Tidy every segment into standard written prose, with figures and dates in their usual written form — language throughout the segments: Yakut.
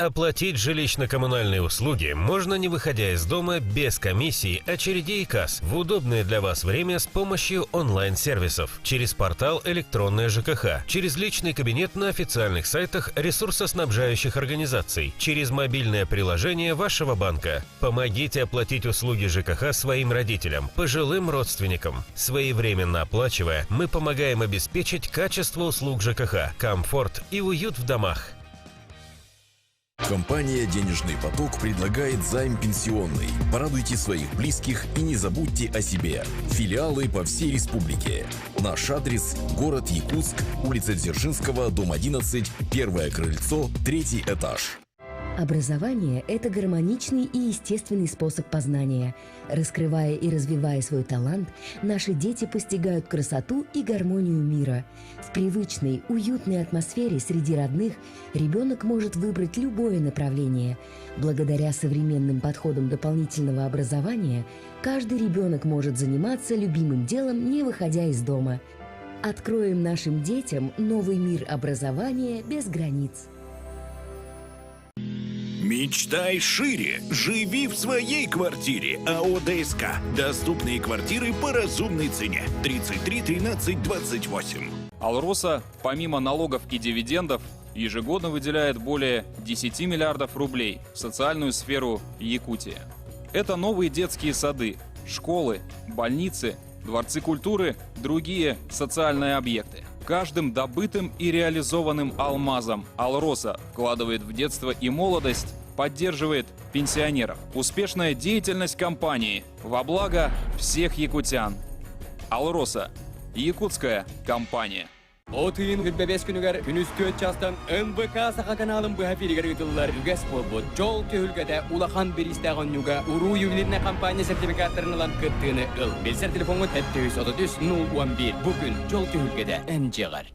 Оплатить жилищно-коммунальные услуги можно не выходя из дома без комиссий, очередей и касс в удобное для вас время с помощью онлайн-сервисов, через портал «Электронная ЖКХ», через личный кабинет на официальных сайтах ресурсоснабжающих организаций, через мобильное приложение вашего банка. Помогите оплатить услуги ЖКХ своим родителям, пожилым родственникам. Своевременно оплачивая, мы помогаем обеспечить качество услуг ЖКХ, комфорт и уют в домах. Компания «Денежный поток» предлагает займ пенсионный. Порадуйте своих близких и не забудьте о себе. Филиалы по всей республике. Наш адрес – город Якутск, улица Дзержинского, дом 11, первое крыльцо, третий этаж. Образование – это гармоничный и естественный способ познания. Раскрывая и развивая свой талант, наши дети постигают красоту и гармонию мира. В привычной, уютной атмосфере среди родных ребенок может выбрать любое направление. Благодаря современным подходам дополнительного образования каждый ребенок может заниматься любимым делом, не выходя из дома. Откроем нашим детям новый мир образования без границ. Мечтай шире. Живи в своей квартире. АО ДСК. Доступные квартиры по разумной цене. 33 13 28. «Алроса» помимо налогов и дивидендов ежегодно выделяет более 10 миллиардов рублей в социальную сферу Якутии. Это новые детские сады, школы, больницы, дворцы культуры, другие социальные объекты. Каждым добытым и реализованным алмазом «Алроса» вкладывает в детство и молодость, поддерживает пенсионеров. Успешная деятельность компании во благо всех якутян. «Алроса» – якутская компания. От ыйын 25 күнүгэр күнүс 4 чаастан НБК Саха каналын быһа эфиригэр ыытыллар үгэс буолбут Дьол түһүлгэтэ улахан бириистээх оонньууга Уруу ювелирнай компания сертификаттарын ылан кыттыыны ыл. Билсэр телефоҥҥут 733 011 бу күн Дьол түһүлгэтэ эн дьиэҕэр.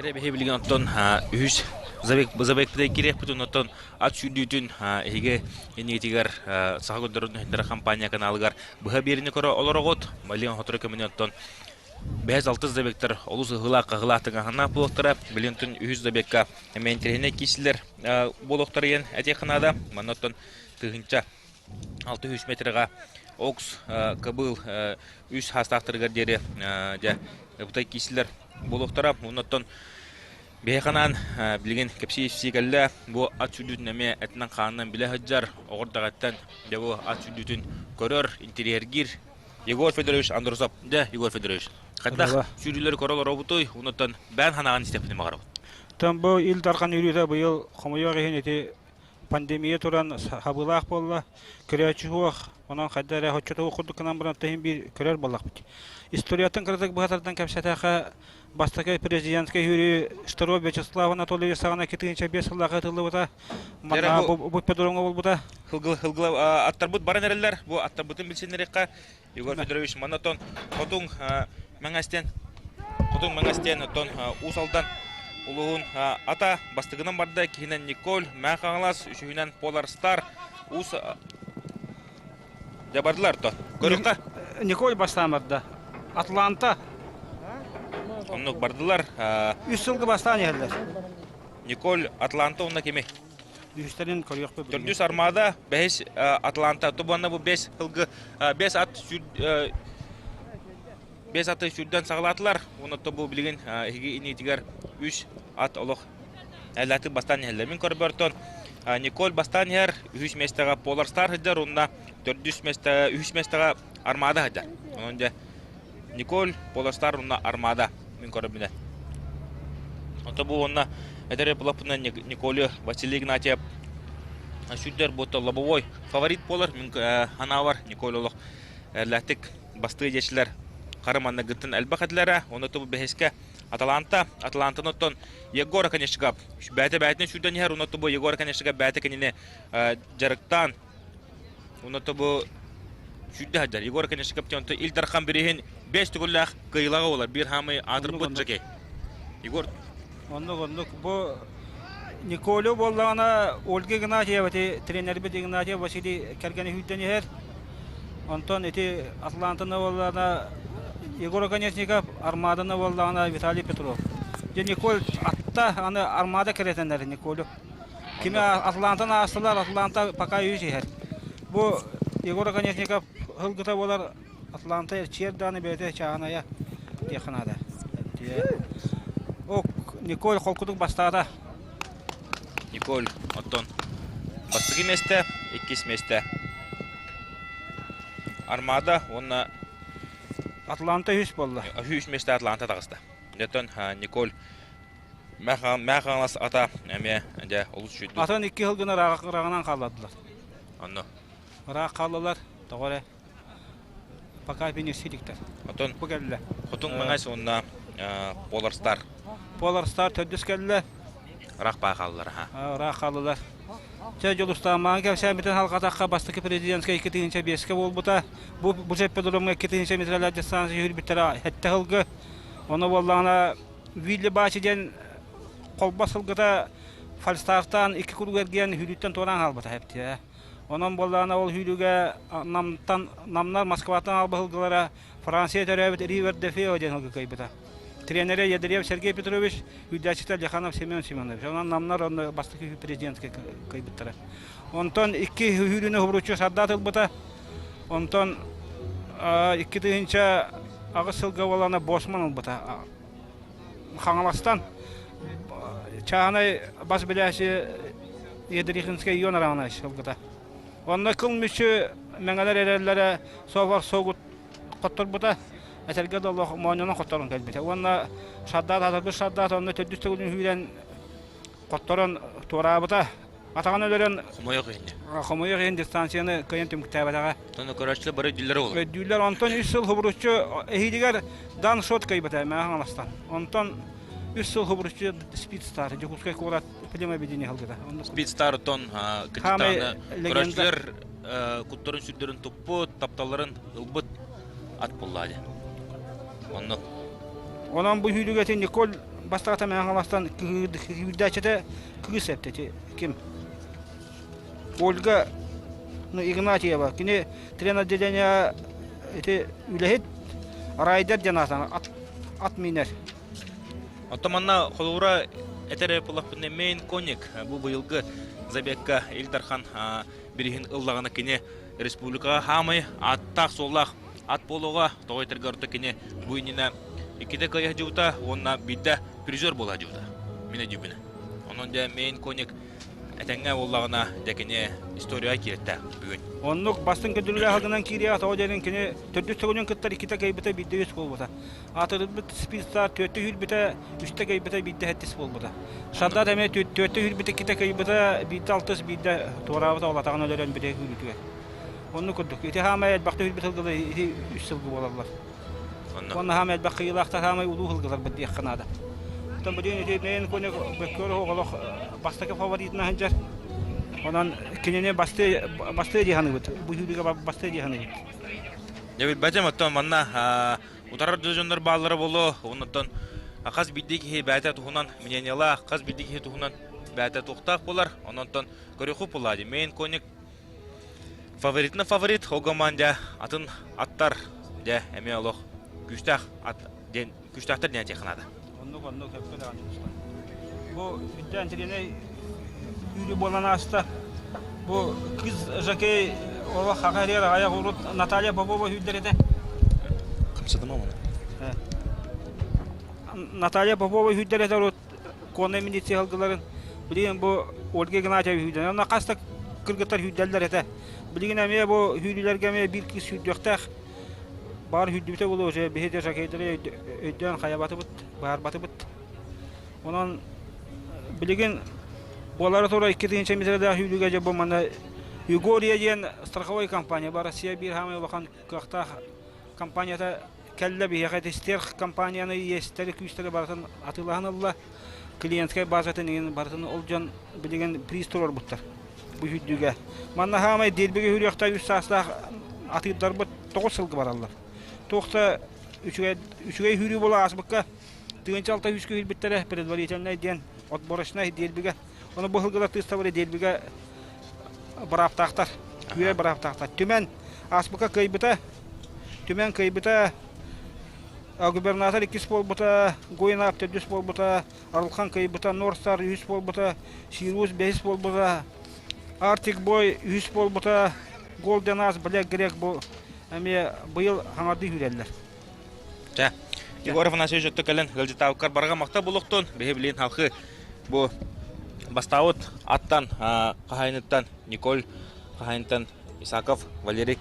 Дьэ биһи билигин оттон үһүс забегпытыгар киириэхпит онтон ат сүүрдүүтүн эһиги иннигитигэр Саха көрдөрөр компания каналыгар быһа биэриини көрө олороҕут. Малин сотору кэминэн оттон Бэһис алтыс забегтар олус ыһыылаах-хаһыылаах тыҥааһыннаах буолуохтара. Билигин оттон үһүс забегка эмиэ интэриэһинэй киирсилэр буолуохтара диэн этиэххэ наада. Манна оттон 1600 метрга Окс кыбыл үс хаастаахтарыгар диэри дьэ бытай киирсилэр буолуохтара. Оннуттан биһиэхэ анаан билигин кэпсии кэллэ. Бу ат сүүрдүүтүн эмиэ этинэн-хаанынан билэ сылдьар, оҕордаҕыттан дьэ бу ат сүүрдүүтүн көрөр, интэриэһиргиир Егор Федорович Андросов. Дьэ, Егор Федорович, хайдах сүүрүүлэри көрө олоробутуй, онуттан бэйэн санааҕын истэппитин баҕарабыт. Тон бу Ил Дархан үүрүүтэ быйыл хомойуох иһин ити пандемия туран хабыылаах буолла. Көрөөччү суох, онон хайда эрэ оччотугу курдук гынан баран иһин биир көрөр буоллахпыт. Историятын кыратык быһа тардан кэпсэтэхэ, бастакы президентскэй сүүрүү Штыров Вячеслав Анатольевич саҕана 2005 сыллаах ыытыллыбыта. Манна бу ипподромҥа буолбута. Хылгыла аттарбыт баран эрэллэр. Бу аттарбытын билсиннэриэххэ. Егор Федорович манна Хотуҥ Мэҥэстэн Хотуҥ Мэҥэстэн оттон Уус Алдан улууһун ата бастакынан барда киһинэн Николь Мэҥэ Хаҥалас үсүһүнэн Полар Стар Уус Дьэ бардылар то. Көрүөххэ. Николь бастаан барда. Атланта. Оннук бардылар. Үс сылга бастаан иһэллэр. Николь Атланта уонна кими? Үһүстэрин көрүөхпүт. Төрдүс Армада, бэһис Атланта. Тубанна бу бэс сылгы бэс ат бэс аты сүүрдэн саҕалаатылар. Уонна бу билигин эһиги иннигитигэр үс ат олох эллээтик бастаан иһэллэр. Мин көрбөртөн Николь бастаан иһэр, үһүс миэстэҕэ Polar Star сылдьар уонна төрдүс миэстэҕэ, үһүс миэстэҕэ Армада сылдьар. Онон дьэ Николь, Polar Star уонна Армада мин көрөбүнэ. Ото бу уонна этэр булаппынан Николь Василий Игнатьев сүүрдэр буотта лобовой фаворит буолар. Мин ханаабар Николь олох эллээтик бастыы диэчилэр хары манныгыттан элбэх этилэрэ. Онно тубу бэһискэ Аталанта, Атлантаны оттон Егор Оконешников бэйэтэ бэйэтинэн сүүрдэн иһэр, онно бу Егор Оконешников бэйэтэ кинини дьарыктаан. Онно бу сүүрдэ сылдьар. Егор Конечников онто Ил Дархан бириһин бэс төгүллээх кыайыылааҕа буолар. Биир хаамай аатырбыт жокей. Егор. Оннук оннук. Бу Николю буоллаҕына Ольга Игнатьева ити тренербит Игнатьев Василий кэргэнэ сүүрдэн иһэр. Онтон ити Атлантаны буоллаҕына Егор Оконечников, Армаданы буоллаҕына Виталий Петров. Дьэ Николь атта аны Армада кэрэтэннэр Николю. Кими Атлантаны аастылар, Атланта пока үс иһэр. Бу Егор Оконечников ылгыта буолар Атланта эрчийэр даҕаны бэйэтэ чааһынайа диэххэ наада. Ок, Николь холкутук бастаата. Николь оттон бастакы миэстэ, иккис миэстэ. Армада уонна Атланта үс буолла. Үс миэстэ Атланта таҕыста. Оттон Николь Мэхаҥалас ата эмиэ дьэ олус үчүгэй. Атын икки сылгыны ыраҕынан хаалладылар. Онно. Ыраах хааллылар, тоҕо эрэ. Пока пенсияликтэр. Отон бу кэллэ. Хотун Маҥаас уонна Polar Star. Polar Star төрдүс кэллэ. Ыраах баа хааллылар аха. Ыраах хааллылар. Чэ Дьулустааммаҕа кэпсээммитин халҕатахха бастакы президентскэй 2005-кэ буолбута. Бу бу ипподромҥа 2000 метрэлээх дистанция сүүрбүттэрэ сэттэ сылгы. Ону буоллаҕына Вилли Бачи диэн холбос сылгыта фальстартаан икки куруук эргийэн сүүрүүттэн туораан хаалбыта эптиэ. Онон буоллаҕына ол сүүрүүгэ Намтан Намнар Москваттан аҕалбыт сылгылара Франция төрөөбүт Ривер де Фео диэн сылгы кыайбыта. Тренерэ Ядреев Сергей Петрович, үүйдээччитэ Леханов Семен Семенович. Онон Намнар онно бастакы президентскэй кыайбыттара. Онтон икки сүүрүүнү хобуруччу сардаат ылбыта. Онтон 2008 сылга буолана Босман ылбыта. Хаҥаластан чааһынай бас билээччи Ядрихинскай Ион Романович ылбыта. Онно кыл мүччү мэҥэлэр эрэллэрэ суобар суогут хотторбута, этэргэ да олох моонньонон хотторон кэлбитэ. Уонна шардаат атарбыт шардаат онно төрдүс төгүлүн сүүрэн хотторон туораабыта. Атаҕын өлөрөн Хомойуох иһин. Хомойуох иһин дистанцияны кыайан түмүктээбэтэҕэ. Онно көрөөччүлэр бары өйдүүллэр ол. Өйдүүллэр. Онтон үс сыл хубуруччу эһиилигэр дан шот кыайбыта Мэҥэ Хаҥаластан. Онтон үс сыл хубуруччу Speed Star Дьокуускай куорат племобедение ылбыта. Speed Star оттон кырдьыктаҕына көрөөччүлэр куттарын сүрдэрин туппут, тапталларын ылбыт ат буоллаа дии. Оннук. Онон бу сүүрүүгэ Николь бастакыта Мэҥэ Хаҥаластан күүрдээччитэ кыыс эппит ким Ольга ну, Игнатьева кини тренотделение ити үлэһит райдер диэн аатан ат, ат минер Оттон манна холобура этэр буоллахпына Мейн Коник бу быйылгы забегка Ил Дархан бириһин ыллаҕына кини республикаҕа хаамай ааттаах-суоллаах ат буолуоҕа тоҕо этэргэ орто кини бу иннинэ иккитэ кыайа сылдьыбыта уонна биирдэ призер буола сылдьыбыта мин өйдүүбүн онон дьэ Мейн Коник этэҥҥэ буоллаҕына дьэ кини историяҕа кииртэ бүгүн Оннук бастыҥ көрдөрүүлээх алдынан киириэҕэ тоҕо диэн кини төрдүс төгүлүн кыттар иккитэ кыайбыта биирдэ үс буолбута. Аатырбыт спидстар түөртэ сүүрбүтэ, үстэ кыайбыта, биирдэ сэттис буолбута. Шардат эмиэ түөртэ сүүрбүтэ, иккитэ кыайбыта, биирдэ алтыс, биирдэ туораабыта, ол атаҕын өлөрөн бүтэ күүрүүтүгэр. Оннук курдук. Ити хаамай элбэхтэ сүүрбүт сылгылар ити үс сылгы буолаллар. Уонна хаамай элбэх кыйыылаахтар хаамай улуу сылгыларбыт диэххэ наада. Оттон билигин ити Мэйин Коник Бөккөр олох бастакы фаворитынан сылдьар. Онон кинини бастыы бастыы дии саныыбыт. Бу сүүрүүгэ бастыы дии саныыбыт. Дьэ билбэтим оттон манна утарар дьоннор бааллара буолуо. Оннуттан хас биирдии киһи бэйэтэ туһунан мнениелаах, хас биирдии киһи туһунан бэйэтэ туохтаах буолар. Ононтон көрүөххү буоллаа Мэйин Коник Фаворитна фаворит ол команда атын аттар дьэ эмиэ олох күүстээх ат диэн күүстээхтэр диэн этиэххэ наада. Оннук оннук сөпкө даҕаны Бу сүрдээх интэриэһинэй күүрүү буолан ааста. Бу кыз жокей олох хаха эрэр аҕайах урут Наталья Попова сүүрдэр этэ. Хамсатыма оны. Наталья Попова сүүрдэр этэ урут конная милиция сылгыларын билигин бу Ольга Игнатьева сүүрдэн. Онно хас да кыргыттар сүүрдэллэр этэ. Билигин эмиэ бу сүүрүүлэргэ эмиэ биир кыыс сүүрдүөхтээх. Баар сүүрдүбүтэ буолуо уже биһи де жокейдары өйдөөн хайабатыбыт, баарбатыбыт. Онон билигин буолара тура 2000 метрдээх сүүрүүгэ дьэ бу манна Югория диэн страховой компания бар Россия биир хаамай улахан кыахтаах компанията кэллэ биһиэхэ тестерх компанияны иэстэри күүстэри барытын атыылаһан ылла клиентскай базатын иҥин барытын ол дьон билигин приз туруорбуттар. бу сүүрдүүгэ. Манна хаамай дербигэ сүүрүөхтээх үс саастаах атыырдарбыт 9 сылга бараллар. Туох да үчүгэй, үчүгэй сүүрүү буола ааспыкка 1600 күүрбүттэрэ предварительнай диэн отборочнай дербигэ. Ону бу сылгылар тыыстабары дербигэ бырааптаахтар, күүрэр бырааптаахтар. Түмэн ааспыкка кыайбыта, Түмэн кыайбыта, губернатор иккис буолбута, Гуйнаап төрдүс буолбута, Арылхан кыайбыта, Норстар үһүс буолбута, Сируус бэһис буолбута, Арктик Бой үһүс буолбута, Голден Ас, Блэк Грек бу эмиэ быйыл хаҥардыы сүүрэллэр. Чэ, Егор Афанасьевич өттө кэлэн ыалдьытаабыккар барҕа махтал булуохтун. Биһи билин халхы бу бастаабыт аттан хаһайыныттан Николь хаһайынтан Исаков Валерий.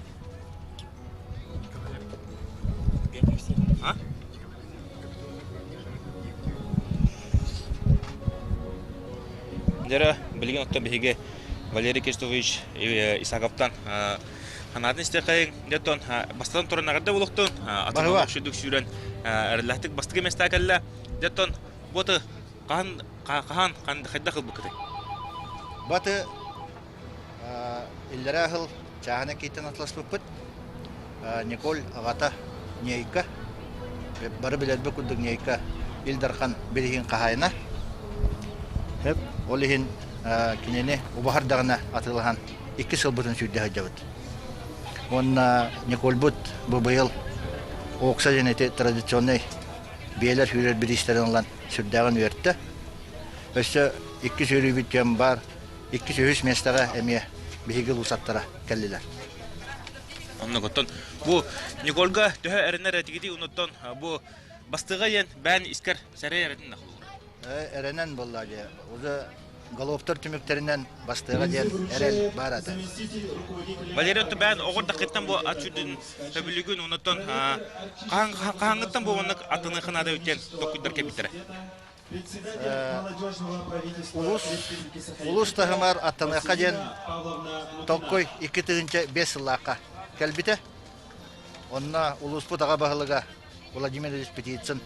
А? Дьэрэ, билигин оттон биһиги Валерий Кирстович Исаковтан ханаатын истиэхэйиҥ. Дьэ, бастатан туран эҕэрдэ буолуохтун. Атын олох сүрдүк сүүрэн эрэллээхтик бастакы миэстэҕэ кэллэ. Дьэ, бу аты хаһан хаһан хайдах ылбыккытый? Бу аты Иллэрээ сыл чааһынай кииттэн атласпыппыт. Николь аҕата Нейка, бары билэрбит курдук Нейка Ил Дархан билигин хаһаайына. Ол иһин кинини убаһардаҕына атыылаһан икки сылбытын сүүрдэ сылдьабыт. Уонна Никольбут бу быйыл Окса диэн ити традиционнай биэлэр сүүрэр бириистэрин ылан сүрдээҕин үөртэ. Өссө икки сүүрүүбүт дьон баар. Иккис, үһүс миэстэҕэ эмиэ биһиги улуусаттара кэллилэр. Оннугуттан бу Никольга төһө эрэнэр этигитий онуттан бу бастыга иэн бээн искер сэрэй эрэтин нахлуур. Эрэнэн буолла дьэ. Уже головтар түмүктэринэн бастыга диэн эрэл баар ата. Валерий отто бээн оҕор дакыттан бу ат сүрдүн сөбүлүгүн онуттан хаһаҥҥыттан бу оннук атыны ханада үтен токуйдар кэбиттэрэ. Улуус, улуус таһымар аттаныахха диэн Толкуй 2005 сыллаахха кэлбитэ. Онно улууспут аҕа баһылыга Владимир Ильич Птицын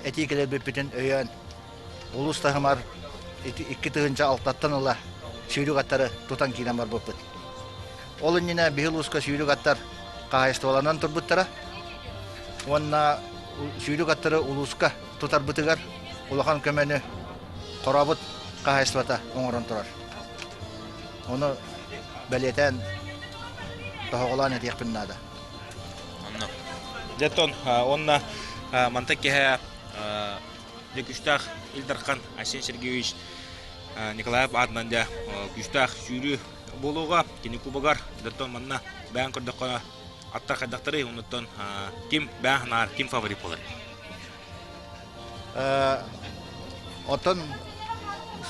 этии кэлэрбиппитин өйөөн улуус таһымар 2006-ттан ыла сүүрүк аттары тутан киирэн барбыппыт. Ол иннинэ биһи улууска сүүрүк аттар хаһаайыстыбаланан турбуттара. Уонна сүүрүк аттары улууска тутарбытыгар улахан көмөнү Хорообут хаһаайыстыбата оҥорон турар. Ону бэлиэтээн тоһоҕолоон этиэхпин наада. Онно. Дьэ, уонна мантан киһи дьэ күүстээх Ил Дархан Айсен Сергеевич Николаев аатынан дьэ күүстээх сүүрүү буолуоҕа. Кини кубогар дьэ манна бэйэн көрдөххө аттар хайдахтарый оннуттан ким бэйэн санаар ким фаворит буолар? Оттон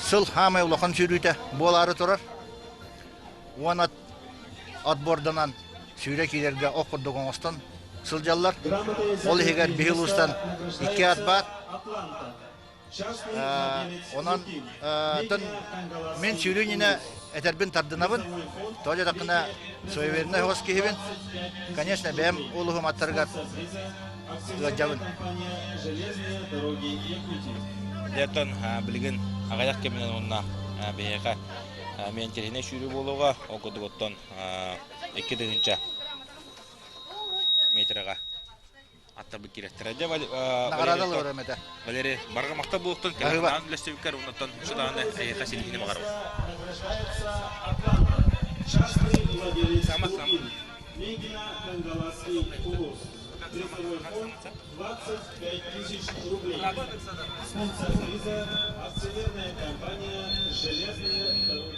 сыл хаамай улахан сүүрүүтэ буолаары турар. Уон ат отборданан сүүрэ киирэргэ ох курдук оҥостон сылдьаллар. Ол иһигэр биһи улуустан икки ат баар. Онон мин сүүрүү иннинэ этэрбин тардынабын. Тоҕо диэтэххинэ суевернай оҕус киһибин. Конечно, бэйэм улуһум аттарыгар ыалдьабын. Дьэ, билигин аҕыйах кэминэн уонна биһиэхэ миэнтириһинэй сүүрүү буолуоҕа. Ол курдук оттон 2000 метраҕа аттарбыт киирэттэрэ. Дьэ, Наҕараадалар эмэтэ. Валерий, барҕа махтал буолуохтун, кэлэн үлэстибиккэр оннуттан шутааны эйиэхэ ситиһиини баҕарабын. Сама, сама. Призовой фонд 25 тысяч рублей. Спонсор приза – акционерная компания «Железные дороги».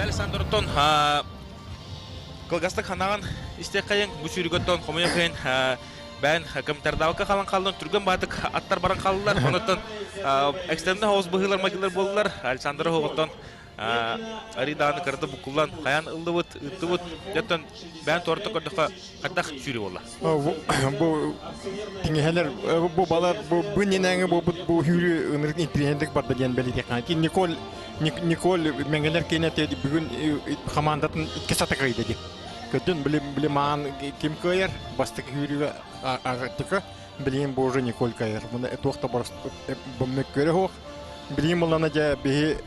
Александртон кылгастык ханаҕын истиэххэйиҥ, бу сүүрүгөттөн хомуйа кыйын. Бээн комментардаабакка халан хааллын түргэн баатык аттар баран хааллылар. Онуттан экстренный хаос быһыылар майгылар буоллулар. Александр оһоҕуттан Аридааны кырды буккуллан хайаан ыллыбыт, ыттыбыт. Дьоттон бээн туорта көрдөххө хайдах сүүрүү буолла? Бу тиҥэһэлэр бу балар бу бу нинээҥи буолбут бу хүүрүү ынырык интириэһинтик барда диэн бэлиэтиэххэ. Николь Николь мэҥэлэр киэнэ бүгүн хамаандатын икки сата кыайда дии. Көтүн били били маан ким кыайар бастакы хүүрүүгэ Арктика билигин бу уже Николь кыайар. Муна туох да мөккүөрэ суох. Билигин буллана дьэ биһи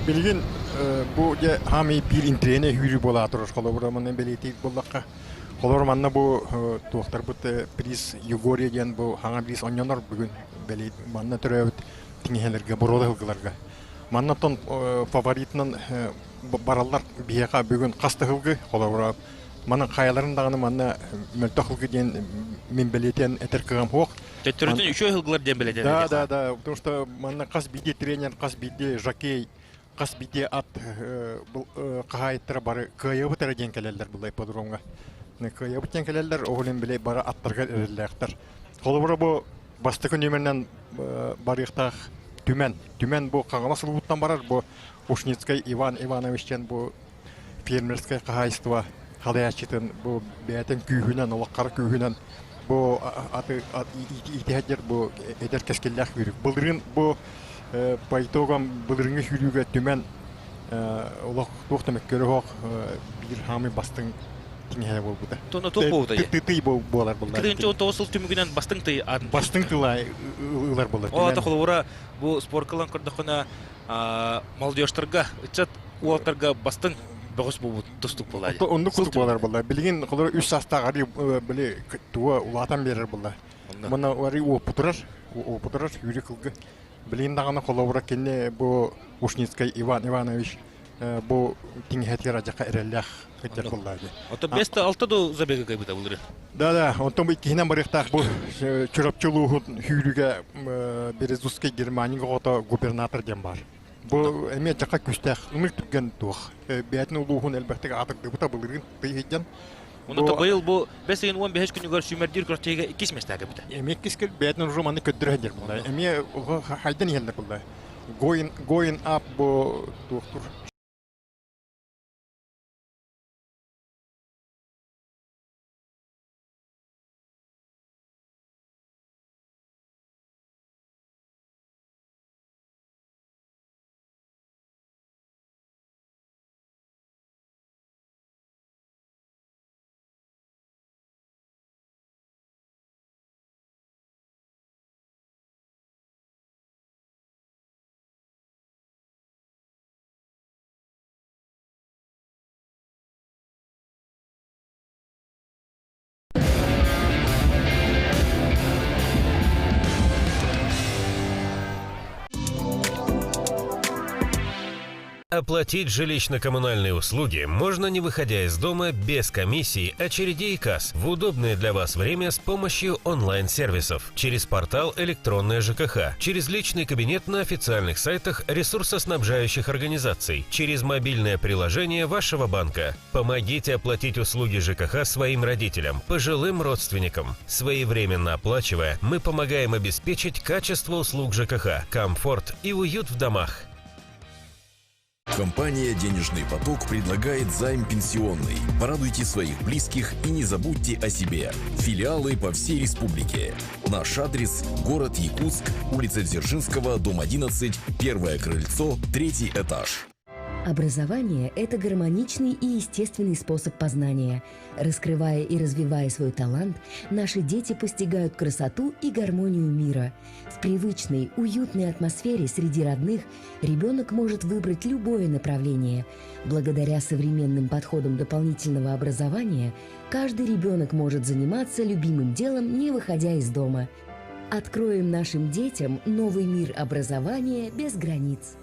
Билигин бу дьэ хаамый биир интириэнэ үүрүү буолаа турар холобура манна бэлиэтиир буоллахха холобура манна бу туохтарбыт приз Югория диэн бу хаҥа приз онньонор бүгүн бэлиэ манна төрөөбүт тиҥэһэлэргэ боруода сылгыларга манна оттон фаворитынан бараллар биһиэхэ бүгүн хас да сылгы холобура Манан хайаларын даҕаны манна мөлтөх ылгы диэн мин бэлиэтиэн этэр кыҕам суох. Төттөрүтүн үчүгэй ылгылар диэн бэлиэтиэн Да, да, да, потому что манна хас биирдии тренер, хас биирдии жокей, хас биирдии ат хаһаайыттара бары кыайыбыт эрэ диэн кэлэллэр бұл ипподромҥа. Кыайыбыт диэн кэлэллэр, ол иһин били бары аттарга эрэллээхтэр. Холобура бу бастакы нүөмэринэн барыахтаах Түмэн. Түмэн бу Хаҥалас улууһуттан барар, бу Ушницкай Иван Иванович диэн бу фермерскэй хаһаайыстыба халайааччытын бу бэйэтин күүһүнэн, олоххара күүһүнэн бу аты иитиһэддэр бу эдэр кэскиллээх сүүрүк. Былырыын бу по итогам былырыыҥҥы сүүрүүгэ түмэн олох туох да мөккүөрэ суох биир хаамый бастыҥ тиҥэһэ буолбута. Тоно туох буолбута? Тый буолар буолла. 2019 сыл түмүгүнэн бастыҥ тый атын. Бастыҥ тыла ылар буолар. О, ата холобура бу спорткалан көрдөххүнэ молодежтарга, ыччат уолаттарга бастыҥ бөҕөс буолбут тустук буолла. Оннук курдук буолар буолла. Билигин холобура үс саастаах арыы били туга улаатан биэрэр буолла. Мына арыы уопутурар, уопутурар сүүрүк кылгы. Билигин даҕаны холобура кини бу Ушницкай Иван Иванович бу тиҥэһэтигэр адьака эрэллээх кыдьар буолла. Ото беста алта ду забега кайбыта булыры. Да, да, онтон бу иккиһинэн барыахтаах бу Чурапчы улууһун сүүрүгэ Березузскай Германия оҕото губернатор диэн баар. Бу эмиэ дьака күстээх ымык түргэн туох. Бэйэтин улууһун элбэхтик аатырдыбыта былырыын тыйыһыйдьан. Онно быйыл бу бэс ыйын 15 күнүгэр сүүмэрдиир күрэхтэһиигэ иккис миэстэҕэ кэлбитэ. Эмиэ иккис кэл бэйэтин уже манны көрдөрө сылдьар буолла. Эмиэ хайдан иһэллэр буолла. Going, going up бу туохтур Оплатить жилищно-коммунальные услуги можно не выходя из дома без комиссий, очередей и касс в удобное для вас время с помощью онлайн-сервисов, через портал «Электронная ЖКХ», через личный кабинет на официальных сайтах ресурсоснабжающих организаций, через мобильное приложение вашего банка. Помогите оплатить услуги ЖКХ своим родителям, пожилым родственникам. Своевременно оплачивая, мы помогаем обеспечить качество услуг ЖКХ, комфорт и уют в домах. Компания «Денежный поток» предлагает займ пенсионный. Порадуйте своих близких и не забудьте о себе. Филиалы по всей республике. Наш адрес – город Якутск, улица Дзержинского, дом 11, первое крыльцо, третий этаж. Образование – это гармоничный и естественный способ познания. Раскрывая и развивая свой талант, наши дети постигают красоту и гармонию мира. В привычной, уютной атмосфере среди родных ребенок может выбрать любое направление. Благодаря современным подходам дополнительного образования каждый ребенок может заниматься любимым делом, не выходя из дома. Откроем нашим детям новый мир образования без границ.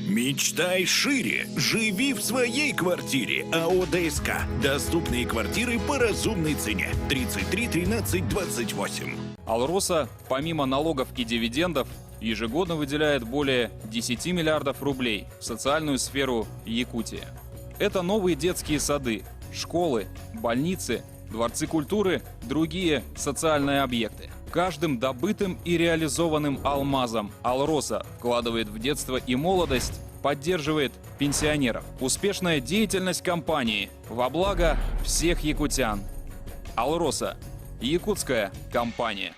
Мечтай шире, живи в своей квартире. АО ДСК. Доступные квартиры по разумной цене. 33 13 28. Алроса, помимо налогов и дивидендов, ежегодно выделяет более 10 миллиардов рублей в социальную сферу Якутии. Это новые детские сады, школы, больницы, дворцы культуры, другие социальные объекты. Каждым добытым и реализованным алмазом Алроса вкладывает в детство и молодость, поддерживает пенсионеров. Успешная деятельность компании во благо всех якутян. Алроса – якутская компания.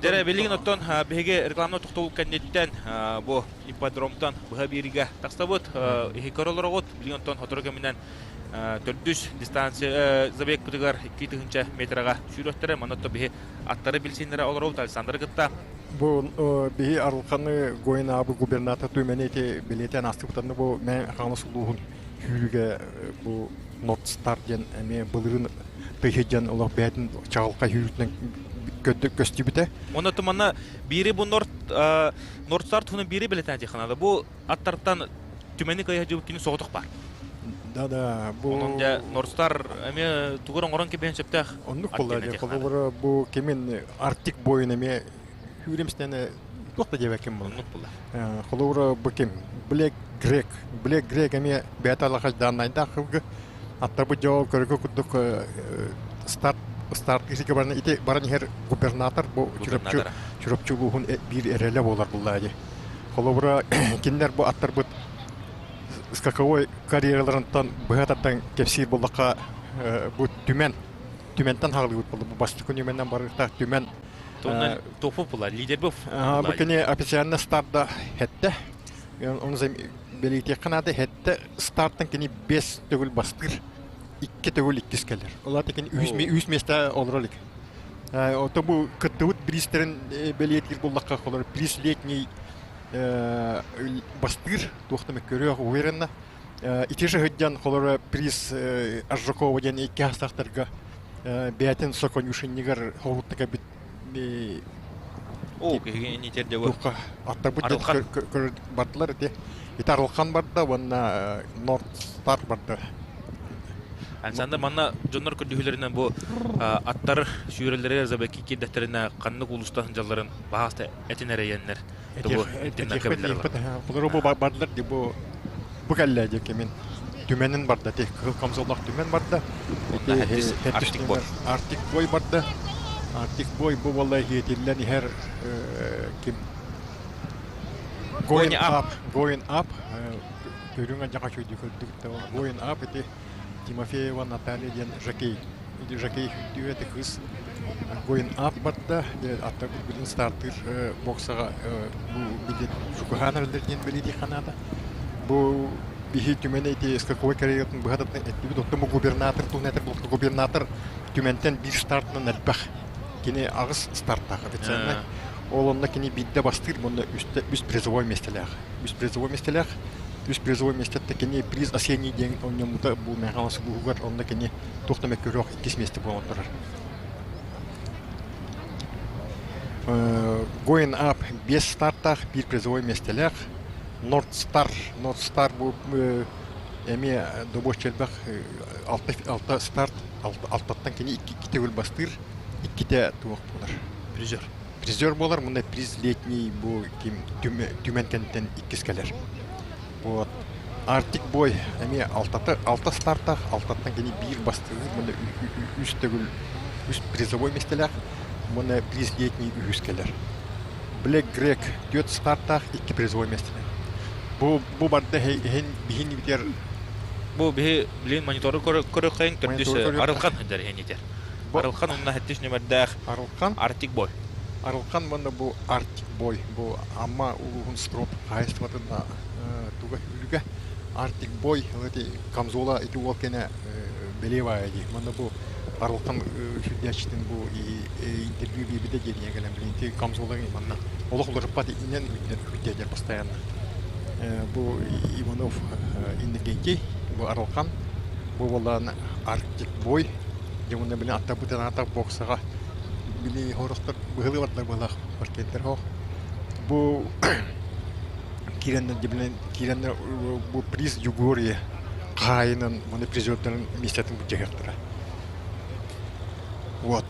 Дэрэ билигин оттон биһиги рекламна тохтобул кэнниттэн бу ипподромтан быһа биэриигэ тахсабыт. Иһи көрө олороҕут. Билигин оттон сотору кэминэн төрдүс дистанция забегпытыгар 2 тыһыынча метраҕа сүүрүөхтэрэ. Манна оттон биһи аттары билсиннэрэ олоробут Александры кытта. Бу биһи Арылханы Гоинаабы губернатор Түмэни ити билиэтэн астыбытанны бу мэ Хаҥалас улууһун сүүрүгэ бу Норд Стар диэн эмиэ былырыын тыһыдьан олох бэйэтин чаҕылхай сүүрүүтүнэн көстүбүтэ. Онно туманна биири бу Норд Норд Стар туһунан биири билэтэн диэххэ бу аттартан Түмэни кыайа дьыбыт кини соҕотох баар. Да да бу Онон дьэ Норд Стар эмиэ тугур оҥорон кэбиһэн сөптөөх. Оннук буолла дьэ холобура бу кимин Арктик бойун эмиэ сүүрэмстэн туох да диэбэккин буолла. Оннук буолла. Холобура бу ким Блэк Грек Блэк Грек эмиэ бэйэтэ алахаш дааннайдаах кылгы аттарбыт дьоо көргө курдук старт старт исигэ баран ити баран иһэр губернатор бу Чурапчы Чурапчы улууһун биир эрэлэ буолар буллаа дии. Холобура кинилэр бу аттарбыт скаковой карьераларынтан быһа тардан кэпсиир буоллахха бу Түмэн Түмэнтэн хаалыыбыт буолла бу бастакы нүмэннэн барыахтаах Түмэн Тонна тофу була лидер був. Бу кини официально старта хетте. Оны бэлиэтиэххэ наада хетте стартан кини 5 төгүл бастыыр. 2 төгүл иккис кэлэр. Ол кини үс места олорор илик. Ото бу кыттыбыт призтерин бэлиэтиир буллахха холор приз летний бастыыр туохтан көрүөх уверенно. Ити жыһыддьан холоро приз Аржакова диэн икки хастахтарга бэйэтин соконюшеннигар холуттака бит О, киһи нитерде бу. Туха аттарбыт бардылар ити. Ити Арылхан барда уонна Норд Стар барда. Александр манна дьоннор көрдүһүлэринэн бу аттар сүүрэллэригэр забеки киирдэхтэринэ ханнык улуустан дьалларын баһааста этин эрэйэннэр. Бу Булар бу бардылар ди бу бу кэллэ ди кимин Түмэнин барда ти кыһыл камзоллах Түмэн барда. Арктик Бой. Арктик Бой барда. Арктик Бой бу болла хиэтиллэн иһэр ким Going up, going up. Көрүҥ дьаха чуйду көрдүк. Going up ити Тимофеева Наталья диэн жокей. Ити жокей хүндүө кыз Going up барда. Атта билин стартыр боксаға бу билет жукуханар диэн билети ханата. Бу биһи Түмэн ити скаковой карьератын быһататын эттибит оттому губернатор туһунатыр бұл губернатор Түмэнтэн биир стартынан элбэх. Кини аҕыс старттаах официально. Ол онно кини биирдэ бастыыр, мұнда үс призовой местелээх. Үс призовой местелээх. Үс призовой местетте кини приз осенний день онньоммута бу Мэҥэ улууһугар онно кини туох да мөккүөрөөх иккис месте буолан турар. Going up 5 стартаах, биир призовой местелээх. North Star, North Star бу эмиэ добуочча элбэх алта старт, алтаттан кини икки төгүл бастыыр, иккитэ туох буолар. Призер. Призер буолар, мында приз летний бу ким Түмэн кэнтэн иккис кэлэр. Вот. Арктик Бой эмиэ алтата алта стартаах, алтаттан кини биир бастыыр, мында үс төгүл үс призовой местелээх, мында приз летний үһүс кэлэр. Блэк Грек түөрт стартаах, икки призовой местелээх. Бу барда хин биһин битер Бу биһи билин монитору көрөххөйүн төрдүс Арылхан сылдьар иһинитер. Арылхан онно хэттис нөмөрдөөх Арылхан Арктик Бой. Арылхан уонна бу Арктик Бой бу Амма улууһун строп хаһайыстыбатын туга үлүгэ Арктик Бой эти камзола ити уол кэнэ белевая дии. Манна бу Арылхан сүрдээччитин бу интервью биэрбитэ диэн кэлэн билин ити камзола манна олох уларыппат иннен хүттээдер постоянно. Бу Иванов Иннокентий, бу Арылхан, бу буоллаан Арктик Бой, дьэ уонна били аттарбытын аатах боксаҕа били хорохтор быһылыы бардылар быһылаах паркеттер хоох. Бу киирэннэр дьэ киирэннэр бу приз Югория хаайынан уонна призердарын миэстэтин былдьаһыахтара. Вот.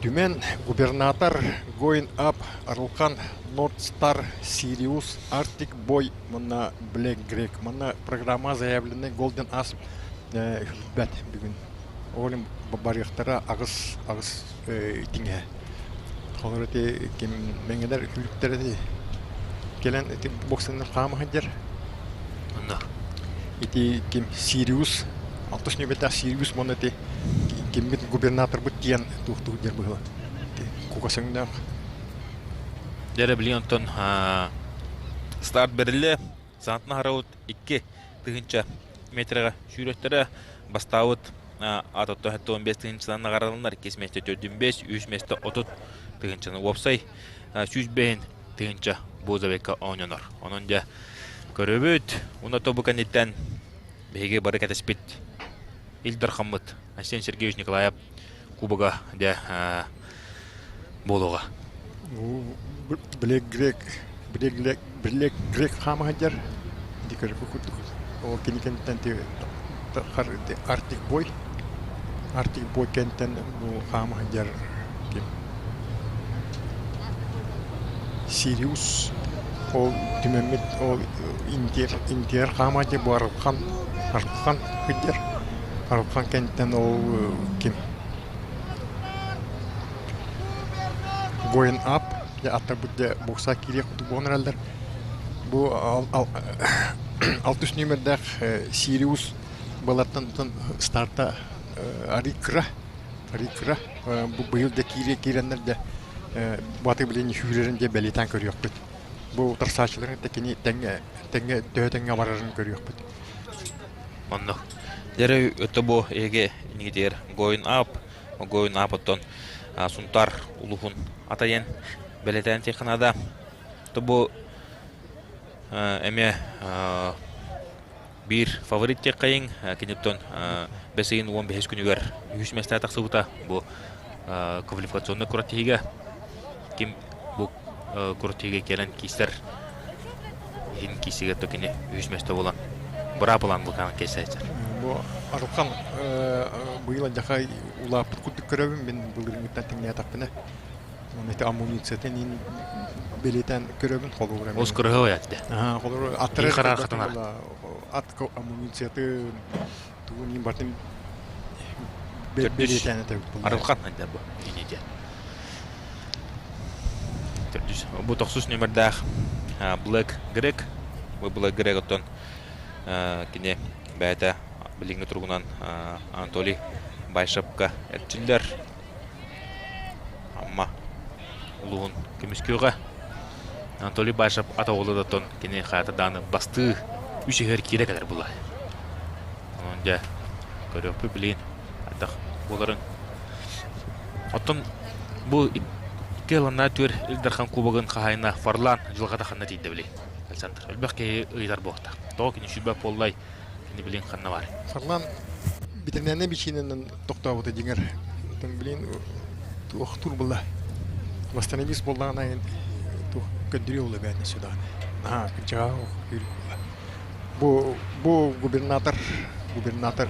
Түмэн губернатор Going Up Арылхан North Star Sirius Arctic Boy уонна Black Greg манна программа заявленный Golden Asp үһүлбэт бүгүн. Ол барыахтара аҕыс аҕыс тиҥэ. Холор ити ким мэҥэлэр үһүлүктэрэ ити кэлэн ити боксаннар хаама сылдьар. Онно. Ити ким Сириус алтыс нөмердээх Сириус уонна ити киммит губернаторбыт диэн туохтуур диэн быһыла. Кугас өҥнөөх. Дьэ билигин онтон старт бэриллэ. Саҥатына хараут 2 тыһыынча метрга сүүрөттөрө бастаабыт ат 15 тыһыынчанан наҕараланар, иккис миэстэ 45, үс миэстэ 30 тыһыынчаны уопсай 105 тыһыынча бозовекка оонньонор. Онон дьэ көрөбүт. Уна тобу кэнниттэн биһиги бары кэтэспит Ил Дархаммыт Айсен Сергеевич Николаев кубога дьэ буолуоҕа. Блэк Грек, Блэк Грек хаама сылдьар. Ити көрүкү курдук. Ол кини кэнниттэн Арктик Бой. Арктик Бой кэнниттэн бу хаама сылдьар ким? Сириус. Ол түмэммит ол Индия Индияр хаама сылдьар бу Арылхан Арылхан сылдьар. Арылхан кэнниттэн ол ким? Going Up дьэ аттарбыт дьэ бокса киириэх курдук буолан эрэллэр. Бу алтыс нүөмэрдээх Сириус балартан старта Арикра Арикра бу быйыл да киириэ киирэннэр дьэ баты билин сүүрэрин дьэ бэлиэтээн көрүөхпүт. Бу утарсааччыларын да кини тэҥҥэ тэҥҥэ төһө тэҥҥэ барарын көрүөхпүт. Онно. Дьэ өтө бу эге инигитигэр Going Up, Going Up оттон Сунтар улуһун атайын бэлэтээн технада. Бу эмиэ биир фаворит тиэххэйиҥ киниттэн бэс ыйын 15 күнүгэр үһүс миэстэ тахсыбыта бу квалификационный күрэхтэһиигэ ким бу күрэхтэһиигэ кэлэн киистэр иһин киисигэ то кини үһүс миэстэ буолан быраабылаан букаан кэсээчэр. Бу Арылхан быйыл дьаха улааппыт курдук көрөбүн мин былырыҥҥыттан тэҥнээтэхпинэ. Ити амунициятын ин бэлиэтээн көрөбүн холобура. Ос кырыһы ятты. Холобура аттары ат амунициятын тугун бартын бэлиэтээн этэбит. Арылхан хайдар бу инете. Төрдүс. Бу тохсус нөмердээх Black Greg. Бу Black Greg оттон кини бэйэтэ билиҥҥи туругунан Анатолий Байшапка эрчиллэр. Амма улууһун көмүскүөҕэ. Анатолий Байшап ат оҕолордон кини хаата дааны бастыы үс иһэр киирэ кэлэр була. Онон дьэ көрүөхпүт билигин хайдах буоларын. Оттон бу икки ыланнаа түөр Ил Дархан Кубогын хаһаайына Фарлан дьылҕата ханна тиийдэ били? Александр, элбэх киһи ыйытар буолуохтаах. Тоҕо кини сүүрбэт буоллай, кини билин ханна бар? Фарлан ветеринарнай бичиинэнэн тохтообута дьиҥэр. Оттон билин туох тур була. Восстановись буоллаҕына туох көрдөрүө була бэйэтин сюда. Наһаа кырдьаҕа була. Бу бу губернатор губернатор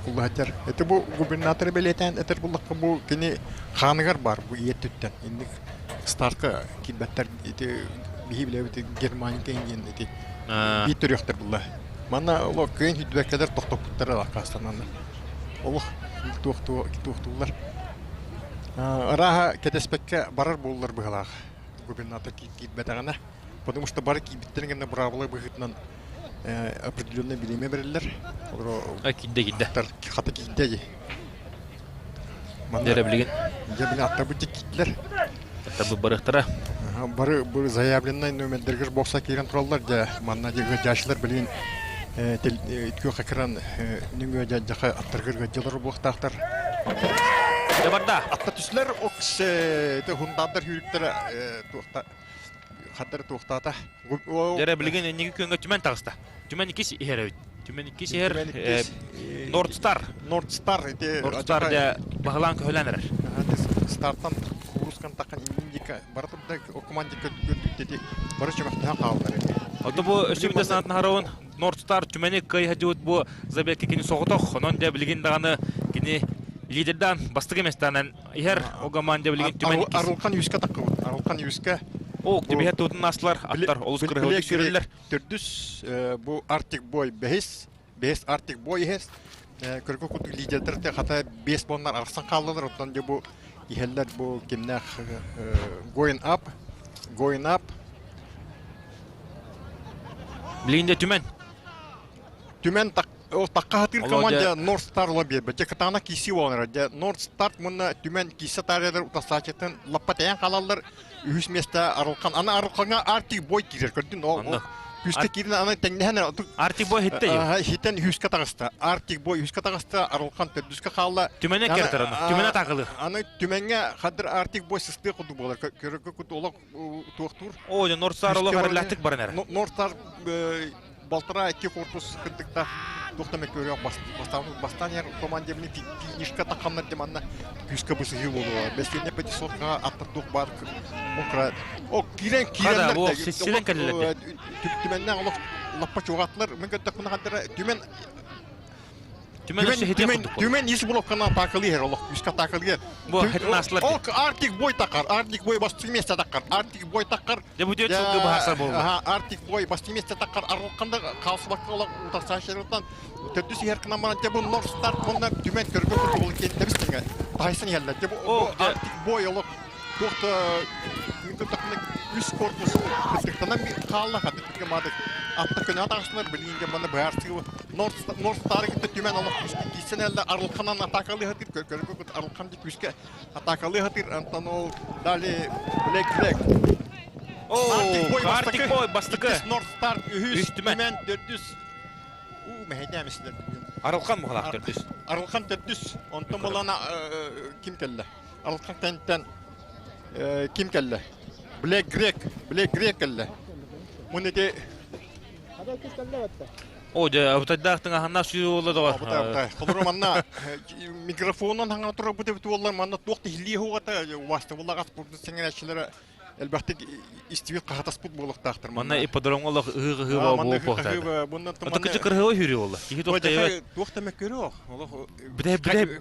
букуллаһатар. Это бу губернатор бэлиэтээн этэр буллахха бу кини хааныгар бар бу ийэттүттэн. Инник стартка киирбэттэр ити биһи билэбит Германика диэн ити биир төрүөхтэр булла. Манна олох кыайын хүдбэккэлэр тохтоппуттара аккаастананнар. Олох туохтууллар. Арааһа кэтэспэккэ барар буоллар быһалаах губернатор киирбэтэҕинэ. Потому что бары киирбиттэрин гэнэ быраабыла быһыытынан определенный бириэмэ бэриллэр. Олоро Киирдэ киирдэ. Хата киирдэ дии. Дьэ билигин. Дьэ билигин аттарбыт киирдилэр. Аттарбыт барыахтара. Бары бу заявленный номердэргэр бокса киирэн тураллар дьэ манна дьаачылар билигин күөх экран нөҥүө дьаха аттаргар дьалар буохтаахтар. Дьэ барда. Атта түслэр оксе хундаандар сүүрүктэрэ туохта хаттары туохтаата. Дьэ билигин инники күөҥҥэ түмэн таҕыста. Түмэн иккис иһэр эбит. Түмэн иккис иһэр Нордстар. Нордстар ити Нордстар дьэ баһылаан көһөлөөн эрэр. Стартан куурускан таххан индика бары турда командика көрдүк бары чөмөхтөһөн хааллар. Ото бу өссө биир санаатын харавын Нордстар түмэни кыайһадьыбыт бу забегке кини соҕотох. Онон дьэ билигин даҕаны кини лидердан бастакы местанан иһэр ол команда билигин түмэн иккис. Арылхан үскэ таххыбыт. Арылхан үскэ. О, тибиһэ туутун аслар, аттар олус кырыһылык сүүрэллэр. Төрдүс бу Arctic Boy бэһис, бэһис Arctic Boy иһэс. Көргө курдук лидердэр те хата бес буоннар арахсан хааллылар. Оттон дьэ бу иһэллэр бу кимнээх Going Up, Going Up. Билигин дьэ Түмэн. Түмэн так такка хатыыр команда North Star ола биэрбэт. Дьэ кытаанах киирсии буолан эрэр. Дьэ North Star мунна Түмэн киирсэ таарыйалар утарсааччыттан лаппа тэйэн хаалаллар. Үһүс миэстэ Арылхан. Аны Арылхаҥа Arctic Boy киирэр. Көрдүн ол Күүскэ киирин аны тэҥнэһэн Arctic Boy хитте Хитен үһүскэ таҕыста. Arctic Boy үһүскэ таҕыста. Арылхан төрдүскэ хаалла. Түмэнэ кертер аны. Түмэнэ тагылыр. Аны Түмэҥҥэ хадыр Arctic Boy сыстыа курдук буолар. Көрөргө кут олох туохтуур. О, North Star олох арыллаахтык баран эрэ. North Star балтараа икки корпус кырдыктаах туох да мөккүөрүөх бастаан иһэр командирны финишка тахханнар дим анна күүскэ бысыһыы буолуо бэстиэннэ пятисотка аттар туох баар мукра о киирэн киирэннэр силен кэллилэр түмэннээх олох лаппа чугаатылар мин көрдөхпүнэ хантара түмэн Түмэн Түмэн ис блокканан атаакалыы иһэр олох күүскэ атаакалыы Бу хэтин аслар. Ол Arctic Boy такар, Arctic Boy бастыҥ месте такар, Arctic Boy такар. Дьэ бу түөрт сылгы быһаарсар буолла. Аха, Arctic Boy бастыҥ месте такар, арылханда хаалсыбакка олох утарсааччылартан төрдүс иһэр кынан баран дьэ бу North Star уонна Түмэн көргө курдук киэн тэбис тэҥэ тайсан иһэллэр. Дьэ бу Arctic Boy олох туох да үс корпус кыттыктанан хаалла хатык маадык атта көнө атаҕастылар билигин дьэ манна быһаарсыы Норд Стары кытта түмэн олох күүскэ киирсэн Арылханан атаакалыы сатыыр көргө Арылхан ди күүскэ атаакалыы сатыыр Антон ол далее Блэк Блэк Arctic Boy бастакы Норд Стар үһүс түмэн төрдүс уу мэһэйдээмисилэр Арылхан мухалаах төрдүс Арылхан төрдүс онтон булана ким кэллэ Арылхан кэнтэн ким кэллэ Блэк Грек Блэк Грек кэллэ Мун ити О, дьэ, абытайдаах тыҥаһаннаах сүүрүү буолла доҕор. Абытай, Холобура манна микрофонунан хаҥа турарбыт эбит буоллар, манна туох да иһиллиэ суоҕа убаастабыллаах спорду сэҥээрээччилэрэ элбэхтик истибит хаһатаспыт буолуохтаахтар. Манна ипподромҥа олох ыһыы-ыһыы буолуохтаах. Ото кычы кырһыва сүүрүү буолла. Киһи туох да Туох да мөккөрүөх. Олох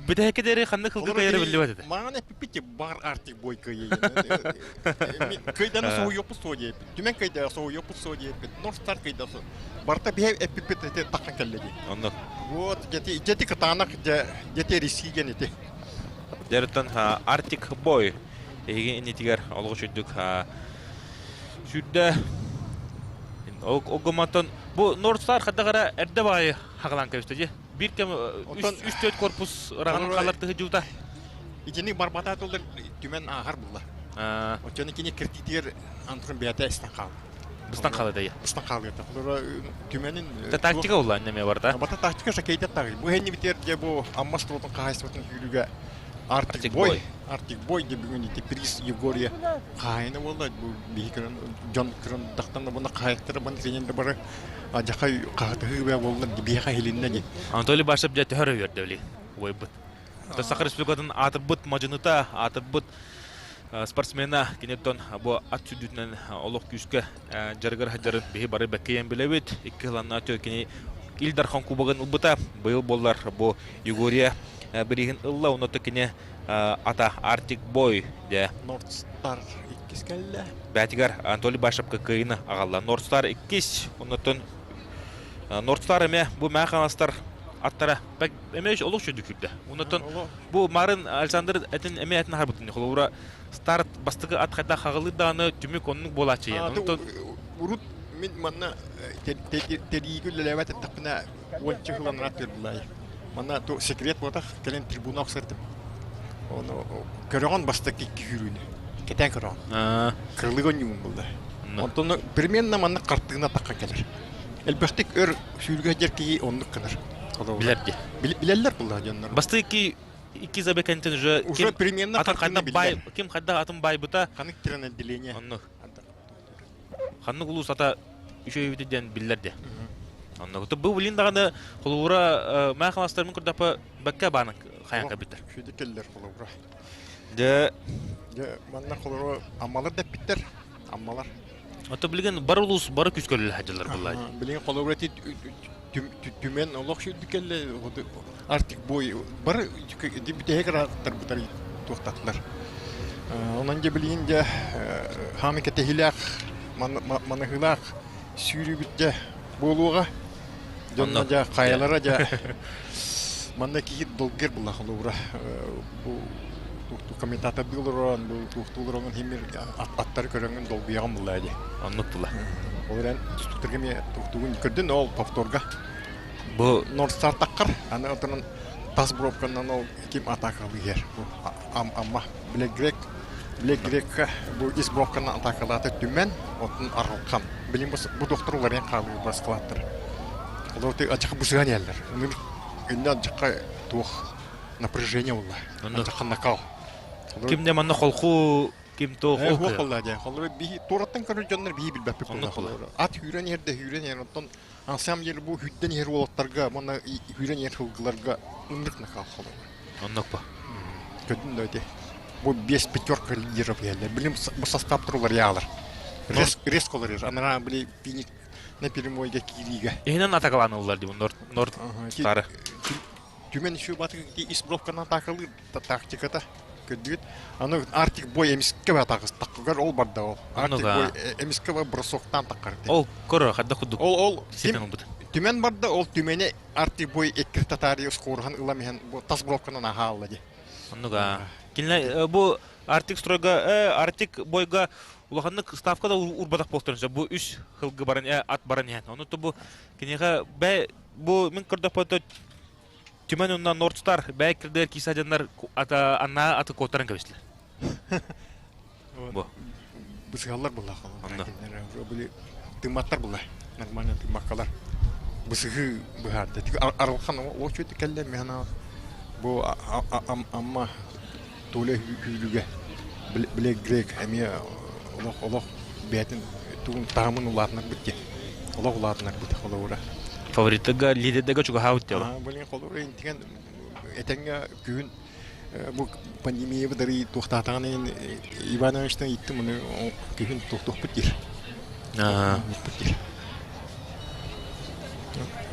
Бүтэһикке диэри ханнык кылгы кыайара биллибэт этэ. Маған эппиппит бар Arctic Boy кыайыы. Кыйданы соһуйуоппут суо диэппит. Түмэн кыйда соһуйуоппут суо диэппит. North Star кыйда Барта биһэ эппиппит эти таххан кэллэ дии. Оннук. Вот дети дети кытаанах дети рисиген ити. Дьарыттан Arctic Boy эһиги иннитигэр олох үчүгдүк сүүрдэ Огомантон бу North Star хайдах эрэ эрдэ баайы хагалаан кэбистэ дии. Биир кэм үс төрт корпус ыраҕынан хаалар тыһы Итини барбата тыллар түмэн ааһар булла. Оччону кини киртитигэр антын бэйэтэ истэн хаалла. Быстан хаалыта я. Быстан хаалыта. Холоро түмэнин тактика улла неме барда. Бата тактика шакейдет тагы. Бу хенни битер же бу Аммас турутун хаһайсыбытын сүүрүүгэ Arctic Boy, Arctic Boy деп бүгүн ити приз Егория хаайына буолла. Бу биһи көрөн дьон көрөн тахтан буна хаайыктара бан тренерде бары жакай хаатыһыы бэ буолла биһиэхэ иһилиннэ ди. Анатолий Башев дьэ төһөр үөрдэ били уойбут. Саха Республикатын аатырбыт мадьыныта, аатырбыт спортсмена киниттэн бу ат сүдүтүнэн олох күүскэ дьарыгар сылдьарын биһи бары бэккэйэн билэбит. Икки сыланна кини Ил Дархан кубогын ылбыта. Быйыл буоллар бу Егория бирииһин ылла, онно кини ата Arctic Boy дэ. North Star иккис кэллэ. Бээтигэр Анатолий Башевка кыайыны аҕалла. North Star иккис, оннуттан North Star эмэ бу мээ хаҥастар аттара эмэ олох чөдү күүрдэ. Оннуттан бу Марын Александр этин эмэ этин харбытын холобура старт бастакы ат хайда хаҕылыыр даҕаны түмүк оннук буолааччы. Урут Мин манна тэриигэ үлэлээбэт эттэхпинэ уонча сыл анараа буллаайы. Манна ту секрет буотах кэлин трибуна охсортум. Ону көрөҕүн бастакы икки сүүрүүнү. Кэтээн көрөҕүн. Кырылык онньугун булла. Онтон примерно манна хартыына тахха кэлэр. Элбэхтик өр сүүргэ сылдьар киһи оннук гынар. Билэр дии. Билэллэр булла дьоннор. Бастакы икки икки забекантен уже уже примерно атын ханна бай ким хайдах атын байбыта ханнык тирэн отделение. Оннук. Ханнык улуус ата үчүгэйбит диэн биллэр де. Онно бу билин даҕаны холуура маа хамастармын курдаппа бакка баанын хайан кабиттер. Шүдү келлер холуура. Дэ Дэ манна холуура аммалар дэппиттер. Аммалар. Ото билигин бар улуус бары күс көлүлэ хадьылар буллай. Билигин холуура ти түмен олох шүдү келле Арктик бой бары бүтэһик ырааттарбытар туохтатылар. Онон дьэ билигин дьэ хаамы кэтэһиилээх маныһыылаах сүүрүүбүт дьэ буолуоҕа. Дьонно дьэ хайалара дьэ манна киһи долгир була холобура бу комментатордыы олорон бу туохтуу олорон химир аттары көрөҥүн долгуйаҕын булла дии. Оннук була. Ол эрэн тустуктарга эмиэ туохтуугун көрдүн ол повторга Бу Нордстар аны отонон тас бровканан ол ким атакалыы иһэр. Бу Амма Блэк Грек Блэк Грекка бу ис бровканан атакалаата түмэн отун арылхан. Билин бу доктор уларыйан хаалыы баскалааттар. Олор ты ачака бусыган иһэллэр. Инне ачака туох напряжение буолла. Ачака накал. Ким де манна холку ким туох ол кыа. Дьэ. Холлор биһи туораттан көрөр дьоннор биһи билбэппит буолла. Ат хүүрэн иһэрдэ хүүрэн иһэр онтон На самом деле бу хүттэн иһэр уолаттарга уонна үүрэн иһэр сылгыларга ынырык накал холобур. Оннук ба. Көдүн да ити. Бу без пятерка лидеров иһэллэр. Билим бу состав турулар яалар. Резко олорор. Анараа били пиник на перемойга киириигэ. Иһинэн атакаланыллар дии нор нор стары. Түмэн еще батык ис бровканан атакалыыр тактиката көрдүгүт. Аны Арктик бой эмискэ атаҕыстаххыгар ол барда ол. Арктик бой эмискэ бросоктаан таххар. Ол көрө хадда курдук. Ол ол түмэн барда ол түмэни Арктик бой эккир татари скорхан ылам иһэн тас бровканан аһаалла ди. Оннуга. Кинилер бу Арктик стройга Арктик бойга улаханнык ставка да урбатах буолтарын бу үс хылгы баран ат баран иһэн. Ону бу киниэхэ бэ бу мин көрдөхпөтө Түмэн онно Нордстар бэйэ кирдэр киса дьоннор ата анна аты куоттаран кэбистилэр. Бу. Бысыһаллар булла Били тымматтар булла. Нормально тыммаккалар. Бысыһы быһаарда. Арылхан ол чөтү кэллэ механа бу амма Толя хүүлүгэ Блэк Грек эмиэ олох олох бэйэтин тугун таһымын улаатынарбыт диye. Олох улаатынарбыт холобура. Фавориттарга лидердерге чугаһаабыт диye. Блин холобура интиген этэҥҥэ күһүн бу пандемия быдары туохтаатаҕын иһин Иван Ивановичтан ииттим уну күһүн туохтуохпут диир. Диир.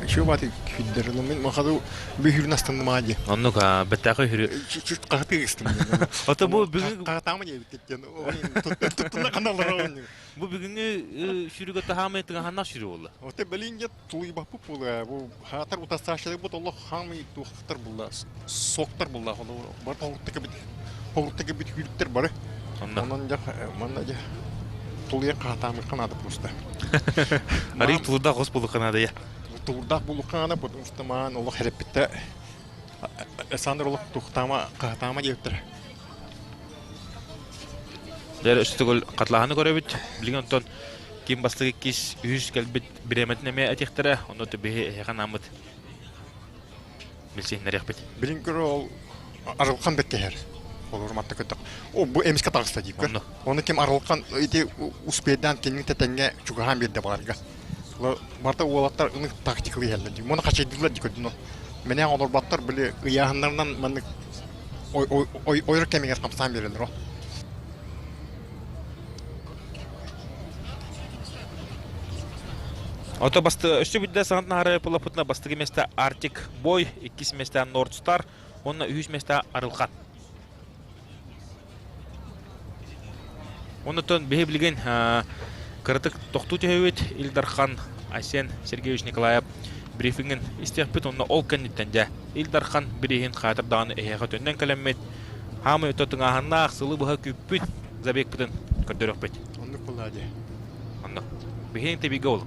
Еще баты күддер, но мен махаду бүйүрүн астынным ади. Оннук бэттээхи хүрү. Чуть кахаты истим. Ото бу бүгүн кахатаамы диэбит диэн. Туттуна каналлар Бу бүгүҥҥү сүрүгө таһаамай тыгаһаннаах сүрү буолла. Оте билин тулуйбаппы була. Бу хаатар утастааччылар бу толлох хаамый туохтар булла. Соктар булла. Бар тоҕуттака бит. Тоҕуттака бит хүлүктер бары. Онон дьэ манна дьэ тулуйан хаатаамыкка наада просто. Арый тулурдаах хос булукка наада я. Тулурдаах булукка наада, потому что маан олох хереппитте Александр олох тухтаама хаатаама диэбиттэр. Дэр өстүгүл хатлаһаны көрөбүт. Билигин онтон ким бастыгы кис үһүс кэлбит бириэмэтин эмиэ этиэхтэрэ. Онно биһи эһиэхэ анааммыт билсиһиннэриэхпит. Билин көрө ол арылхан бэккэһэр. Олор матта көтөх. О бу эмискэ таҕыста диip көр. Оны ким арылхан ити успейдаан кинини тэтэҥҥэ чугаһаан биэрдэ баарга. Барта уолаттар ынык тактикалы иһэллэр дии. Мону хачайдыыллар дии көрдүн. Менээн олорбаттар били ыйааһыннарынан маннык ойор кэмигэр хамсаан биэрэллэр о. Ото басты өссө бидде саҥат наһары пулапытына бастыгы месте Arctic Boy, иккис месте Nord Star, уонна үһүс месте Арылхан. Оннотон биһи билигин кыратык тохтуу түһэбит Ил Дархан Айсен Сергеевич Николаев брифингин истиэхпит онно ол кэнниттэн дьэ Ил Дархан бирииһин хаатыр даҕаны эһиэхэ төннөн кэлэммит хаамай өтө тыҥааһыннаах сылы быһа күүппүт забегпытын көрдөрүөхпүт. Оннук буолла дии. Онно. Биһиги тэбигэ ол.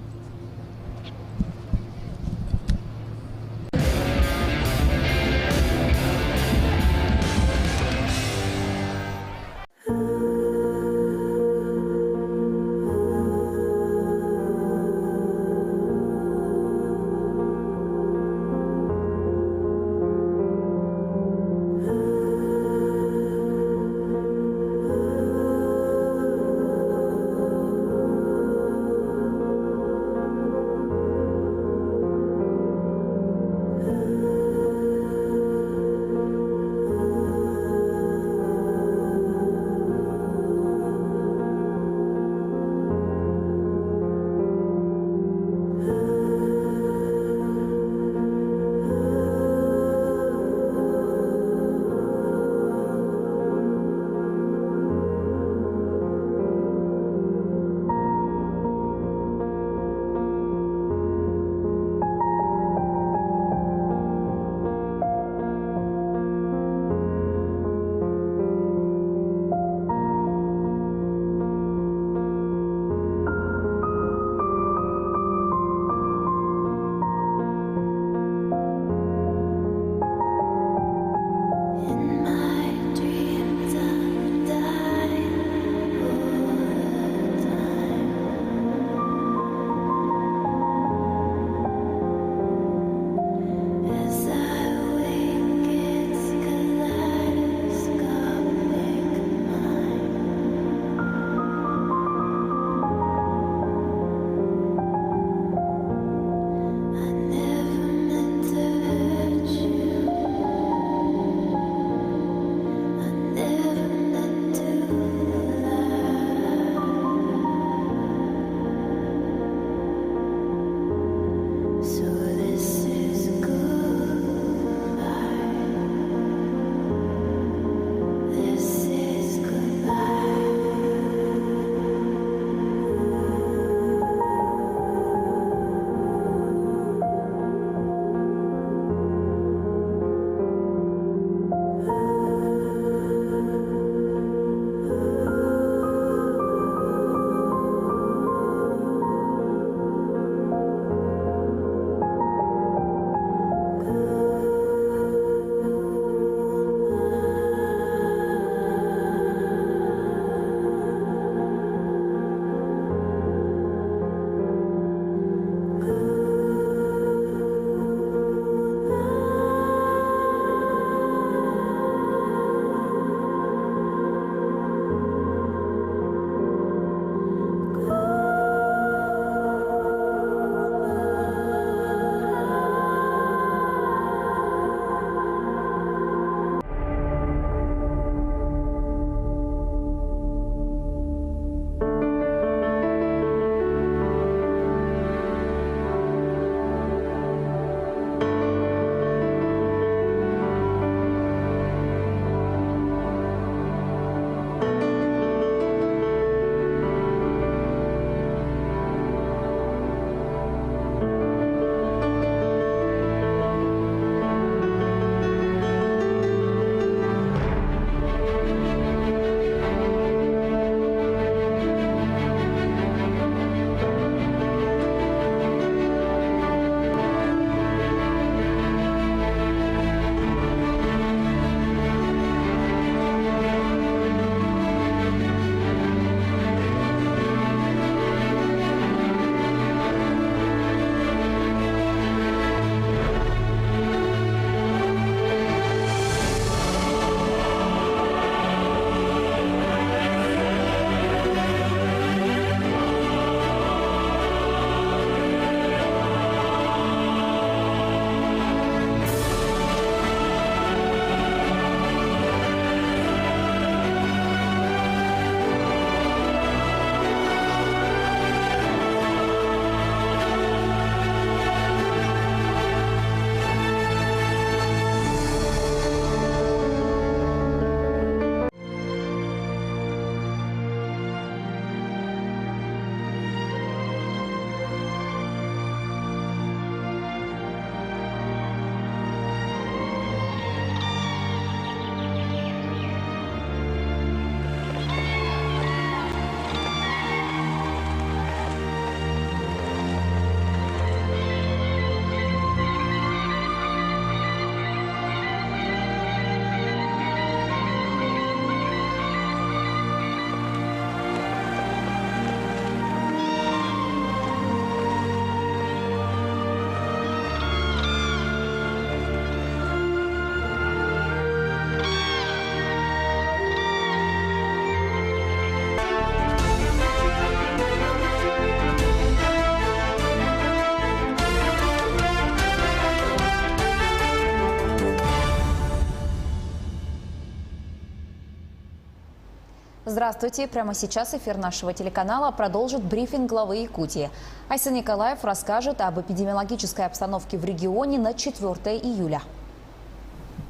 Здравствуйте! Прямо сейчас эфир нашего телеканала продолжит брифинг главы Якутии. Айсен Николаев расскажет об эпидемиологической обстановке в регионе на 4 июля.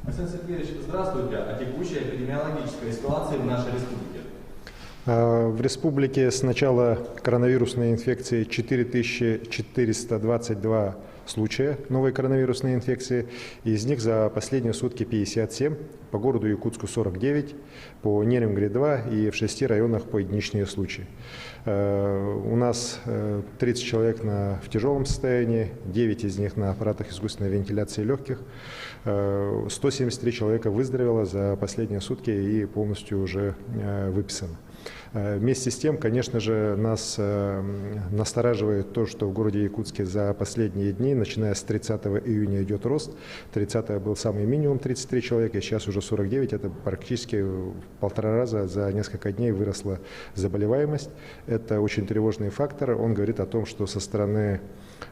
Айсен Сергеевич, здравствуйте. О текущей эпидемиологической ситуации в нашей республике. В республике с начала коронавирусной инфекции 4422 случая новой коронавирусной инфекции. Из них за последние сутки 57, по городу Якутску 49, по Нерюнгри 2 и в 6 районах по единичные случаи. У нас 30 человек в тяжелом состоянии, 9 из них на аппаратах искусственной вентиляции легких. 173 человека выздоровело за последние сутки и полностью уже выписано. Вместе с тем, конечно же, нас настораживает то, что в городе Якутске за последние дни, начиная с 30 июня, идет рост. 30 был самый минимум 33 человека, сейчас уже 49. Это практически в полтора раза за несколько дней выросла заболеваемость. Это очень тревожный фактор. Он говорит о том, что со стороны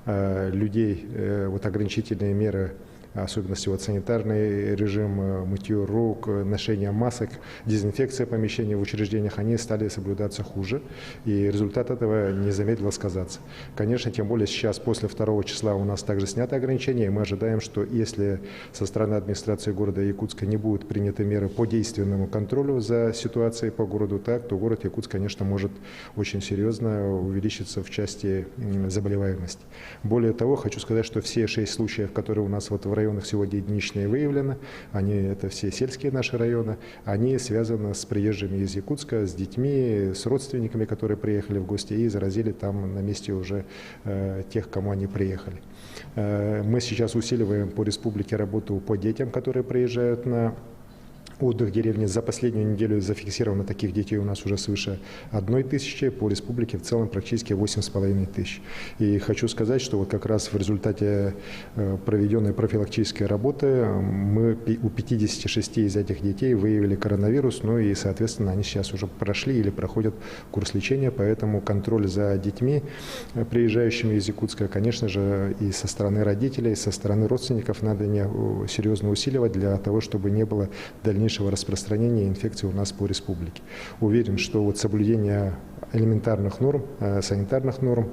людей вот ограничительные меры, особенности вот санитарный режим, мытье рук, ношение масок, дезинфекция помещений в учреждениях, они стали соблюдаться хуже, и результат этого не замедлил сказаться. Конечно, тем более сейчас, после 2 числа, у нас также снято ограничения, и мы ожидаем, что если со стороны администрации города Якутска не будут приняты меры по действенному контролю за ситуацией по городу, так, то город Якутск, конечно, может очень серьезно увеличиться в части заболеваемости. Более того, хочу сказать, что все 6 случаев, которые у нас вот в районах сегодня единичные выявлены, они, это все сельские наши районы, они связаны с приезжими из Якутска, с детьми, с родственниками, которые приехали в гости и заразили там на месте уже тех, кому они приехали. Мы сейчас усиливаем по республике работу по детям, которые приезжают на отдых деревни. За последнюю неделю зафиксировано таких детей у нас уже свыше 1000, по республике в целом практически 8,5 тысяч. И хочу сказать, что вот как раз в результате проведенной профилактической работы мы у 56 из этих детей выявили коронавирус, ну и, соответственно, они сейчас уже прошли или проходят курс лечения, поэтому контроль за детьми, приезжающими из Якутска, конечно же, и со стороны родителей, и со стороны родственников надо серьезно усиливать для того, чтобы не было дальнейшего распространения инфекции у нас по республике. Уверен, что вот соблюдение элементарных норм, санитарных норм,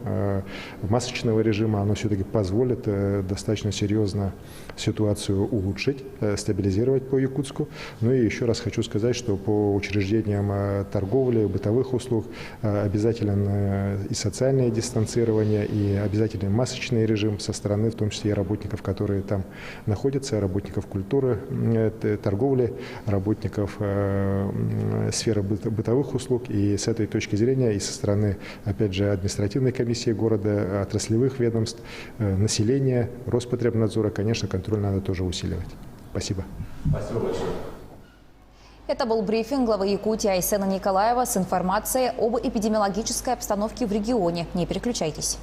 масочного режима, оно все-таки позволит достаточно серьезно ситуацию улучшить, стабилизировать по Якутску. Ну и еще раз хочу сказать, что по учреждениям торговли, бытовых услуг обязателен и социальное дистанцирование, и обязательный масочный режим со стороны, в том числе и работников, которые там находятся, работников культуры, торговли, работников сферы бытовых услуг. И с этой точки зрения и со стороны, опять же, административной комиссии города, отраслевых ведомств, населения, Роспотребнадзора, конечно, контроль надо тоже усиливать. Спасибо. Спасибо большое. Это был брифинг главы Якутии Айсена Николаева с информацией об эпидемиологической обстановке в регионе. Не переключайтесь.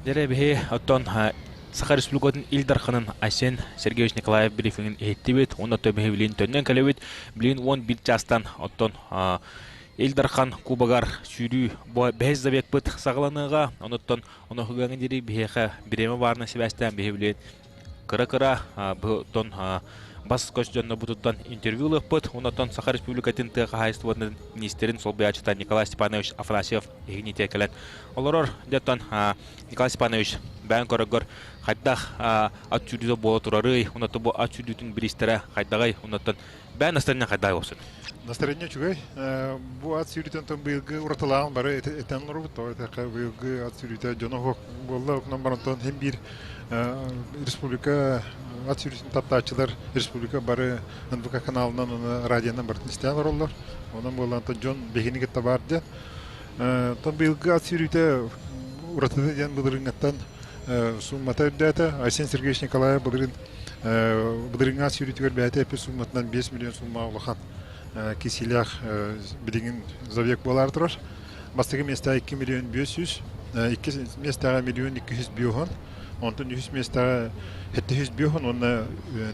Дьэ биһи оттон Саха Республикатын Ил Дарханын Айсен Сергеевич Николаев брифингин иһиттибит, уонна оттон биһи билин төннөн кэлэбит, билин 11 чаастан оттон Ил Дархан Кубогар сүүрүү бу бэһис забегпыт саҕаланыаҕа. Онуттан оноһугаҥа диэри биһиэхэ бириэмэ баарына сибээстээн биһи билин кыра-кыра бутон бас-көс дьоннорбутуттан интервью ылыахпыт. Онтон Саха Республикатын тыа хаһаайыстыбатын министрин солбуйааччыта Николай Степанович Афанасьев иһигиниитэ кэлэн олорор. Дьоттон Николай Степанович бэйэн көрөргөр хайдах ат сүүрдүүтэ буола турарый? Онтон бу ат сүүрдүүтүн бириистэрэ хайдаҕый? Онтон бэйэн настарыня хайдаҕый болсун? Настарыня үчүгэй. Бу ат сүүрүүтүн тон быйылгы уратылааҕын бары этэн олоробут. Тоҕо этэххэ быйылгы ат сүүрүүтэ дьоно суох буолла. Онон барантон хин биир республика ат сүүрүүтүн таптааччылар республика бары НВК каналынан уонна радионан барытын истээн олороллор. Онон буоллаан дьон биһигини кытта баар диэн. Тон быйылгы ат сүүрүүтэ уратыта диэн былырыыҥҥаттан суммата үрдээтэ. Айсен Сергеевич Николаев былырыын былырыыҥҥы ат сүүрүүтүгэр бэйэтэ эппит сумматынан 5 миллион сумма улахан кисиилээх билигин забег буолаары турар. Бастакы миэстэҕэ 2 миллион 500, иккис миэстэҕэ миллион 250, онтон үһүс миэстэҕэ 750 уонна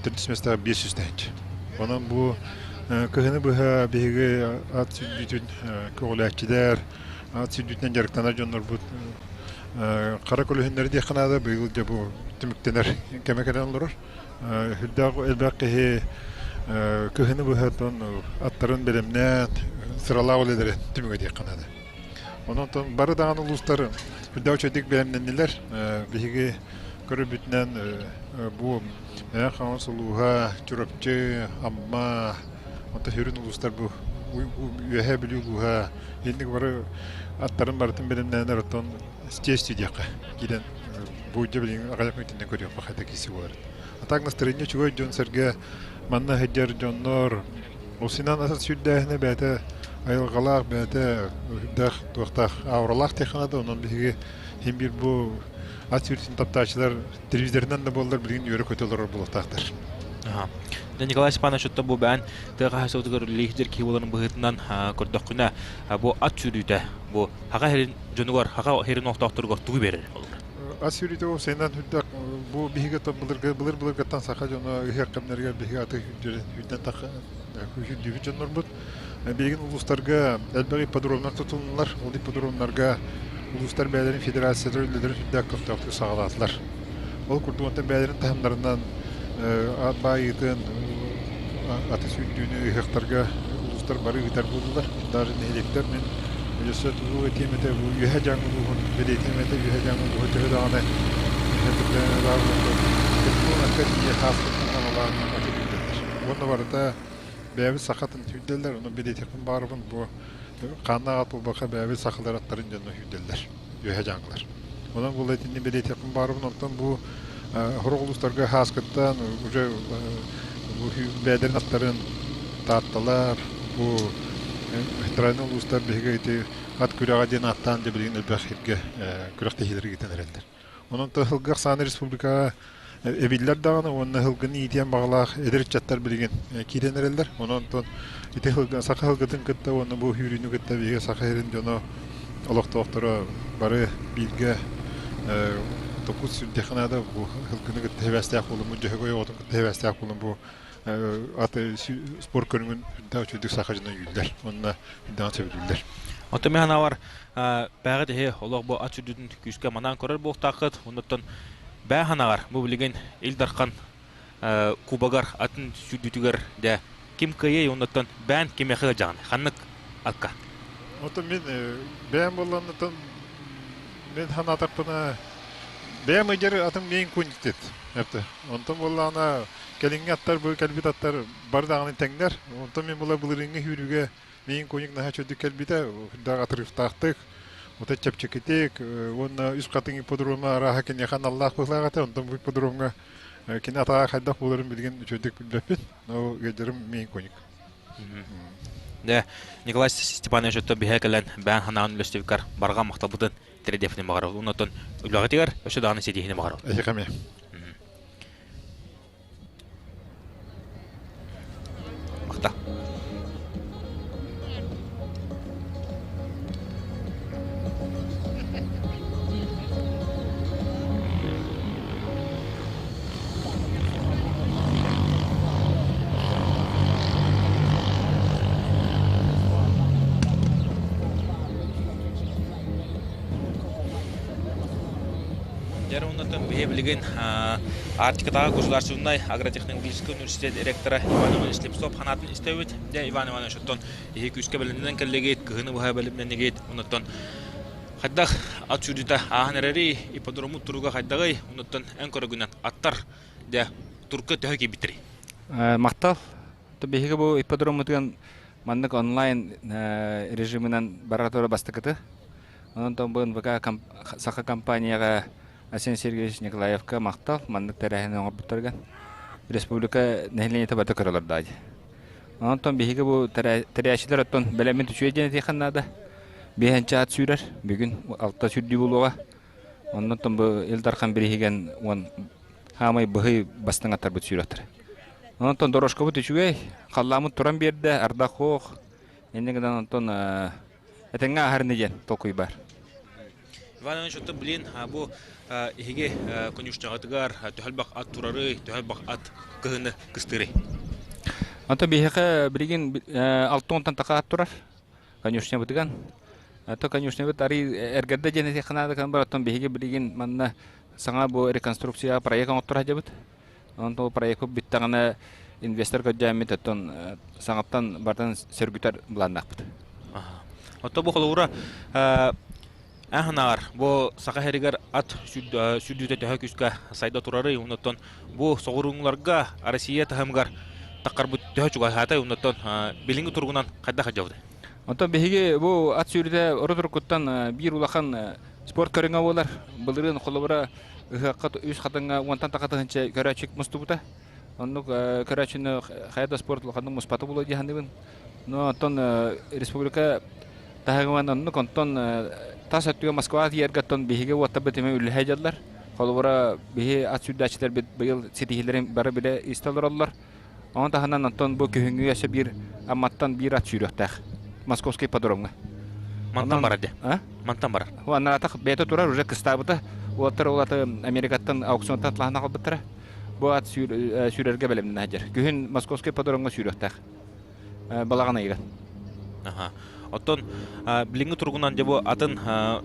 төрдүс миэстэҕэ 500 тыһыынча. Онон бу кыһыны быһа биһиги ат сүүрдүүтүн көҕүлээччилэр, ат сүүрдүүтүнэн дьарыктанар дьоннорбут хара көлөһүннэри диэххэ наада, быйыл дьэ бу түмүктэнэр кэмэ кэлэн олорор. Үрдээх элбэх киһи кыһыны быһа аттарын бэлэмнээн сыралаах үлэлэри түмүгэ диэххэ наада. Онон бары даҕаны улуустар үрдээх үчүгэйдик бэлэмнэннилэр. Биһиги көрөрбүтүнэн бу Мэҥэ Хаҥалас улууһа, Чурапчы, Амма, онтон сүрүн улуустар бу Үөһээ Бүлүү улууһа инник бары аттарын барытын бэлэмнээннэр оттон с честью диэххэ киирэн бу дьэ билигин аҕыйах мүнүүтүнэн көрүөххэ хайдах киси буолар. А так настроение үчүгэй дьон-сэргэ манна сылдьар дьоннор Осинан атын сүүрдээһинэ бэйэтэ айылҕалаах бэйэтэ үрдээх туохтаах ауралаах диэххэ онон биһиги иһин биир бу ат сүүрдүүтүн таптааччылар телевизорынан да буоллар билигин үөрэ-көтө олорор буолуохтаахтар. Ага. Николай Степанович оттон бу бээн тыа хаһаайыстыбатыгар үлэлиир киһи буоларын быһыытынан көрдөххүнэ бу ат сүүрүүтэ бу хаха сирин дьонугар хаха сирин олохтоохторугар тугу биэрэр Ат сүүрүүтэ ол сайынан үрдэх бу биһиги былыргы былыр былыргыттан саха дьоно ыһыах кэмнэригэр биһиги аты үрдэн үрдүүбүт дьоннорбут. Билигин улуустарга элбэх ипподромнар тутуллар. Ол ипподромнарга улуустар бэйэлэрин федерациялар үлэлэрин үрдээх көхтөөхтүк саҕалаатылар. Ол курдук онтон бэйэлэрин таһымнарынан ат баайыытын, аты сүүрдүүнү ыһыахтарга улуустар бары ыытар буоллулар. Даже нэһилиэктэр мин өссө тугу этиэм этэ бу Үөһээ Дьааҥы улууһун бэлиэтиэм этэ Үөһээ Дьааҥы улууһа төһө даҕаны баар буоллар акка тиийэ хааспыттан аналаан аты күүтэллэр. Уонна барыта бэйэбит саха атын сүүрдэллэр, ону бэлиэтиэхпин баарыбын бу хааннаах ат буолбакка бэйэбит сахалар аттарын дьоно сүүрдэллэр, Үөһээ Дьааҥылар. Онон була итинни бэлиэтиэхпин баарыбын, онтон бу сорох улуустарга хааскыттан уже бу бэйэлэрин аттарын таатталар, бу федеральнай улуустар биһиги ити ат күрэҕэ диэн ааттаан дьэ билигин элбэх сиргэ күрэхтэһиилэри ыытан эрэллэр. Онон сылгы ахсаана республикаҕа эбиллэр даҕаны уонна сылгыны иитиэн баҕалаах эдэр ыччаттар билигин киирэн эрэллэр. Онон ити саха сылгытын кытта уонна бу сүүрүүнү кытта биһиги Саха сирин дьоно олохтоохторо бары бииргэ токут сүрдэххэ наада бу сылгыны кытта сибээстээх буолуммут дьөһөгөй оҕотун кытта сибээстээх буолан бу аты спорт көрүҥүн үрдээх үчүгэйдик саха дьоно үүллэр уонна үрдэҕин сөбүлүүллэр. Оттон мин санаабар бээҕит иһи олох бу ат сүрдүтүн күүскэ манаан көрөр буолуохтааххыт. Оннуттан бээ ханаҕар бу билигин Ил Дархан кубогар атын сүүрдүүтүгэр дэ ким кыайыай оннуттан бээн кимиэхэ ыалдьаҕын ханнык акка? Оттон мин бэйэм буолланнытан мин санаатахпына бэйэм ыйдьар атым миин кунтит эпте. Онтон буоллаҕына кэлиҥҥи аттар бу кэлбит аттар бары даҕаны тэҥнэр. Онтон мин була былырыыҥҥы сүүрүүгэ Миин куник наһаа чөдүк кэлбитэ, үрдээх отрывтаахтык, отой чэпчэкитик уонна үс хатыҥ ипподрома арааһа киниэхэ аналлаах быһыылаах этэ. Онтон бу ипподромҥа кини атаҕа хайдах буоларын билигин үчүгэйдик билбэппин. Но ыалдьарым миин куник. Дэ, Николай Степанович оттон биһэ кэлэн бээн ханаан үлэстибиккар барҕа махталбытын тириэрдиэхпитин баҕарабыт. Оннотон үлэҕитигэр өссө даҕаны ситиһиини баҕарабыт. Эһиэхэ эмиэ. Махта. Дьэр оннотон биһи билигин Арктикатааҕы государственнай агротехнологическай университет ректора Иван Иванович Слепцов ханаатын истэбит. Дьэ, Иван Иванович, оттон иһи күүскэ бэлэмнэнэн кэллигит, кыһыны быһа бэлэмнэнигит, оннотон хайдах ат сүүрдүүтэ ааһан эрэрий, ипподромут туруга хайдаҕый, оннотон эн көрөгүнэн аттар дьэ турка төһө киирбиттэрий? Махтал. Биһиги бу ипподроммутугар маннык онлайн режиминэн бара тура бастакыты. Онон бу НВК Саха компанияҕа Айсен Сергеевич Николаевка махтал маннык тэрээһини оҥорбуттарыгар. Республика нэһилиэнньэтэ барыта көрөлөр даа дии. Онтон биһиги бу тэрээччилэр оттон бэлэммит үчүгэй диэн этиэххэ наада. Биэһэнчэ ат сүүрэр, бүгүн алта сүүрдүү буолуоҕа. Оннуттан бу Ил Дархан бириһигэн уон хаамай быһый бастыҥ аттарбыт сүүрөхтөр. Онтон дорожкабыт үчүгэй, халлааммыт туран биэрдэ, ардах хоох. Инньэ гынан онтон этэҥҥэ ааһар ини диэн толкуй баар. Иван Иванович, оттон блин, бу иһиги конюшняҕытыгар төһөлбөх ат турарый, төһөлбөх ат кыһыны кыстыырый? Онтон биһиэхэ билигин 60 таха ат турар конюшнябытыган. То конюшнябыт арый эргэрдэ диэн этиэххэ наада кан бар, оттон биһиги билигин манна саҥа бу реконструкция проект оҥоттор сылдьабыт. Онтон проекпыт бүттэҕинэ инвестор көрдөөммүт оттон саҥаттан барытын сөргүтэр былааннаахпыт. Оттон бу холобура аһынаар бу Саха сиригэр ат сүүрдүүтэ төһө күүскэ сайда турарый, оннуттан бу соҕурууҥуларга Россия таһымыгар таххарбыт төһө чугаһаатай, оннуттан билиҥҥи туругунан хайдах сылдьабыт? Онтон биһиги бу ат сүүрүүтэ урут-уруккуттан биир улахан спорт көрүҥэ буолар. Былырыын холобура ыһыахха үс хатыҥҥа уонтан таха тыһыынча көрөөччү мустубута. Оннук көрөөччүнү хайа да спорт улаханнык муспата буолуо дии саныыбын. Но оттон республика таһыгынан оннук, онтон тас өттүгэр Москва тиийэргэ оттон биһиги уоттарбыт эмиэ үллэһэ дьаллар. Холобура, биһи ат сүүрдээччилэрбит быйыл ситиһиилэрин бары билэ истэ олороллор. Ону таһынан онтон бу күһүҥҥү өссө биир Амматтан биир ат сүүрүөхтээх. Московский ипподромҥа. Мантан барар дии. А? Мантан барар. Аннаратах бэйэтэ турар, уже кыстаабыта. Уолаттар ол аты Америкаттан аукционтан атлаһан аҕалбыттара. Бу ат сүүрэргэ бэлэмнэнэ сылдьар. Күһүн Московский ипподромҥа сүүрүөхтээх. Балаҕан ыйыгар. Аха. Оттон билиҥҥи туругунан дьэ бу атын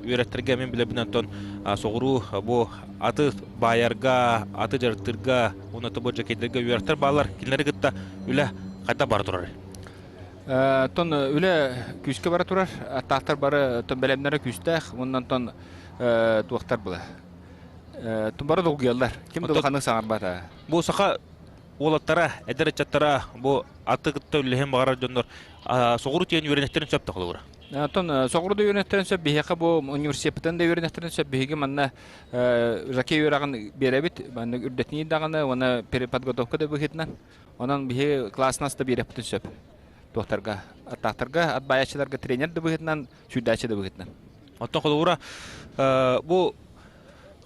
үөрэхтэргэ мин билэбин оттон соҕуруу бу аты баайарга, аты дьарыктыырга уонна бу жакейдергэ үөрэхтэр бааллар. Кинилэри кытта үлэ хайдах бара турар? Оттон үлэ күүскэ бара турар. Аттаахтар бары оттон бэлэмнэрэ күүстээх. Уонна онтон туохтар была. Бары долгуйаллар. Ким да улаханнык саҥарбата. Бу саха уолаттара, эдэр ыччаттара бу аты кытта үллэһин баҕарар дьоннор соҕуруу тиийэн үөрэнэхтэрин сөп да холобура. Оттон соҕуруу да үөрэнэхтэрин сөп, биһиэхэ бу университеппытын да үөрэнэхтэрин сөп. Биһиги манна жокей үөрэҕин биэрэбит, манна үрдэтинии даҕаны уонна переподготовка да быһыытынан. Онон биһи класснас да биэрэхпитин сөп. Туохтарга, аттаахтарга, ат баайааччыларга тренер да быһыытынан, сүүрдээччи да быһыытынан. Оттон холобура бу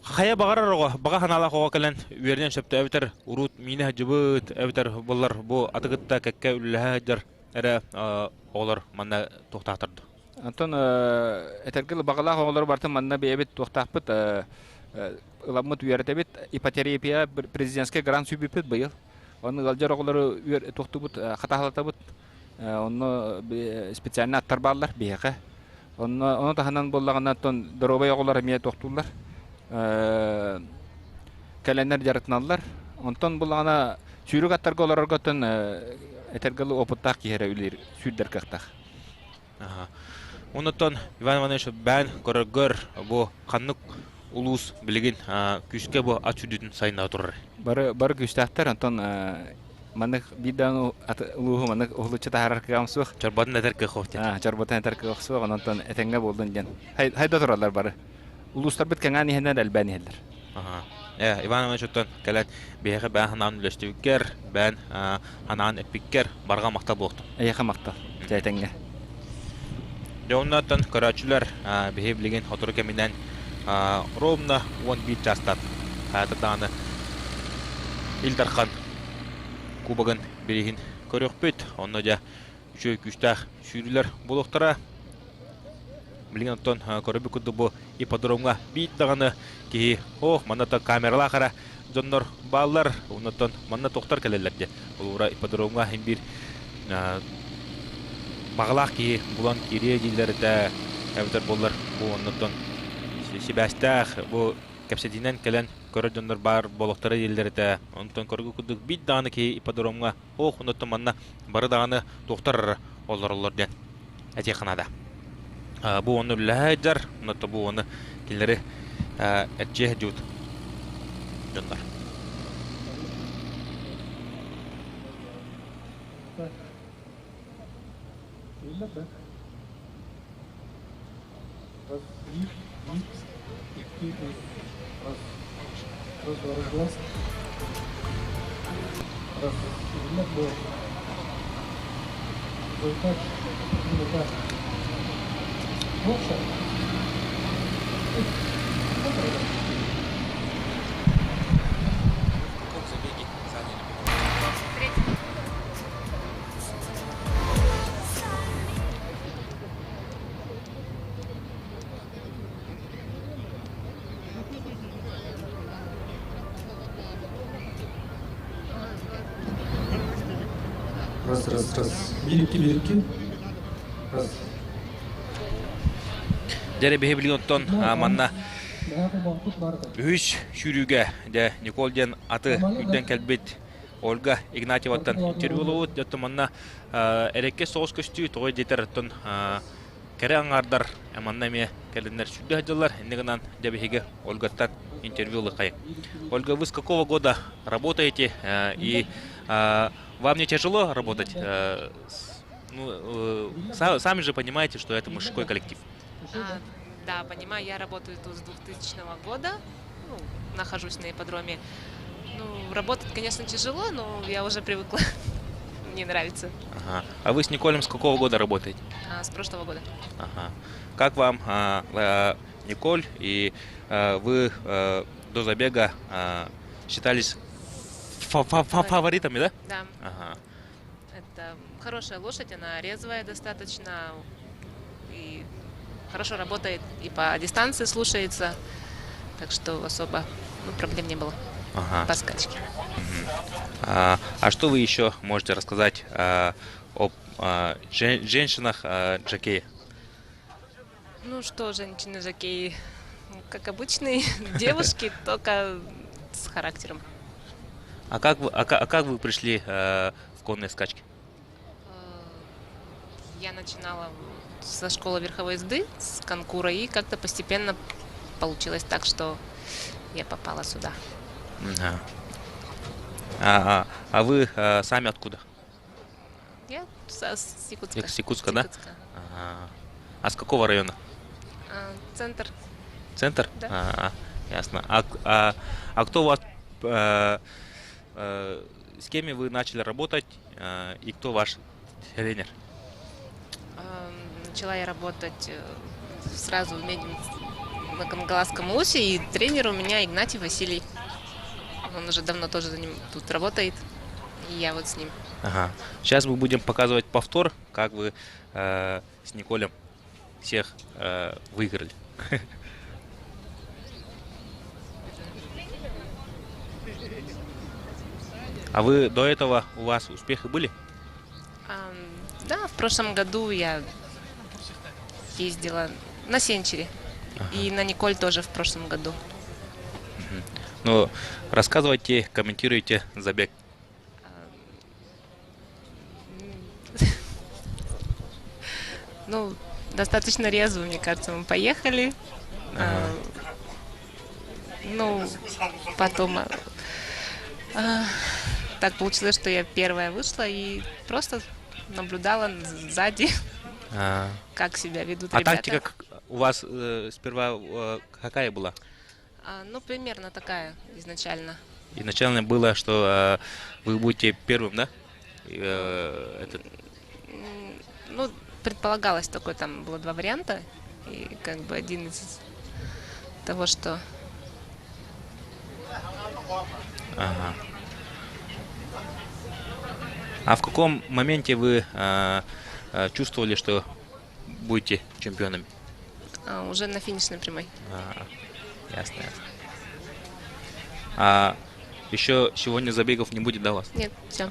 Хайа баҕарар оҕо, баҕа санаалаах оҕо кэлэн үөрэнэн сөптөөбүтэр, урут миинэ сылдьыбыт, эбэтэр буоллар бу аты кытта кэккэ үлэлэһэ сылдьар эрэ оҕолор манна туохтаахтар дуо? Онтон этэргэ баҕалаах оҕолору барытын манна бэйэбит туохтаахпыт ыламмыт үөрэтэбит. Ипотерапия президентскэй грант сүүйбүппүт быйыл. Онно ыалдьар оҕолору туохтуубут хатаһалатабыт. Онно специально аттар бааллар биһиэхэ. Онно ону таһынан буоллаҕына оттон доруобай оҕолор эмиэ тохтууллар. Кэлэннэр дьарыктаналлар. Онтон буллаҕына сүүрүк аттарга олорорго оттон этэргэ дылы опыттаах киһи эрэ үлэлиир сүүрдэр кыахтаах. Оннуттан Иван Иванович бээн көрөргөр бу ханнык улуус билигин күүскэ бу ат сүүрдүүтүн сайыннара турар? Бары бары күүстээхтэр. Онтон маннык биир даҕаны улууһу маннык уһулуччу таһаарар кыаҕым суох. Чорботун этэр кыах суох диэн. Чорботун этэр кыах суох, онон этэҥҥэ буоллун диэн. Хайда тураллар бары. Улуустарбыт кэҥээн иһэннэр элбээн иһэллэр. Иван Иванович оттон кэлэн биһиэхэ бээн ханаан үллэстибиккэр, бээн ханаан эппиккэр барҕа махтал буолтун. Эйиэхэ махтал. Дьэ этэҥҥэ. Дьэ оннуттан көрөөччүлэр биһи билигин сотору кэминэн ровно 11 чаастан хаята даҕаны Ил Дархан Кубогын бирииһин көрүөхпүт. Онно дьэ үчүгэй күүстээх сүүрүүлэр буолуохтара. Билигин оттон көрөбүт курдук бу ипподромҥа биир даҕаны киһи ох манна то камералаах эрэ дьоннор бааллар. Оннуттан манна тохтор кэлэллэр диye. Олуура ипподромҥа иһин биир баҕалаах киһи булан киириэ дииллэр этэ. Эбэтэр буоллар бу оннуттан сибээстээх бу. кэпсэтиинэн кэлэн көрөр дьоннор баар буолуохтара дииллэр этэ. Онтон көргө курдук биир даҕаны киһи ипподромҥа ох онтон манна бары даҕаны туохтар олороллор диэн этиэххэ наада. Бу ону үлэлэһэ сылдьар, онтон бу ону кинилэри эрчийэ сылдьыбыт дьоннор. Раз, раз, раз. Бирикки, бирикки. Раз. Дьэ биһи билигин оттон манна үһүс сүүрүүгэ дьэ Никол диэн аты үрдэн кэлбит Ольга Игнатьеваттан интервью ылабыт. Дьэ манна эрэккэ соҕус көстүү тоҕо диэтэр оттон кэрэ аҥаардар манна эмиэ кэлиннэр сүүрдэ сылдьаллар. Инньэ гынан дьэ биһиги Ольгаттан интервью ылыаххайыҥ. Ольга, вы с какого года работаете и вам не тяжело работать? Ну, сами же понимаете, что это мужской коллектив. А, да, понимаю, я работаю тут с 2000 года, ну, нахожусь на ипподроме. Ну, работать, конечно, тяжело, но я уже привыкла. Мне нравится. Ага. А вы с Николем с какого года работаете? А, с прошлого года. Ага. Как вам Николь? И вы до забега считались фаворитами, да? Да. Ага. Это хорошая лошадь, она резвая достаточно и хорошо работает и по дистанции слушается, так что особо ну, проблем не было по скачке. А что вы еще можете рассказать об женщинах жокее? Ну что, женщины-жокеи, как обычные девушки, только с характером. А как вы пришли в конные скачки? Я начинала со школы верховой езды, с конкура, и как-то постепенно получилось так, что я попала сюда. Да. А вы сами откуда? Я с Якутска. С Якутска, да? Якутска. Ага. А с какого района? А, центр. Центр? Да. А, ясно. А кто у вас, с кем вы начали работать и кто ваш тренер? Начала я работать сразу в на Кангаласском улусе, и тренер у меня Игнатий Василий. Он уже давно тоже за ним тут работает, и я вот с ним. Ага. Сейчас мы будем показывать повтор, как вы с Николем всех выиграли. А вы до этого у вас успехи были? Да, в прошлом году я ездила на Сенчери. И на Николь тоже в прошлом году. Ну, рассказывайте, комментируйте забег. Ну, достаточно резво, мне кажется, мы поехали. Ну, потом так получилось, что я первая вышла и просто наблюдала сзади, как себя ведут А ребята. тактика у вас сперва какая была? Ну, примерно такая изначально. Изначально было, что вы будете первым, да? Ну, предполагалось такое, там было два варианта. И как бы один из того, что Ага. А в каком моменте вы чувствовали, что будете чемпионами? Уже на финишной прямой. А, ясно, ясно. А еще сегодня забегов не будет, да, у вас? Нет, все.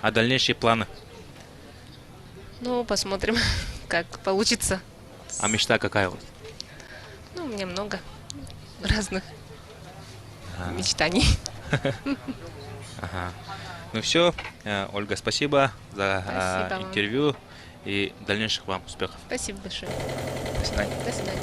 А дальнейшие планы? Ну, посмотрим, как получится. А мечта какая у вас? Ну, у меня много. разных мечтаний. Ага. Ну все, Ольга, спасибо за Спасибо вам. интервью и дальнейших вам успехов. Спасибо большое. До свидания. До свидания.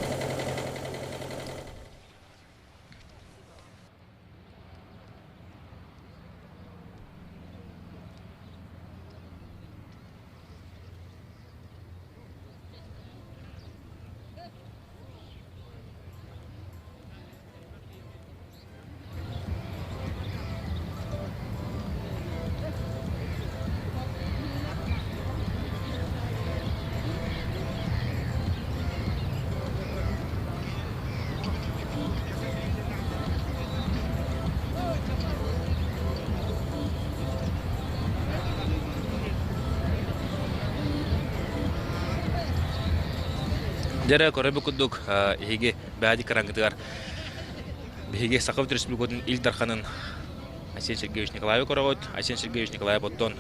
Дьэрэ көрөбү курдук эһиги бээди кырангытыгар биһиги Сахабыт Республикатын Ил Дарханын Айсен Сергеевич Николаевы көрөҕүт. Айсен Сергеевич Николаев оттон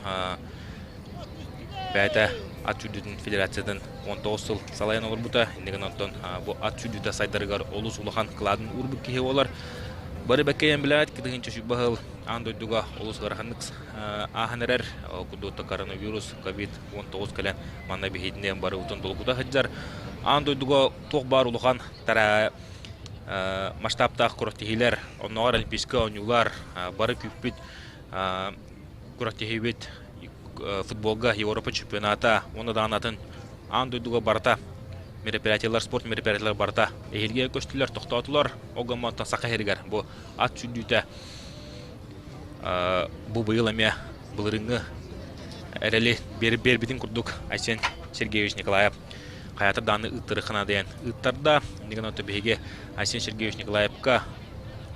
бэйэтэ ат сүүрдүүтүн федерациятын 19 сыл салайан олорбута. Иннигин оттон бу ат сүүрдүүтэ сайдарыгар олус улахан кылаатын уурбут киһи буолар. Бары бэккэйэн билээт, кытыһынча сүүрбэ сыл аан дойдуга олус ыараханнык ааһан эрэр. Ол курдук коронавирус, ковид-19 кэлэн манна биһиитинэн барыбытын долгута сылдьар. Аан дойдуга туох баар улахан тара масштабтаах күрэхтэһиилэр, оннооҕор Олимпийскай оонньуулар бары күүппүт күрэхтэһиибит футболга Европа чемпионата уонна даҕаны атын аан дойдуга барыта мероприятиелар, спорт мероприятиелар барыта эһиилгэ көстүлэр, тохтоотулар. Ол гынан Саха сиригэр бу ат сүүрдүүтэ бу быйыл эмиэ былырыыҥҥы эрэли биэрбитин курдук Айсен Сергеевич Николаев хайата дааны ыыттарыххына диэн ыыттарда. Иннигин отто биһиги Айсен Сергеевич Николаевка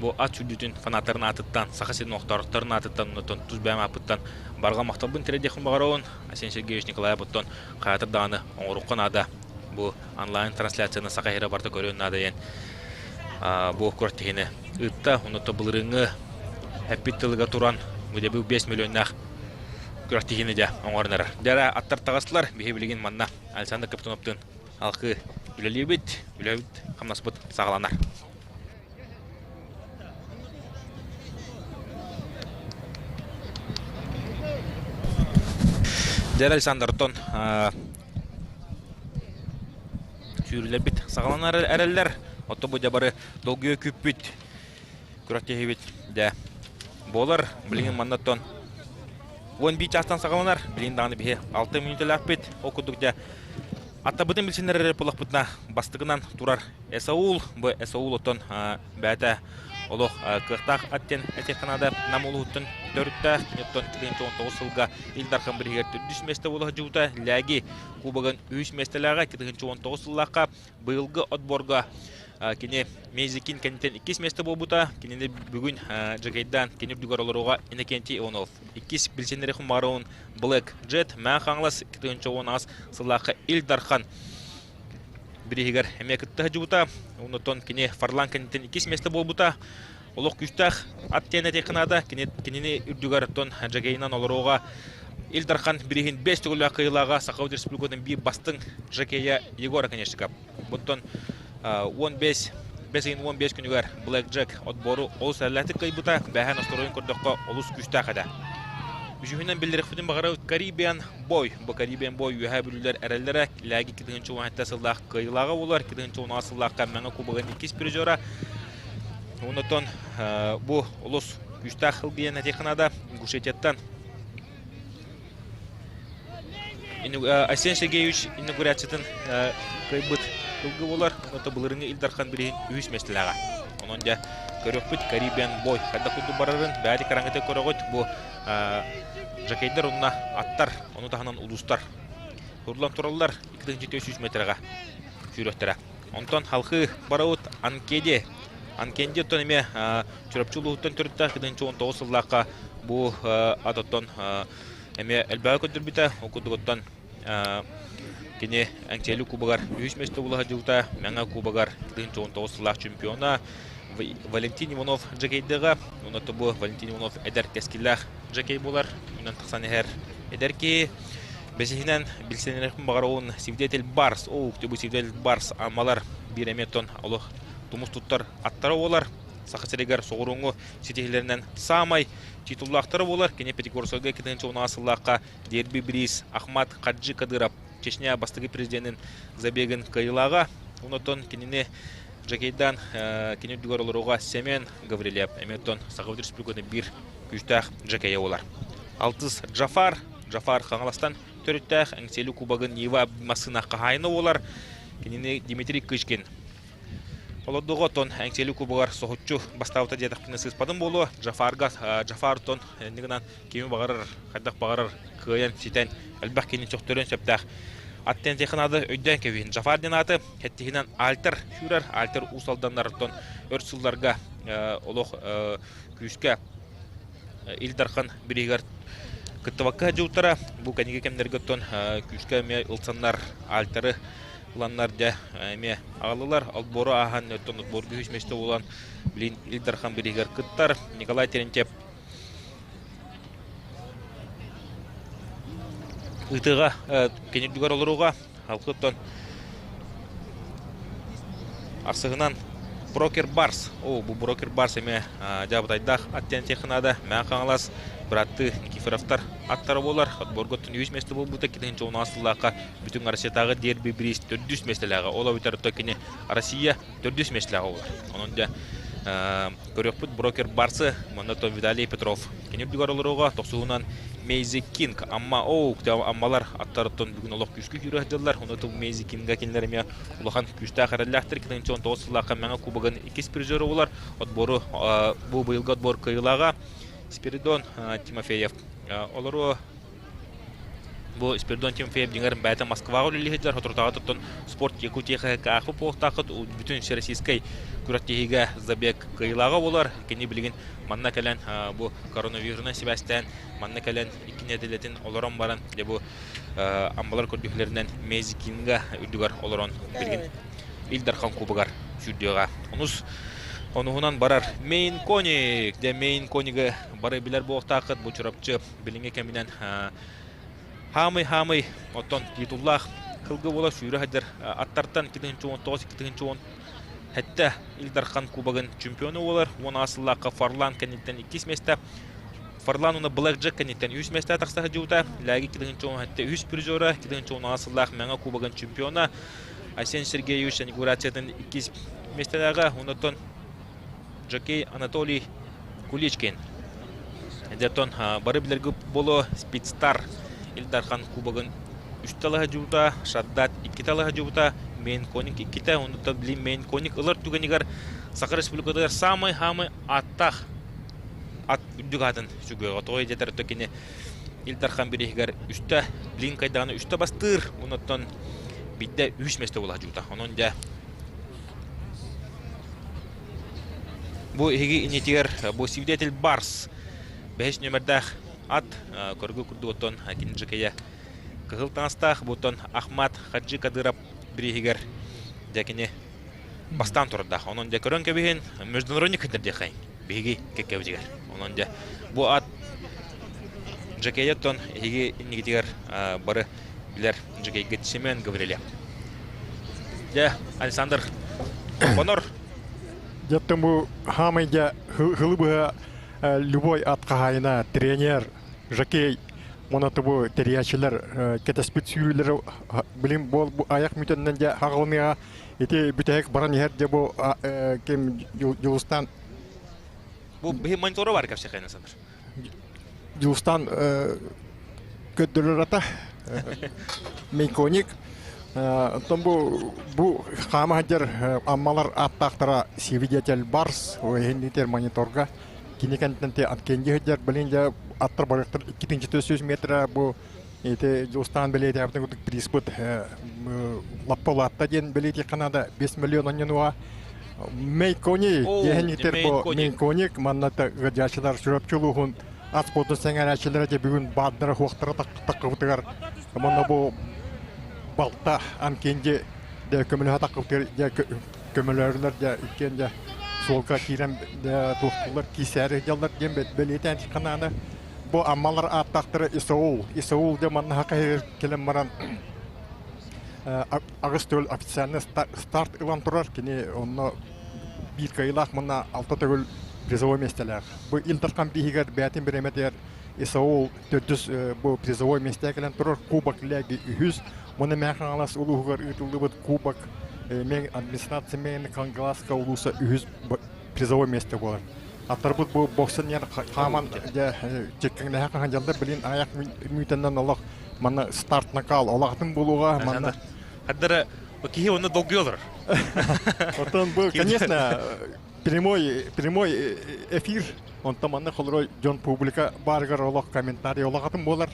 бу ат сүүрдүүтүн фанаттарын аатыттан, Саха сирин олохтоохторун аатыттан, онтон тус бэйэм ааппыттан барҕа махталбын тириэрдиэхпин баҕарабын. Айсен Сергеевич Николаев оттон хайатар даҕаны оҥоруохха наада. Бу онлайн трансляцияны Саха сирэ барыта көрүөн наада диэн бу күрэхтэһиини ыытта. Онуота былырыыҥҥы эппит тылыгар туран бу 5 миллионнаах күрэхтэһиини дьэ оҥорон эрэр. Дьэ аттар таҕыстылар. Биһи билигин манна Александр Каптуновтыын алгыы үлэлиибит, үлэбит хамнаспыт саҕаланар. Дьэ Александртон сүүрүлэрбит саҕаланар эрэллэр. Оттон бу дьэ бары долгуйа күүппүт күрэхтэһиибит дьэ буолар. Билигин маннаттан 11 чаастан саҕаланар. Билигин даҕаны биһи 6 мүнүүтэлээхпит. Ол курдук дьэ аттабытын билсиннэр эрэ буоллахпытына бастакынан турар Эсаул. Бу Эсаул оттон бэйэтэ олох кыахтаах ат диэн этиэххэ наада. Нам улууһуттан төрүттээх. Оттон 2019 сылга Ил Дархан бирииһигэр төрдүс миэстэ буола сылдьыбыта. Лээги Кубогын үһүс миэстэлээҕэ 2019 сыллаахха быйылгы отборга кини Мезикин кэнниттэн иккис миэстэ буолбута. Кинини бүгүн Джагайдаан кини үрдүгэр олорууга Иннокентий Иванов. Иккис билсиннэри Хумаровун Black Jet Мэҥэ Хаҥалас 2018 сыллаахха Ил Дархан бирииһигэр эмиэ кытта сылдьыбыта. Онтон кини Фарлан кэнниттэн иккис миэстэ буолбута. Олох күүстээх ат диэн этиэххэ наада. Кини, кинини үрдүгэр оттон жокейынан олорууга Ил Дархан бирииһин 5 төгүллээх кыайыылааҕа Саха Республикатын биир бастыҥ жокейа Егор Оконешников. Бұттан 15 5 ыйын 15 күнүгэр Black Jack отбору олус эрэллээхтик кыайбыта, бэһэн остуруйун көрдөххө олус күүстээх этэ. Үсүһүнэн биллэриэхпитин баҕарабыт Caribbean Boy. Бу Caribbean Boy Үөһээ Бүлүүлэр эрэллэрэ Лээги 2017 сыллаах кыайыылааҕа буолар. 2016 сыллаахха Мэҥэ Кубогын иккис призера. Онтон бу олус күүстээх ылгыйан этиэххэ наада. Ингушетияттан Айсен Сергеевич инаугурациятын кыайбыт ылгы буолар. Онто былырыҥҥы Ил Дархан билигин үһүс миэстэлээҕэ. Онон дьэ көрүөхпүт Caribbean Boy хайдах курдук барарын бэйэти караҥыты көрөҕүт. Бу жокейдар уонна аттар, ону таһынан улуустар турлан тураллар 2400 метрга сүүрүөхтэрэ. Онтон халхыы барабыт Анкеди. Анкенди оттон эмиэ Чурапчы улууһуттан төрүттээх 2019 сыллаахха бу ат оттон эмиэ элбэҕи көрдөрбүтэ. Ол курдук оттон кини Эҥсиэли кубогар үһүс миэстэ буола сылдьыбыта. Мэҥэ кубогар 2019 сыллаах чемпиона Валентин Иванов жокейдыга. Онон бу Валентин Иванов эдэр кэскиллээх жокей буолар. Үнэн тахсан иһэр эдэр киһи. Бэсиһинэн билсэнэрхин баҕарабын Свидетель Барс. Оо, бу Свидетель Барс аммалар биир эмиэ тон олох тумус туттар аттара буолар. Саха сиригэр соҕурууҥу ситиһиилэринэн саамай титуллаахтара буолар. Кини Пятигорскайга 2010 сыллаахха дерби бириис Ахмат Хаджи Кадыров Чечня бастакы президенин забегын кыайыылааҕа. Онтон кинини жокейдаан кини үрдүгэр олорууга Семен Гаврильев эмиэ оттон Саха Республикатын биир күүстээх жокейа буолар. Алтыс Джафар, Джафар Хаҥаластан төрүттээх Эҥсиэли кубогын Нива массыына хаһаайына буолар. Кинини Дмитрий Кычкин Олордуга оттон Эҥсиэли кубогар соһуччу бастаабыта диэтэхпинэ сыыспатым буолуо. Джафарга Джафар оттон инник гынан кими баҕарар, хайдах баҕарар кыайан ситэн элбэх киһини сөхтөрүөн сөптөөх аттен технады өйдөөн кэбиһин. Джафар диэн ааты хэттиһинэн Альтер сүүрэр. Альтер Уус Алданнарыттан өр сылларга олох күүскэ Ил Дархан бирииһигэр кыттыбакка дьылтара бу кэнники кэмнэргэ оттон күүскэ эмиэ ылсаннар Альтеры ыланнар дьэ эмиэ аҕаллылар. Отбору ааһан оттон отборга үһүс миэстэ буолан билин Ил Дархан бирииһигэр кыттар Николай Терентьев ыытыыга кини үрдүгэр олорууга Алкыттан арсыһынан Брокер Барс. О, бу Брокер Барс эмиэ дьаабытайдаах ат диэн технада Мэҥэ Хаҥалас быраттыы Никифоровтар аттара буолар. Отборго үс миэстэ буолбута 2016 сыллаахха бүтүн Россиятааҕы дерби бириис төрдүс миэстэлээҕэ. Ол эбэтэр кини Россия төрдүс миэстэлээҕэ буолар. Онон дьэ көрүөхпүт Брокер Барсы манна то Виталий Петров. Кини үрдүгэр олоруоҕа тохсуһунан Мейзи Кинг Амма оу Аммалар аттарыттан бүгүн олох күүскэ күүрэ сылдьаллар. Ону тыл Мейзи Кинга кинилэр эмиэ улахан күүстээх эрэллээхтэр. 2019 сыллаахха Мэҥэ Кубогын иккис призеры буолар. Отбору бу быйылгы отбор кыайыылааҕа Спиридон Тимофеев. Олору Бу Спиридон Тимофеев дьиҥэр бэйэтэ Москваҕа үлэлии сылдьар, соторутааҕы туттан спорт Якутия ХК буолуохтааххыт бүтүн всероссийскай күрэхтэһиигэ забег кыайыылааҕа буолар. Кини билигин манна кэлэн бу коронавирунан сибээстээн манна кэлэн икки нэдиэлэтин олорон баран дьэ бу амбалар көрдүһүүлэринэн Мезикинга үрдүгэр олорон билигин Ил Дархан Кубогар сүүрдүөҕэ. Онус онуһунан барар Мейн Коник. Дьэ Мейн Конигы бары билэр буолуохтааххыт. Бу Чурапчы билиҥҥи кэминэн хаамый-хаамый оттон титуллаах кылгы буола сүүрэ сылдьар аттартан 2019-2010 сэттэ Ил Дархан Кубогын чемпиона буолар. 10 сыллаахха Фарлан кэнниттэн иккис миэстэ Фарлан уонна Блэк Джек кэнниттэн үс миэстэ тахса сылдьыбыта. Лээги 2017 үһүс призера, 2016 сыллаах Мэҥэ Кубогын чемпиона Айсен Сергеевич инаугурациятын иккис миэстэлээҕэ. Онтон жокей Анатолий Куличкин. Дьэ, бары билэргэ буолуо Спидстар Ил Дархан Кубогын үс талаһа дьуута, Шаддат икки талаһа дьуута, Мейн Коник иккитэ, оннуттан билин Мейн Коник ылар түгэнигэр Саха Республикатыгар саамай-хаамай ааттаах ат үрдүк аатын сүгүөҕэ. Тоҕо диэтэр кини Ил Дархан бирииһигэр үстэ билин кайдаҕына үстэ бастыыр, оннуттан биирдэ үһүс миэстэ буолар дьуута. Онон дьэ Бу эһиги иннитигэр бу свидетель Барс бэһис нүөмэрдээх ат көргө курдук оттон кини жокейа кыһыл таҥастаах бу оттон Ахмат Хаджи Кадыров бирииһигэр дьэ кини бастаан турардаах. Онон дьэ көрөн кэбиһин международный кытар диэхэй биһиги кэккэбитигэр. Онон дьэ бу ат жокейа оттон эһиги иннигитигэр бары билэр жокейгит Семен Гаврильев. Дьэ, Александр Хонор. Дьэттэн бу хаамай дьэ хылы быһа любой ат хаһаайына, тренер, жокей, монаты бу тэрийээччилэр кэтэспит сүүрүүлэри билим буол аяк мүтэннэн дьэ хаҕылыныаҕа ити бүтэһик баран иһэр дьэ бу ким Дьулустан Бу биһи монитору бар кэпсэхэ Александр. Дьулустан көрдөрөр ата Мейконик. Оттон бу бу хаама сылдьар аммалар ааттаахтара свидетель Барс иһиннитер мониторга кини кэнтэн кенди сылдьар билин дьэ аттар барыктар 2 метра бу ити Дьулустан бэлиэтээбитин курдук приспыт лаппа улаатта диэн бэлиэтиэххэ наада 5 миллион онньонуга Мейкони диэһинитер бу Мейконик манна ыадьааччылар Чурапчы улууһун ас спордун сэҥээрээччилэрэ дьэ бүгүн баардара хуохтара таххыбытыгар манна бу балта Амкенди дэ көмөлөһө таххыбытыгар дьэ көмөлөөрүлэр дьэ иккиэн дьэ суолга киирэн туохтуулар киисээри дьаллар диэн бэлиэтээн ханааны бу аммалар ааттаахтара Исаул Исаул дьэ манна хаһыгар кэлэн баран аҕыс төгүл официальный старт ылан турар. Кини онно биир кыайыылаах мунна алта төгүл призовой миэстэлээх. Бу Ил Дархан бииһигэр бэйэтин бириэмэтигэр Исаул төрдүс бу призовой миэстэ кэлэн турар Кубок Леги үһүс. Муна Мэҥэ Хаҥалас улууһугар ыытыллыбыт Кубок администрация Мэҥэ Кангаласка улууса үһүс призовой миэстэ буолар. Аттарбыт бу боксан диэн хааман дьэ чеккэҥнэһэ хаһан билин аяк мүйтэннэн олох манна старт накал олохтун булуга манна Хаддара киһи онно долгуйа олорор. Оттон бу, конечно, прямой прямой эфир. Онтон манна холорой дьон публика баарыгар олох комментарий олохатын буолар.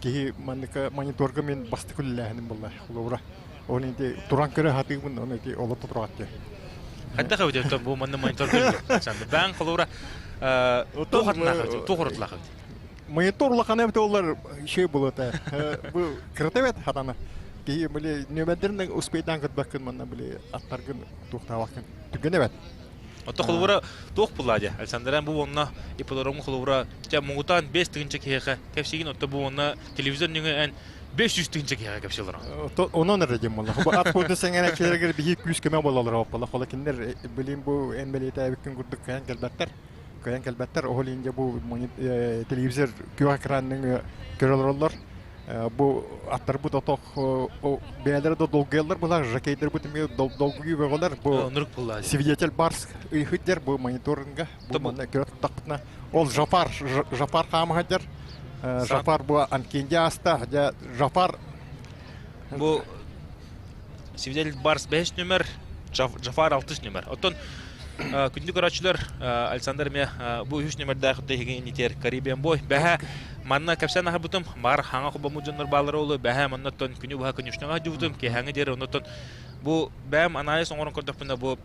Киһи манныка мониторга мен бастакы үлэлээһиним буолла холобура. Оны ити туран көрө хатыыбын, оны ити олото тураат. Хайдах эбит бу манна монитор көрүллэр. Баан холобура туох атыннаах туох оротулаах эбит. Монитор улахан эбит олар шей болот. Бу кырата эбит хатана. Киһи били нөмердерин успейдан кытбаккын манна били аттаргын туохтаабаккын. Түгэн эбит. Отто холобура туох булла дьэ Александран бу онно ипподрому холобура ча муҥутаан 5 тыһыынча киһиэхэ кэпсиигин отто бу онно телевизор нөҥүө эн 500 тыһыынча киһиэхэ кэпсии олорон. Онон эрэ диэн буолла. Бу ат курдук сэҥээрээччилэригэр биһи күүс көмө буолаллар буолла. Хола кинилэр билин бу эн бэлиэтээбиккин курдук кыайан кэлбэттэр. Кыайан кэлбэттэр. Ол иһин дьэ бу телевизор күөх экранын көрө олороллор. Бу аттарбыт отох бэйэлэрэ да долгуйаллар булар, жокейдербит эмиэ долгуйуу бөҕөлөр. Бу свидетель барс ыйхыддер бу мониторинга бу манна көрө туттахпытына ол Жапар Жапар хаамыһаддер Жапар бу Анкенди аста дьэ Жапар бу свидетель барс 5 нөмер Жафар 6 нөмер. Оттон күндү көрөөччүлэр Александр эмиэ бу үһүс нөмердээх иһигин инитиэр Caribbean Boy бэһэ манна кэпсээн аһарбытым бар хаҥа хобоммут дьоннор бааллара олу бэһэ маннаттан күнү быһа конюшняҕа дьубутум киэһээҥи диэри оннуттан бу бэйэм анализ оҥорон көрдөхпүнэ бу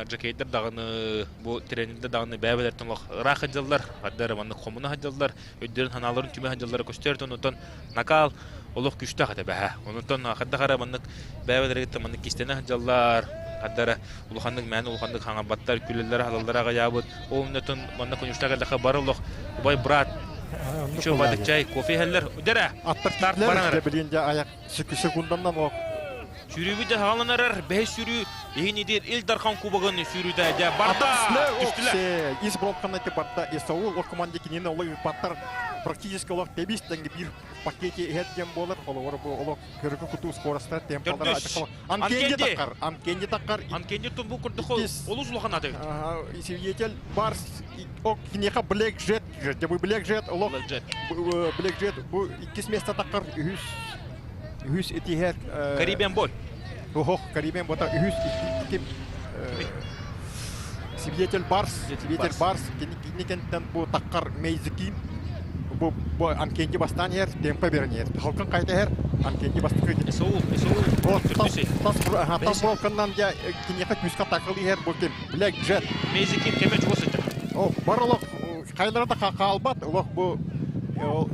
жокейдер даҕаны бу тренердэр даҕаны бэйэ-бэйэлэриттэн олох ыраах сылдьаллар ардары маннык хомуна сылдьаллар өйдөрүн санааларын түмэ сылдьаллара көстөр оннуттан накаал олох күүстээх этэ бэһэ оннуттан хайдах эрэ маннык бэйэ-бэйэлэриттэн маннык кистэнэ сылдьаллар ардара улаханнык мээнэ улаханнык хаҥарбаттар күлэллэрэ халаллара аҕыйаабыт ол оннуттан манна конюшня кэллэххэ бары олох убай брат еще бадык чай кофе иһэллэр дэрэ старт баран билин дьэ аяк секунданнан ол Сүүрүүбүт дьэ хааланарар бэһис сүүрүү иһин идиир Ил Дархан кубогын сүүрүүтэ дьэ барда түстүлэр. Ис бровканы барда Исаул ол команда кинини олох ыыппаттар практически олох тэбис тэҥҥэ биир пакете иһэр диэн буолар холобур бу олох көрүкү кутуу скоростар темпалара Анкенди таккар Анкенди таккар Анкенди тумбу курдук олус улахан аты свидетель барс о киниэхэ Black Jet дьэ бу Black Jet олох Black Jet бу иккис место таккар үһүс үһүс этиһэр Caribbean Boy Ох, Caribbean бота үһүс ким Свидетель Барс, Свидетель Барс, кини кэнтэн бу таккар Мейзикин бу бу Анкенди бастаан иһэр, темпа берен иһэр. Халкын хайта иһэр, Анкенди бастакы. Исаул, Исаул. Тас тас бровканнан я киниэхэ күүскэ такыл иһэр бу ким Black Jet. Мейзикин кеме чугас сылдьар. О, бар олох хайлара да хаалбат, олох бу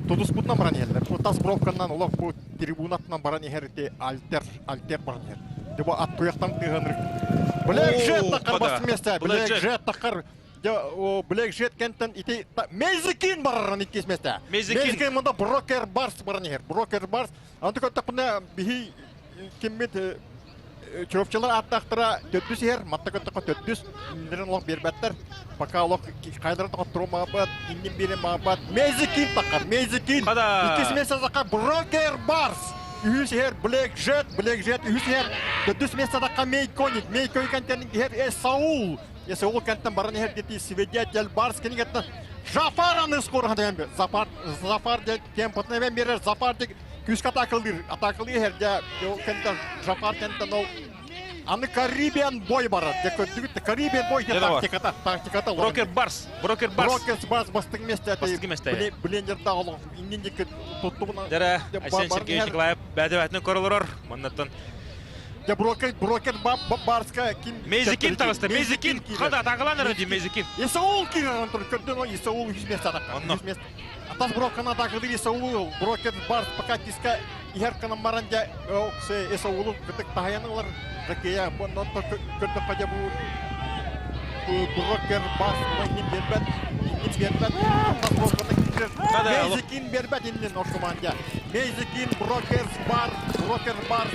тутуспутунан баран иһэллэр. Бу тас бровканнан олох бу трибунатынан баран иһэр ити альтер, альтер баран иһэр. Дьэ бу ат туйахтан тыаһыныр. Black Jet такар бас месте, Black Jet такар Дьэ, Black Jet кентен ити Мейзикин бараран иккис месте. Мейзикин мында Брокер Барс баран иһэр. Брокер Барс. Анты көттөхпүнэ биһи киммит Чурапчылар ааттаахтара төрдүс иһэр, матта көттөххө төрдүс, иннилэрин олох биэрбэттэр. Пока олох хайдарын тоҕоттору маабат, иннин биэрин маабат. Мейзикин таххар, Мейзикин. Иккис место таххар Брокер Барс. Үһүс иһэр Black Jet, Black Jet үһүс иһэр. Төрдүс место тахха Мейконик, Мейконик кэнтэн иһэр Эсаул. Эсаул кэнтэн баран иһэр дети Свидетель Барс кинигеттен Жафар аны скороһын Зафар, Зафар темпотун эбэн биэрэр Зафар күүскэ атаакалыыр атаакалыы иһэр дьэ ол кэнтэн Жафар кэнтэн ол аны Карибиан бой барар дьэ көрдүгүт да Карибиан бой тактиката тактиката Брокер Барс Брокер Барс Брокер Барс бастыҥ месте бастыҥ месте блендерда олох иннин диэки туттубуна Дэрэ Айсен Сергеевич Николаев бэдэ-бээтин көрөлөрөр маннаттан Дьэ брокер брокер Барска ким Мезикин таҕыста Мезикин хада атаакалаан эрэ дии Мезикин Исаул киирэн турар көрдүн Исаул үһүс месте атакка Онно Атас броккана атакалыыр Исаулу брокер Барс пока диска иһэр кынан баран дьэ Исаулу кытык таһайан ылар Жакея көрдөххө дьэ бу брокер Барс иннин биэрбэт иннин биэрбэт Атас броккана киирэр Мейзикин биэрбэт иннин ортуман дьэ Мейзикин брокер Бар брокер Барс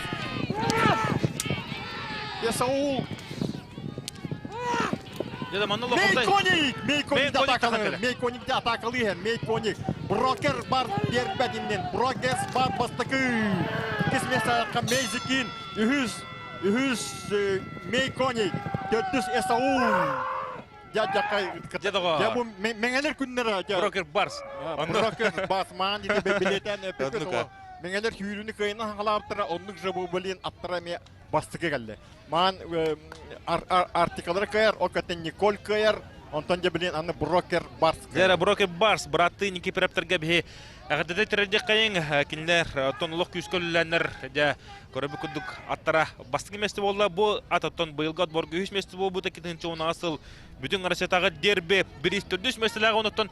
Исаул. Мейконик! Мейконик атакалы, Мейконик атакалы, Мейконик. Брокер бар бербет иннен, Брокер бар бастакы. Иккис место Мейзикин, үһүс, үһүс Мейконик, төрдүс Эсаул. Дядя Дя бу меңелер күннere. Брокер Барс. Брокер Барс маан диде билетен Меңелер сүүрүнү кыйына хаңалаабыттара оннук же бу блин аттара ме бастыкы келди. Маан артикалары кыйар, ол каттен Николь кыйар, онтон же блин аны Брокер Барс. Дера Брокер Барс братты Никипыраптерге бихи Әгәдәдә терәдә кайын кинилер оттон олох күүскөлләнер дә көрөбү курдук аттара бастыҥ месте буолла. Бу ат оттон быйылгы отборга үс месте буолбута китинчи асыл бүтүн Россиятагы дерби бирис төрдүс местеләге онуттан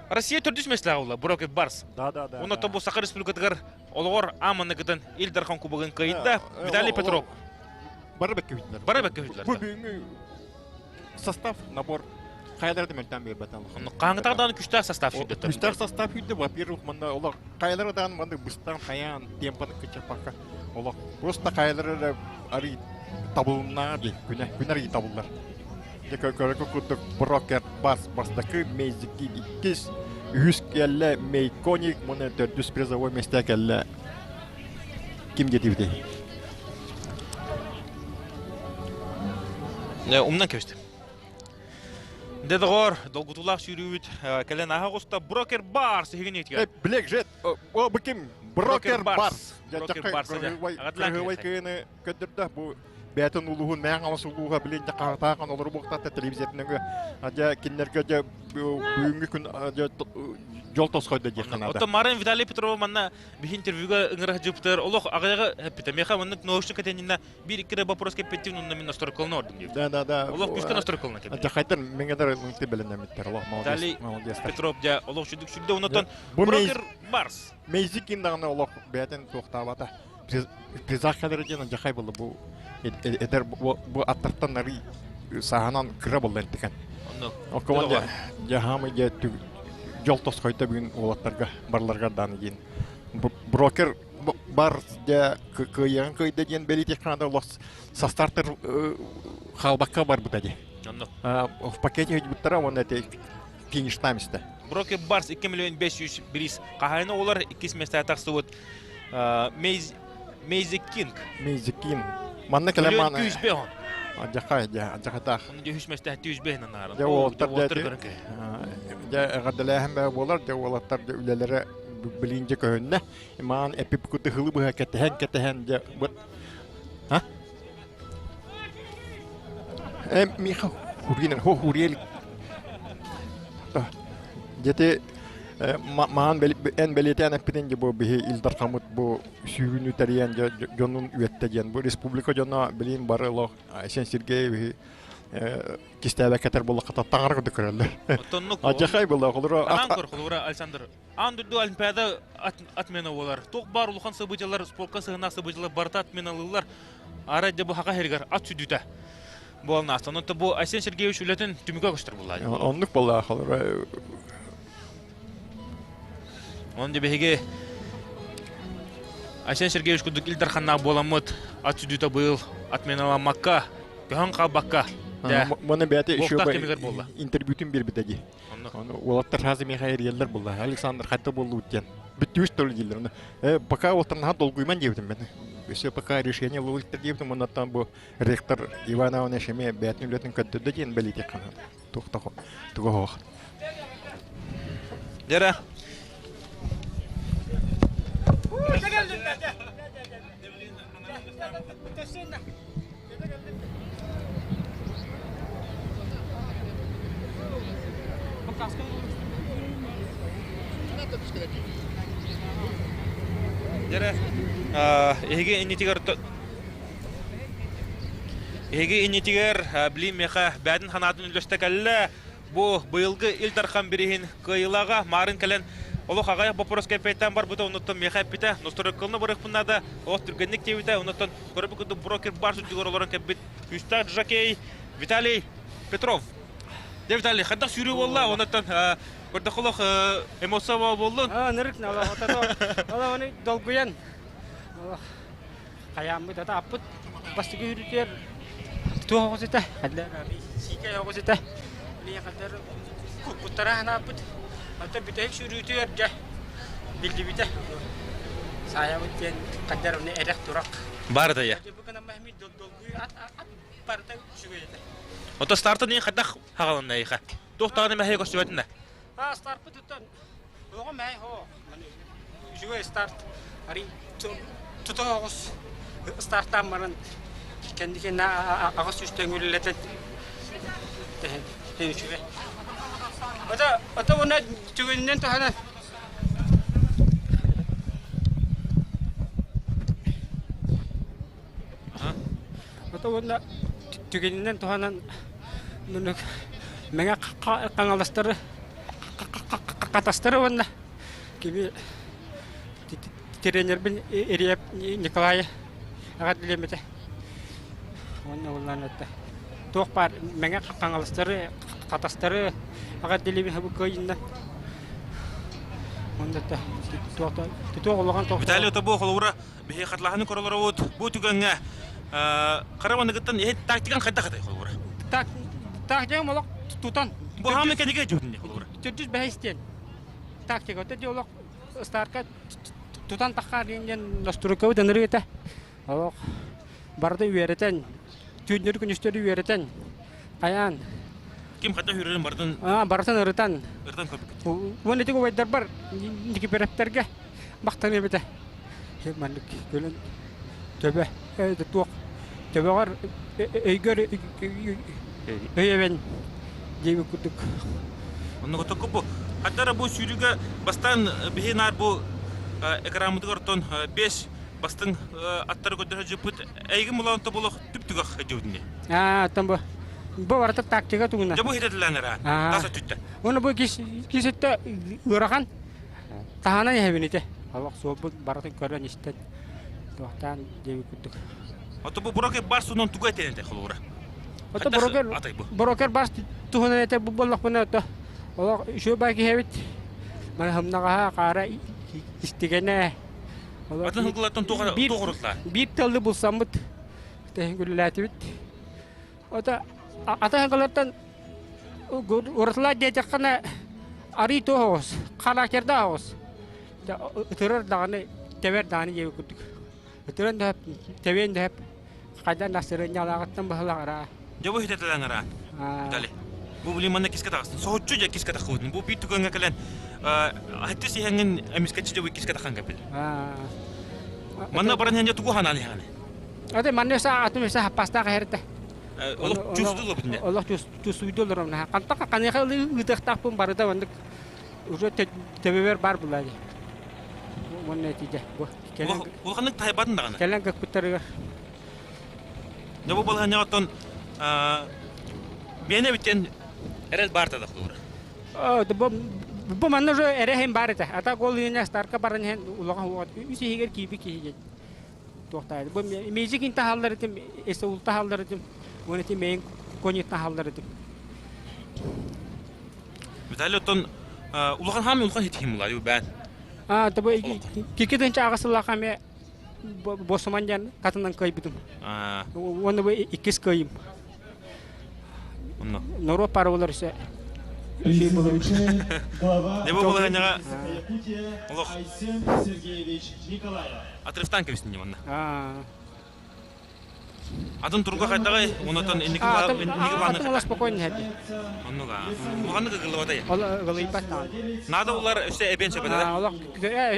Россия төрдүс местеләге була Брокер Барс. Да, да, да. Онуттан бу Саха Республикатыгар олоҕор аманныгытын Ил Дархан Кубогын кыйда Виталий Петров. Бары бэккэ хүйтүлэр. Бары бэккэ хүйтүлэр. Бу бүгүҥҥү состав, набор хайалары да мөлтөөн биэрбэтэн. Хааңытаҕдаан күштээх состав сүүрдэ. Күштээх состав сүүрдэ, во-первых, манна олох хайалары даан манна быстан хайаан темпаны кычаппакка олох просто хайалары да арый табылыннаа дии күнэ күн арый табыллар. Дьэ көрөкө курдук брокер бас бастакы мейзики иккис үһүс кэллэ мейконик муна төрдүс призовой месте кэллэ ким диэтибитий? Умнан кэбистим. Дэ доҕор, долгутуулаах сүүрүүбүт кэлэн аһа оҕуста Брокер Барс иһигин иитигэр. Блек жет, о бу ким? Брокер Барс. Брокер Барс. Кыргыбай кыыны көддөрдө бу бэйэтин улууһун мээн хаҥас улууһа билин дьэ хаһытаахан олору буохтаата телевизорынан дьэ кинилэргэ дьэ бүгүҥҥү күн дьэ дьол тосхойдо диэххэ наада. Оттон Марын Виталий Петрова манна биһи интервьюга ыҥыра сылдьыбытыгар олох аҕыйаҕы эппитэ. Миэхэ маннык научный кэтэнинэ биир икки вопрос кэппиттин онно мин настройкалана ордум диэбит. Да, да, да. Олох күүскэ настройкалана кэппит. Дьахайтар меңедер ылыҥты бэлэнэмиттер. Олох молодец. Молодец. Петров дьэ олох сүрдүк сүрдэ онотон Брокер Барс. Мейзикин даҕаны олох бэйэтин туохтаабата. Призах кэлэр диэн дьахай булла бу эдэр бу аттартан арый сааһынан кыра булла энтикен. Оккоман дьахамы дьэ жол тосхойто бүгүн уолаттарга барларга дааны диин. Брокер бар дьэ кыайыаҕын кыайда диэн бэлиэтиэххэ наада олох састартер хаалбакка барбыта дии. В пакете ыйбыттара уонна эти фиништаем истэ. Брокер Барс 2 миллион 500 бириис хаһайына олар иккис месте тахсыбыт Мейзи Кинг. Мейзи Кинг. Манна кэлэн маана. Миллион 205 он. Адьахай дьэ, адьахатаах. Үһүс месте 205 нанаар. Дьэ уолаттар дьэ дьэ эҕэрдэлээһин бää буолар, дьэ уолаттар дьэ үлэлэрэ билин дьэ көһүннэ. Маан эпипкуты хылы быһа кэтэһэн кэтэһэн дьэ быт. А? Э Миха хургинен хо хурьел. Дьэти маан эн бэлиэтээн эппитин дьэ бу биһи Ил Дархаммыт бу сүүрүүнү тэрийэн дьонун үөттэ диэн бу республика дьоно билин бары олох Айсен Сергеевич кистээбэккэ этэр буоллахха таҥара курдук көрөллөр. Оттоннук Адьахай была холура Анаан көр холура Александр аан дойду Олимпиада отмена буолар. Туох баар улахан событиялар спортка сыһыннаах событиялар барыта отменалыыллар. Ара дьэ бу хака иһигэр ат сүдүтэ буолан ааста. Онон бу Айсен Сергеевич үлэтин түмүгэ көстөр буолла. Оннук буолла холура. Онон дьэ биһиги Айсен Сергеевич курдук Ил Дарханнаах буоламмыт ат сүдүтэ быйыл отменаламмакка, көһөн хаалбакка Маны бэйэтэ еще интервьютун биэрбитэ дии. Уолаттар хазы миэхэ эрийэллэр буолла. Александр хайда буоллубут диэн. Бүттүбүт төлө дииллэр. Пока уолаттар наһаа долгуйман диэбитим мен. Все пока решение ылылыктар диэбитим. Оннаттан бу ректор Иван Иванович эмиэ бэйэтин үлэтин көрдөрдө диэн бэлиэтиэх ханан. Туох туга хоох. Дера. Дера, эһиги иннитигэр Эһиги иннитигэр билим меха бэдин ханаатын үллэстэ кэллэ. Бу быйылгы Ил Дархан бириһин кыайыылааҕа маарын кэлэн олох аҕыйах боппуруоска эппиэттээн барбыта, оннуттан миэхэ эппитэ, носторокколно барыахпын наада, олох түргэнник диэбитэ, оннуттан көрөбүт курдук брокер бар сүрдүгэр олорон кэлбит күүстээх жокей Виталий Петров. Дьэ, Виталий, хайдах сүүрүү буолла? Оннуттан көрдөххө олох эмоция буоллун? Ынырык, оны долгуйан хайааммыт ата аппыт бастакы үрүтүгэр туох оҕус этэ? Сиикэй оҕус этэ. Билиэхэлэр куттара ханааппыт. Оттон бүтэһик сүүрүүтүгэр дьэ биллибитэ. Саайабыт диэн хаддар уну эрэх турах. Баар да Бу гынан маһми долгуй ат ат барыта үчүгэй этэ. Ото стартын иин хайдах хагалынна эйиэхэ? Туох даҕаны мэһэй көстүбэтин да? А стартпыт оттон оҕо мэһэй хоо. Үчүгэй старт. Ари тута оҕус стартаан баран кэнники аҕыс үстэн үлэлэтэн тэһин үчүгэй. Ото ото уна түгэнинэн туһанан Ото уонна түгэнинэн туһанан Мэҥэ Хаҥаластары Хатастары уонна кими тренербин Илья Николай эҕэрдэлиэм этэ. Уонна улаан этэ. Туох баар Мэҥэ Хаҥаластары Хатастары эҕэрдэлиибин бу кыайынна. Уонна туох улахан туох Виталий Отобо холобура биһи хатлаһаны королоробут бу түгэҥҥэ хара маныгыттан иһит тактикан хайдах атай холобура? Так тактикам олох тутан. Бу хаамы кэнигэ дьүһүнне холобура? Төрдүс бэһистен. Тактика өтө ди олох старка тутан таххаар диэн настройкабыт ынырыыта. Олох барыта үөрэтэн, түүннэри күнүстэри үөрэтэн, хайаан Ким хата хүрэрин барытын барытын ырытан. Ырытан көрбүт. Уон ити убайдарбар Никиперевтерге махтаныам этэ. Маннык көлөн төбө туох төбөҕөр өйгөр өйөбен диэбит курдук. Онно котокку бу хаттара бу сүүрүүгэ бастаан биһи наар бу экранмытыгар оттон 5 бастыҥ аттары көрдөрө дьыппыт эйигин булан тобулох түп-түгэх дьыбытын Аа, оттон бу бу барыта тактика тугуна. Дьэ бу хитэтилэн эрэ. Тас өттүттэн. Уонна бу кис кисетте ыарахан таһаанан иһэбин ити. Олох суолбут барытын көрөн истэн туохтаан диэбит курдук. Ото бу брокер бар сунан тугу этэн этэ холура? Ото брокер брокер бас туһунан этэ бу боллохпуна ото олох үчүгэй бай киһи эбит. Мана хымнаҕаһа хаара истигэнэ. Атын хылгылартан туох Биир тыллы булсаммыт тэһин күллээтибит. Ото ата хылгылартан уратылаа диэтэххинэ арыы туох оҕус, характердаах оҕус. Ытырар даҕаны, тэбэр даҕаны диэбит курдук. Ытыран да тэбиэн да хайдан настырыанньалааҕыттан быһылаҕара. Дьэ бу хитэтэлэн араан. Виталий. Бу блин манна киска таҕыстын. Соһуччу дьэ киска таххыбытын. Бу биир түгэҥҥэ кэлэн хаттыс иһэҥҥин эмискэччи дьэ бу киска тахан кэлбит. Манна баран иһэн дьэ тугу ханаан иһэҕин? Аты манна өсө атым өсө хаппастаах иһэрдэ. Олох чувствуй бүтүнэ. Олох чувствуйду олором. Хантака каныха ыытыахтаахпын барыта оннук уже төбөбөр бар булаа дии. Уонна этиде бу кэлэн улаханнык тайбатын даҕаны. Кэлэн көкпүттэригэр. Дьэ бу балаһанньаҕыттан миэнэ бүттен эрэл баар да холура. Бу манна уже эрэһин бар этэ. Ата гол иһинэ старка баран иһэн улахан уот үс иһигэр киирбит киһи диэн. Туохтаайды. Бу мейжик интахаллар этим, эсе ултахаллар этим. Уон эти мейин коньяк тахаллар этим. Виталий оттон улахан хаамы улахан хитихим булар бээн. А, табы кики тынча ағасыллаха ме босуман диэн катынан кыайбытым. Уонна бу иккис кыайым. Онно. Норуот пара болар өсө. Не бу балаһанньаҕа олох отрывтан кэбистин манна. Атын турга хайдаҕай, онотон инники Атын ола спокойно хәдди. Оннуга. Улаханнык ыгыллыбатай. Ол ыгылыйбат даҕаны. Надо улар өссө эбиэн сөп этэ. Олох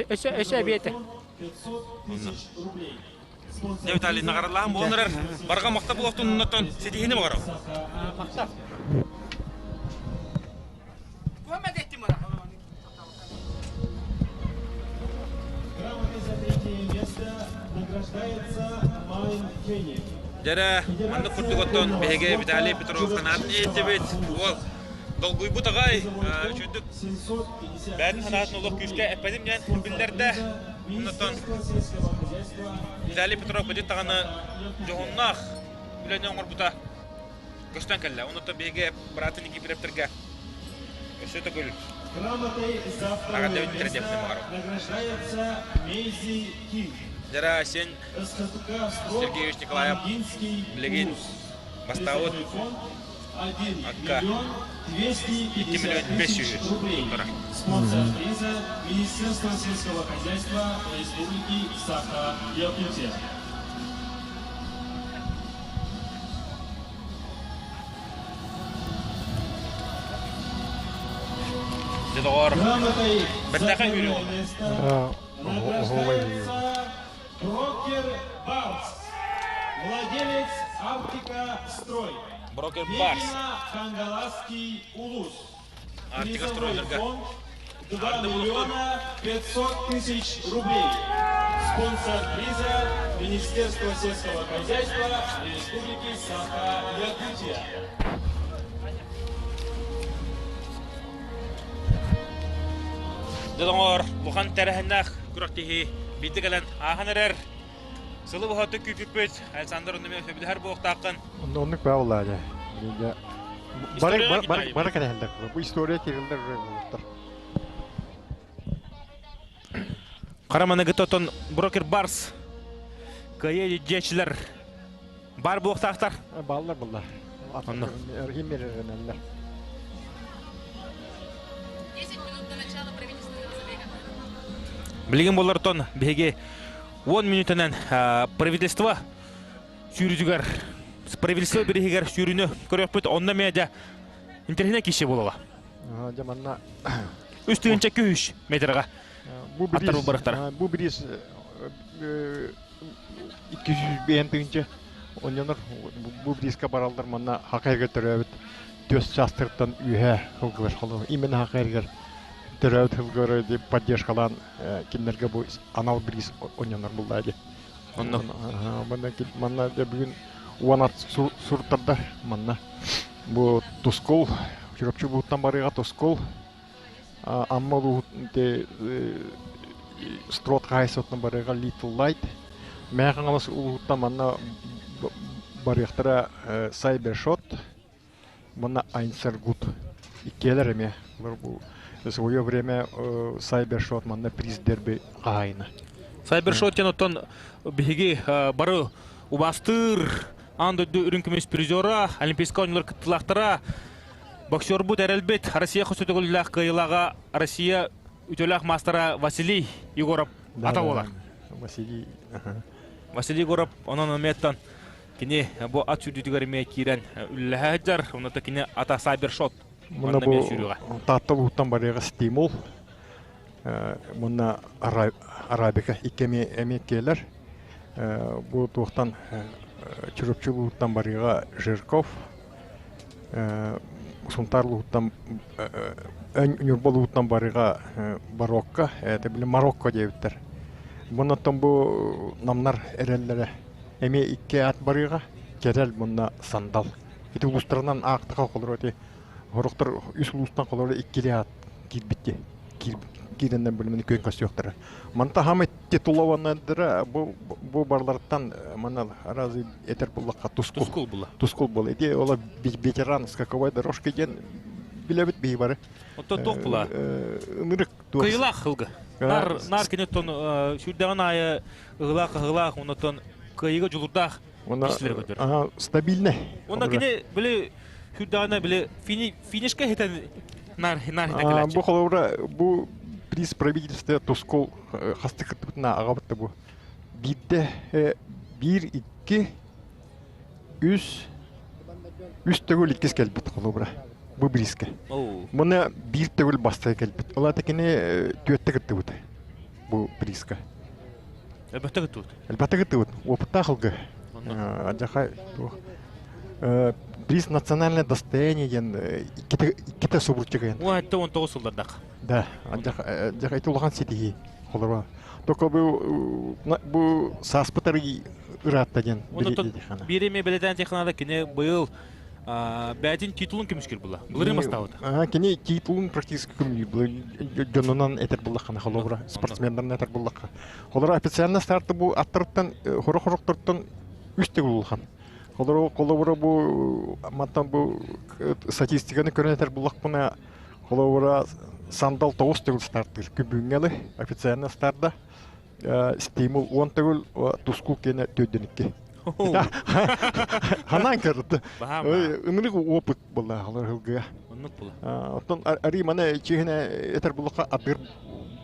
өссө өссө эбиэтэ. Онно. Дьэ Виталий наҕаралаһан буолан эрэр. Барҕа махта буолуохтун ситиһини баҕарабын. Махта. Дьэрэ, маннык курдук оттон биһиги Виталий Петров санаатын иһиттибит. Уол долгуйбут аҕай, үчүгдүк бэйэтин санаатын олох күүскэ эппэтим диэн биллэрдэ. Оннуттан Виталий Петров кыдьык даҕаны дьоһуннаах үлэни оҥорбута көстөн кэллэ. Оннуттан биһиги быраатын Никифоровтарга өссө төгүл эҕэрдэбит тиэрдиэхпин баҕарабын. Дьара Сен Сергеевич Николаев билигин бастаабыт. Акка 2 миллион 500 туттарар. Спонсор приза Министерство сельского хозяйства Республики Саха-Якутия. Дьэ доҕоор, бэртээхэй үүрүү буолла. Брокер Барс, владелец Арктика Строй. Брокер Барс. Кангаласский улус. Арктика Стройдарга. 2 миллиона 500 тысяч рублей. Спонсор приза Министерство сельского хозяйства Республики Саха-Якутия. Дьоҥор улахан тэрээһиннээх күрэхтэһии биирдэ кэлэн ааһан эрэр. Сылы быһа күүппүппүт Александр онно сөбүлэһэр буолуохтааххын. Оннук баа буоллаа дьэ. Бары бары кэлэһэллэр. Бу история кириллэр буолуттар. Караманы тотон брокер Барс кыайа дьиэчилэр бар буолуохтаахтар. Бааллар булла. Онно. Химмереренеллер. Билигин боллортон биһиги 10 мүнүүтэнэн правительство сүүрүтүгэр правительство бириһигэр сүүрүнү көрүөхпүт онно медиа интернет киши буолала. Дьэ манна үс тыһыынча күһүш метрга бу бириис бу бириис 205 тыһыынча онньонор бу бириискэ бараллар манна хакайга төрөөбүт түөс чаастартан үөһэ сылгылар холу именно хакайгар төрөөбүт сылгылары поддержкалаан кинилэргэ бу анал бириис онньонор буллаа ди онно манна манна бүгүн уон ат суртарда манна бу тускул Чурапчы буһуттан барыга тускул Амма улууһун строт хаһаайыстыбатынан барыга Little Light. Мэҥэ Хаҥалас улууһуттан манна барыахтара Cybershot уонна Айнсергут. Иккиэлэр эмиэ. Бу свое время Cybershot манна приз дерби хаһаайына. Cybershot диэн оттон биһиги бары убаастыыр аан дойду үрүҥ көмүс призера, Олимпийскай оонньуулар кыттыылаахтара Боксербут эрэлбит Россия хөсөтөгүллээх кыайыылааҕа Россия үтүөлээх маастара Василий Егоров ата буолар. Василий. Василий Егоров онон эмиэттэн кини бу ат сүүрдүүтүгэр эмиэ киирэн үлэлэһэ сылдьар. Онно кини ата Сайбершот. Муна бу Таатта улууттан барыаҕа стимул. Мунна арабика икки эмиэ келер. Бу туохтан Чурапчы улууттан барыаҕа Жирков. Сунтаар улууттан Ньурба улууттан барыга Барокко, это били Марокко диэбиттэр. Буннаттан бу намнар эрэллэрэ эмиэ икки ат барыга Кэрэл мунна Сандал. Ити улуустарынан аактаха холоро ити хорохтор үс улуустан холоро иккили аат киирбитти. Киирэннэн билимини күөн көстүөхтэрэ. Манта хамы титулованнардара бу бу барлартан мана разве этер буллахха тускул. Тускул була. Тускул була. Ити ола ветеран скаковой дорожка диэн билэбит биһи бары. Оттон туох була? Ынырык Кыйылаах хылгы. Нар нар кинеттон сүрдэҕин аайы ыһылаах ыһылаах оннотон кыайыыга дьулурдаах киһилэри көтөр. Ага, стабильный. Онно кини били сүрдэҕинэ били финишка хитэн нар нар хитэн кэлээччи. Бу холобура бу приз правительства тускул хасты кыттыбытына аҕабытта бу. Биирдэ биир икки үс үс төгүл иккис кэлбит холобура бу бирискэ. Муна биир төгүл бастакы кэлбит. Ол ата кини түөттэ кыттыбыт бу приска. Элбэхтэ кыттыбыт. Элбэхтэ кыттыбыт. Опыттаах ылгы. Адьаха приз национальное достояние диэн иккитэ субурчу кыйан. Уон этте он тоҕус сыллардах. Да, адьаха ити улахан ситиһии холоруа. Только бу бу сааспыт ыраатта диэн биир эмиэ бэлэтээн технада кини быйыл бээтин титулун көмүскүр була. Былырыын бастаабыта. Кини титулун практически көмүскүр дьонунан этэр буллаххана холобура спортсмендарынан этэр буллахха. Холоро официально старты бу аттарыттан хоро-хорохтортон үс төгүл улахан. Холоро холобура бу мантан бу статистиканы көрөн этэр буллахпына холобура сандал тоҕус төгүл стартыыр күбүҥҥэлы официально старда стимул 10 төгүл тускул киэнэ 4-2. Ханан көрдө. Ынырык опыт буолла алар хылгыга. Оннук була. Оттон ари мана чиһине этер буллаха атыр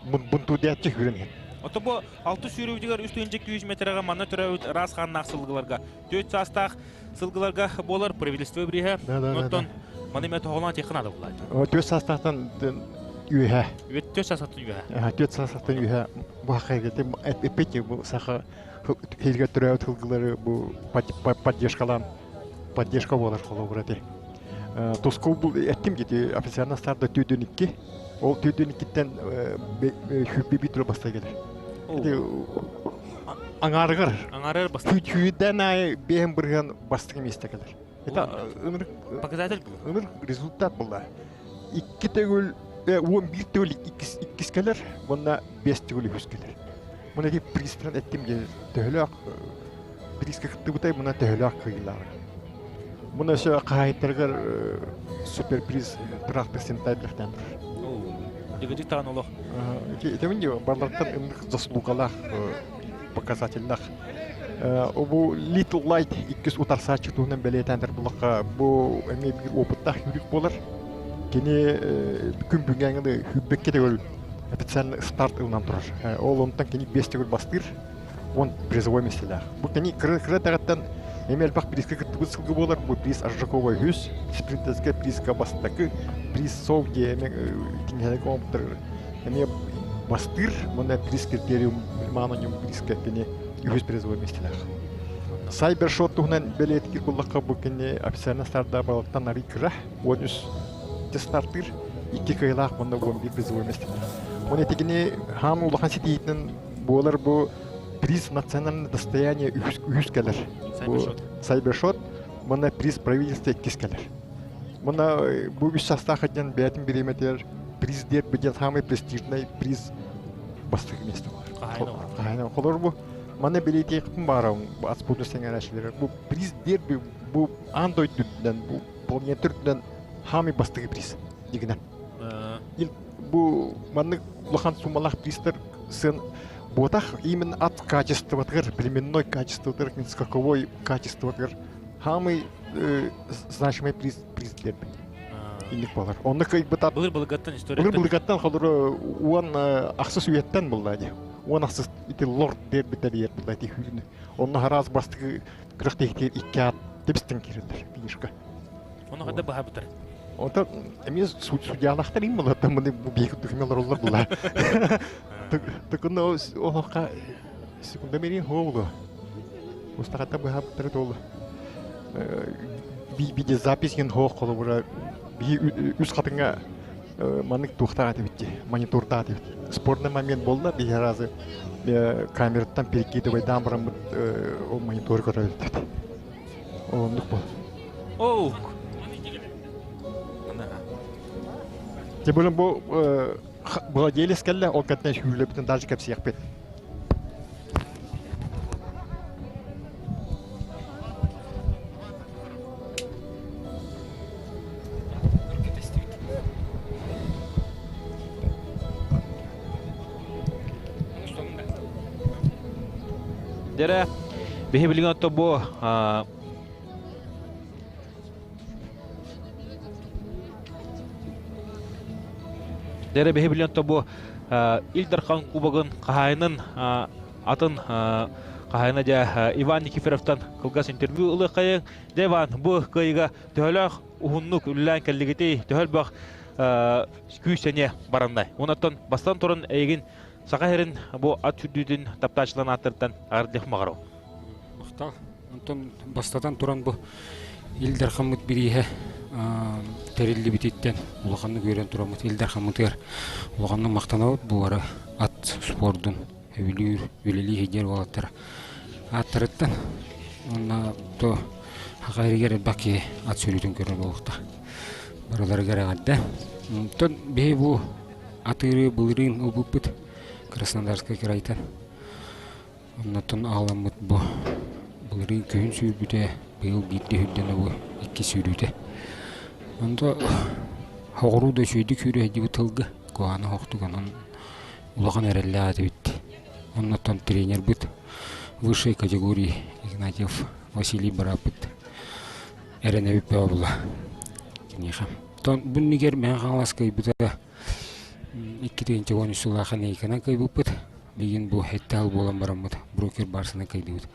бунту диятчы хүрен. Ото бу алты сүүрүүтүгэр үс тыһыынча күүс метрэҕэ манна төрөөбүт ыраас хааннаах сылгыларга, түөрт саастаах сылгыларга буолар правительство бирииһэ. Оттон маны эмиэ тоһоҕолоон этиэххэ наада буолла. Түөрт саастаахтан үөһэ. Түөрт саастаахтан үөһэ. Түөрт саастаахтан үөһэ бу хакайгыты эппит бу саха хилге төрөөбүт сылгылары бу поддержкалаан поддержка буолар холобура ти. Тускул бу эттим дити официально старда түйдүн икки. Ол түйдүн иккиттен хүппи битро баста келер. Аңарыгар. Аңарыгар баста. Хүйден ай бэһин бырыһан бастыгы месте келер. Это ынырык показатель был. Ынырык результат была. Икки төгүл 11 төгүл иккис келер, онна 5 төгүл үһүс келер. Мына ди призтан эттим же төһөлөөх призка кыттыбытай мына төһөлөөх кыйылаар. Мына өсө хаһайттаргар суперприз тыраахтык сентай билэхтэн турар. Дигидик таҕан олох. Итемин ди барлартан ыннык заслугалаах показательлах. Бу Little Light иккис утарсааччы туһунан бэлиэтээн буллахха бу эмиэ биир опыттаах юрик буолар. Кини күн бүгүҥҥэ хүббэккэ төгүл официально старт ылынан турар. Ол онтон кини биэс төгүл бастыыр, он призовой миэстэлээх. Бу кини кыра кыра даҕаттан эмиэ элбэх призка кыттыбыт сылгы буолар. Бу приз Аржакова үһүс, спринтерскэй призка бастакы, приз Совге эмиэ киниһэлэг оҥоптор эмиэ бастыыр. Мунна приз критериум мааноньум призка кини үһүс призовой миэстэлээх. Сайбершот туһунан бэлиэтикир буллахха бу кини официально старда балыктан арый кыра, 13 стартыыр, икки кыайылаах уонна 11 призовой миэстэлээх. Уон этигини хаам улахан ситиитинэн буолар бу приз национальное достояние үһүс кэлэр. Сайбершот. Мына приз правительства иккис кэлэр. Мына бу үс састаах диэн бэйэтин бириэмэтигэр приз диэт диэн самый престижный приз бастакы место болар. Хаһайна Холор бу маны билиэтиэхпин баарабын бу аспуту сэҥээрээччилэр бу приз диэр бу аан дойдутунан бу планета үрдүнэн хаамый бастакы приз дигинэн. Бу маннык улахан суммалаах призтер сын буотах именно от качествотыгар, племенной качествотыгар, скаковой качествотыгар хаамый значимый приз приз диэрбин. Инник болар. Онно кыйбытат. Былыр былыгаттан история. Былыр былыгаттан холору уон ахсыс үйеттен булла ди. Уон ахсыс ити лорд диэрбитер иер булла ити хүрүнү. Онно хараас бастыкы күрэхтэһиитигэр икки аат тэбистэн киирэллэр финишка. Ону хада быһа бытар. Онтон эмиэ судьялаахтар им булаттан маны бу биэки документ олороллор була. Тыкын олохха секунда мерин хоолу. Устахата быһа бытары толу. Видеозапись ген хоох холобура би үс хатыңа маннык туохтаах этибит монитордаах этибит. Спорный момент буолла биһи разы камераттан перекидывайдаан бараммыт ол монитор көрөр эбит. Оннук бол. Оу. Те бөлім бу владелец кэллэ, ол кэннэ сүүлэбитин даже кэпсиэхпит. Дэрэ, биһи билигин отто бу Дэрэ биһи билигин отто бу Ил Дархан Кубогын хаһаайынын атын хаһаайына дьэ Иван Никифоровтан кылгас интервью ылыаххайыҥ. Дьэ Иван, бу кыайыыга төһөлөөх уһуннук үлэлээн кэллигитий, төһө элбэх күүс-сэниэ бараннай. Онон бастан туран эйигин Саха сирин бу ат сүрдүүтүн таптаачыларын ааттарыттан аҕырдыах маҕаров. Махтал. Онтон бастатан туран бу Ил Дархаммыт бирииһэ тэриллибититтэн улаханнык үөрэн тураммыт Ил Дархаммытыгар улаханнык махтанабыт бу бары ат спордун өбүлүүр, үлэлии сылдьар уолаттар ааттарыттан уонна то Саха сиригэр элбэх киһи ат сүүрүүтүн көрөр буолуохтаах. Барыларыгар эҕэрдэ. Онтон биһи бу атыыры былырыын ылбыппыт Краснодарскай кырайтан. Оннуттан аҕаламмыт бу былырыын күһүн сүүрбүтэ, быйыл биирдэ сүүрдэн бу икки сүүрүүтэ. Онто соҕуруу да үчүгэйдик сүүрэ сылдьыбыт тылга куһаҕана суохтук онон улахан эрэллээх этибит. Оннуттан тренербит высшей категории Игнатьев Василий бырааппыт эрэнэбит бөҕө була киниэхэ. Тон бу иннигэр Мэҥэ Хаҥалас кыайбыта 2013 сыллаахха Нейканан кыайбыппыт. Билигин бу сэттэ сыл буолан бараммыт брокер барсынан кыайдыбыт.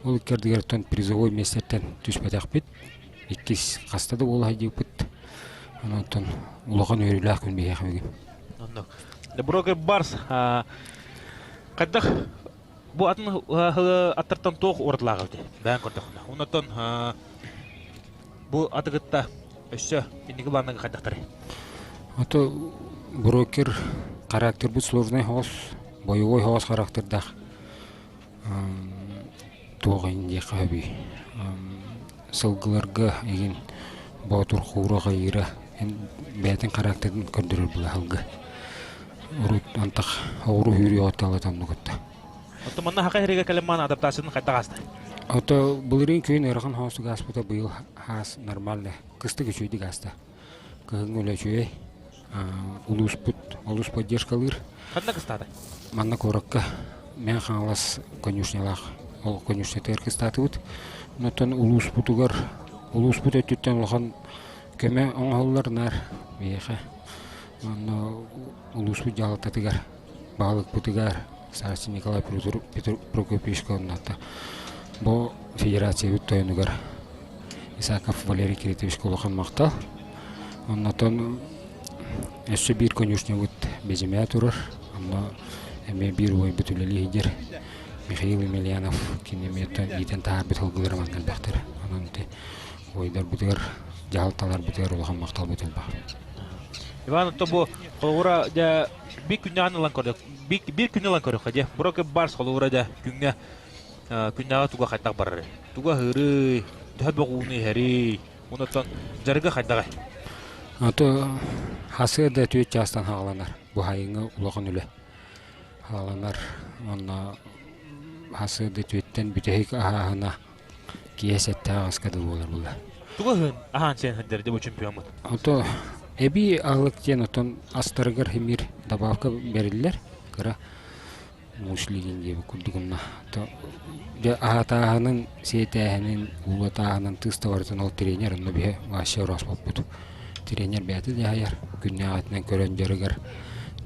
Ол икки ардыгар призовой миэстэттэн түспэтэхпит. Иккис хаста да буола сылдьыбыппыт. Онон улахан үөрүүлээх күн биһиэхэ бүгүн. Оннук. Брокер Барс хайдах бу атын аттартан туох уратылаах эбит бэйэн көрдөххүнэ. Оннотон бу атыгытта өссө инники планнарга хайдахтарый? Ото брокер характербыт сложный соҕус, боевой соҕус характердаах туох иһин диэххэ сөбүй сылгыларга игин боотур хуура хайыыра бэйэтин характерын көрдөрөр була сылгы урут антах оҕуру сүүрүү отталата оннугутта Отто манна хака хиригэ кэлэн адаптациятын хайдах ааста? Ото былырыын күн ыарахан соҕустук ааспыта быйыл хаас нормально кыстык үчүгэйдик ааста кыһыҥҥы үлэ үчүгэй улууспут олус поддержкалыыр Ханна кыстаата? Манна куоракка Мэҥэ Хаҥалас конюшнялаах ол конюшнятыгар кыстаатыбыт. Онтон улууспутугар улууспут өттүттэн улахан көмө оҥоһуллар наар биһиэхэ. Онно улууспут дьаһалтатыгар, баһылыкпытыгар Сарсин Николай Прокопьевичка оннуота бу федерациябыт тойонугар Исаков Валерий Киритовичка улахан махтал. Оннотон өссө биир конюшнябыт Бэдьимээ турар. Онно эмиэ биир убайбыт үлэлии сылдьар. Михаил Емельянов кини эмиэ иитэн таһаарбыт сылгылара манна элбэхтэр. Онон ити убайдарбытыгар, дьаһалталарбытыгар улахан махталбыт элбэх. Иван, то бу холобура дьэ биир күннэҕин ылан көрдөх. Биир күн ылан көрүөххэ дьэ. Броки Барс холобура дьэ күҥҥэ күннээҕи туга хайдах барарый? Туга аһыырый? Төһө бөҕүүнү иһэрий? Онтон дьарыга хайдаҕай? Ото хасыа да түөрт чаастан хааланар. Бу хайыҥы улахан үлэ хааланар. Онно хасыа да түөттэн бүтэһик аһааһына киэһэ сэттээх аска да буолар була. Тугу аһыын аһаан сиэн сылдьар бу чемпиоммут? Ото эбии аһылык диэн отон астарыгар химир добавка бэриллэр. Кыра муслигин диэбит курдук онно дьэ аһатааһынын, сиэтээһинин, уулатааһынын тыыс да барытын ол тренер онно биһи вообще орооспоппут. Тренер бэйэтэ дьаһайар, күннээҕитинэн көрөн дьарыгар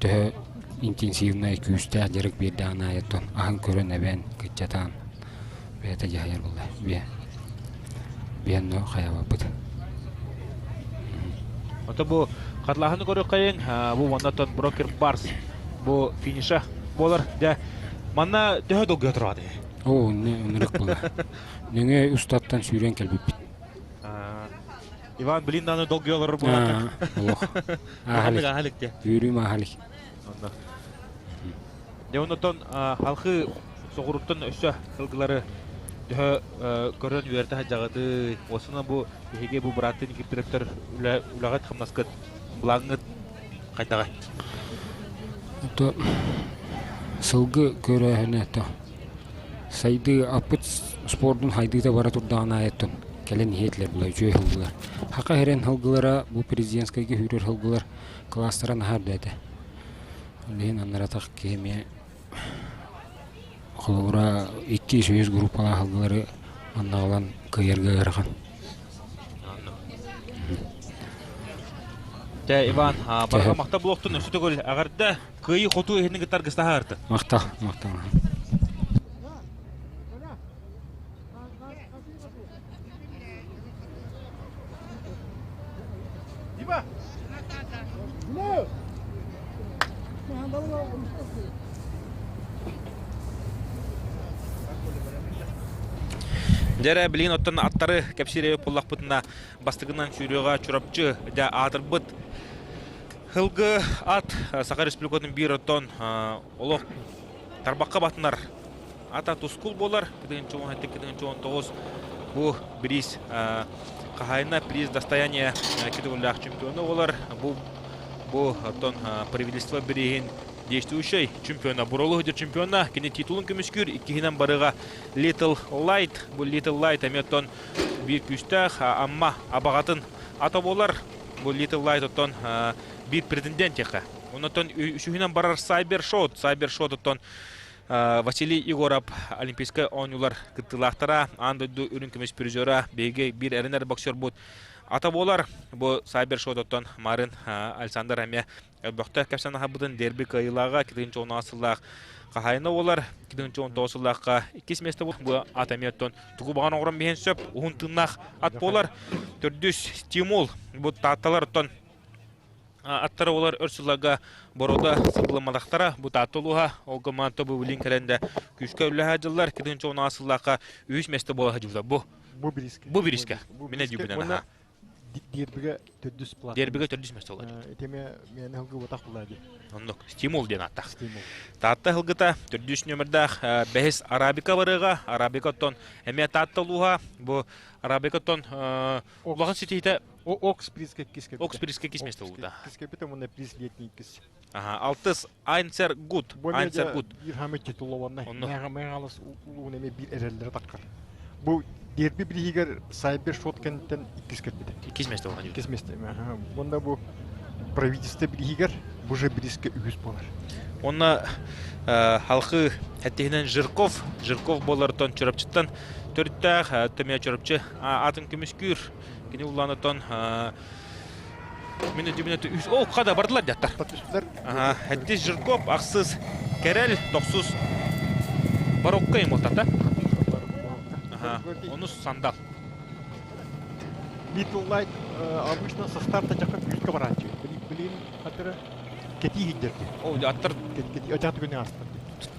төһө интенсивнай, күүстээх дьарык биэрдэҕин аайы оттон аһын көрөн эбэн, кыччатаан бэйэтэ дьаһайар буолла. Биэ биэ онно хайаабаппыт. Ото бу хатлааһыны көрүөххэйиҥ, бу уонна брокер Барс бу финиша буолар. Дьэ, манна төһө долгуйа тураҕыт? Оо, ынырык була. Нөҥүө устаттан сүүрэн кэлбиппит. Иван блин аны долгуйа олорор буолар. Олох. Ахалик, ахалик де. Үөрүүм ахалик. Онно. Дьэ, оннотон халхы соҕуруттан өссө сылгылары төһө көрөн үөрэтэ сылдьаҕытый? Уосуна бу биһиги бу бырааттыы Никифоровтар үлэҕит хамнаскыт былааҥҥыт хайдаҕай? То сылгы көрөөһүнэ то сайдыы аппыт спордун хайдыыта бара турдаҕын аайыттан кэлэн иһиэтилэр була үчүгэй сылгылар. Хака иһэрэн сылгылара бу президентскайга сүүрэр сылгылар класстара наһаа үрдээтэ. Ол иһин аннаратах киһи эмиэ Холобура, икки-үс группалаах сылгылары манна аҕалан кыайарга ыарахан. Дьэ, Иван, барҕа махтал буолуохтун өссө төгүл эҕэрдэ кыайыы-хотуу иһин кытта аргыстаһа Махтал, махтал. Дьэ билигин оттон аттары кэпсиир буоллахпытына бастакынан сүүрүөҕэ Чурапчы дьэ аатырбыт Һылгы ат Саха Республикатын биир оттон олох тарбахха батынар ата тускул буолар. 2017-2019 бу бириис хаһаайына приз достояние категориялаах чемпиона буолар. Бу бу оттон правительство бирииһин действующай чемпиона, Буролу чемпиона, кини титулун көмүскүүр, иккиһинэн барыга Little Light. Бу Little Light эмиэ оттон биир күүстээх Амма абаҕатын ата буолар. Бу Little Light оттон биир претендент диэххэ. Оннотон үсүһүнэн барар Cyber Shot. Cyber Shot оттон. Василий Егоров Олимпийскай оонньуулар кыттыылаахтара, аан дойду үрүҥ көмүс призера, биһиги биир эрэнэр боксербут ата буолар. Бу Сайбер Шототтон Марын Александр эмиэ элбэхтэ кэпсэн аһарбытын дерби кыайыылааҕа 2016 сыллаах хаһаайына буолар. 2019 сыллаахха иккис миэстэ бу ат эмиэ оттон тугу баҕан оҥорон биһэн сөп уһун тыыннаах ат буолар. Төрдүс стимул бу таатталар оттон аттара олар өр сылларга борода сылгыламматахтара бу Таатта улууһа ол гымаан бу билин кэлэн да күүскэ үллэһэ дьыллар 2010 сыллаахха үһүс миэстэ буола сылдьыбыта бу бу бириискэ бу бириискэ минэ дүүбүнэн аха Дербигэ төрдүс плат. Дербигэ төрдүс миэстэ буола. Итиме миэнэ хылгы ботах була ди. Оннук стимул диэн ааттаах. Стимул. Таатта хылгыта төрдүс нөмердаах бэһис Арабика барыга, Арабика оттон эмиэ Таатта улууһа бу Арабика оттон улахан ситиһиитэ Окс призка иккис Окс призка иккис место булда. Иккис кепите мунна приз летний иккис. Ага, алтыс Айнсер Гуд. Айнсер Гуд. Биир хамы титулованный. Мэгалас улуун эме бир эреллere таккар. Бу дерби биригер Сайбер шот кенттен иккис кепите. Иккис место болған. Иккис место. Бунда бу правительство биригер бу же бириске үгүс болар. Онна халқы әттехінен Жирков, Жирков болар тон чөрөпчүттен төрүттәэх төмө чөрөпчү атын көмүскүүр Кини улаанытон минут минут үс о хада бардылар дяттар. Ага, Хәттис Жирков, ахсыз Кәрел, тохсус Барокко им болтата. Ага, онус Сандал. Little Light обычно со старта жакын күскө бараачы. Блин, хатыры кети хиндерди. О, аттар кети очат күнү астар.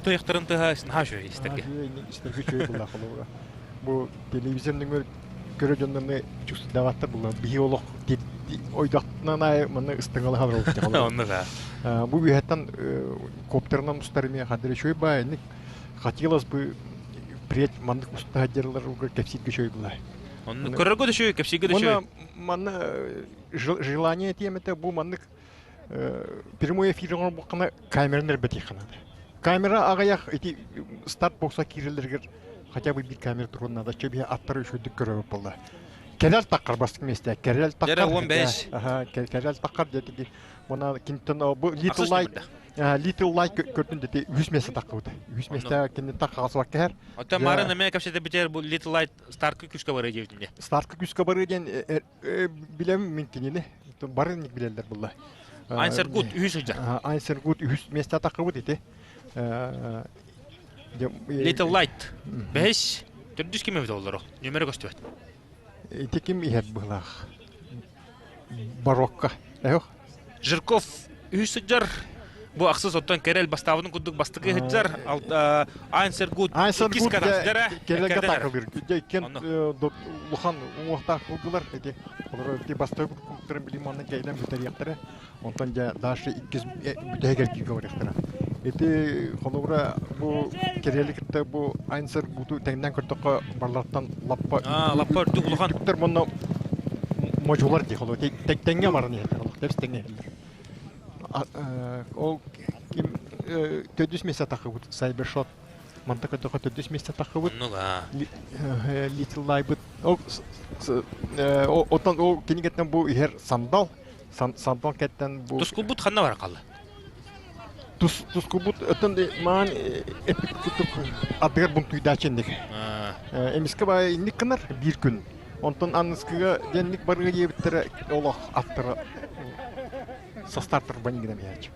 Тыйыктарын тыха наха шөй истерге. Истерге чөй була холуга. Бу телевизорның көрө дьоннорну чувствоваттар була. Биһи олох ойдохтунан ай манна ыстыҥалаһан олох. Онно да. Бу үһэттэн коптерынан устар ме хадыр чөй баа ник хотелось бы впредь маннык уста дерлар уга кепсирге чөй була. Онно көрөргө да чөй, кепсирге да чөй. Манна желание темете бу маннык прямой эфир буккана камернер бетиханады. Камера агаях эти старт бокса киреллергер хотя бы бир камера турун надо, чтобы аттары үшөдүк көрөбүп болду. Керел таккар бастык месте, керел таккар. Жара 15. Ага, керел таккар дети. Мына кинтен бу Little Light Little Light көрдүн дети үс месте таккыбыт. Үс месте кинтен таккасы бар кер. Ота марын эме кепсете битер бу Little Light старткы күскө бары дебитинде. Старткы күскө бары ден билем мен кинини. Бары ник билелер булла. Айнсер Гуд үс жар. Айнсер Гуд үс месте таккыбыт ити. Little Light. Беш. Төрдүс ким эбит олору? Нөмөрө көстүбөт. Ити ким иһэр быһылаах? Барокко. Эхох. Жирков үс сыдьар. Бу ахсыз оттон Керел бастабының курдук бастыкы сыдьар. Айнсер Гуд Айнсер Гуд Керелге такылыр. Кен лухан уңуқтақ ылгылар. Эти олар эти бастыгы курдуктарын билим анны кейлен бүтер яктары. Онтон жа дальше иккиз бүтәгер кийге барыктара. Эти холобура бу Керели кытта бу Айнсер Гуду теңнен көрдөккө барлартан лаппа. Лаппа үрдүк улахан. Түктөр мунна можулар ди холо теңге барын ехтер. Тепс теңге. Ол ким төдүс месте тақыбыт Сайбершот. Манта көтөкө төдүс месте тақыбыт. Ну да. Little Light. Ол отон ол кинигеттен бу ихер сандал. Сандал кеттен бу. Тускулбут ханна бар калды. Тускулбут өтөн маан эпик кутук адыгар бунтуйдачендик. Эмиске бай инник кынар бир күн. Онтон анныскыга денник барыга жебиттере олох аттыра со стартер банигина мяч.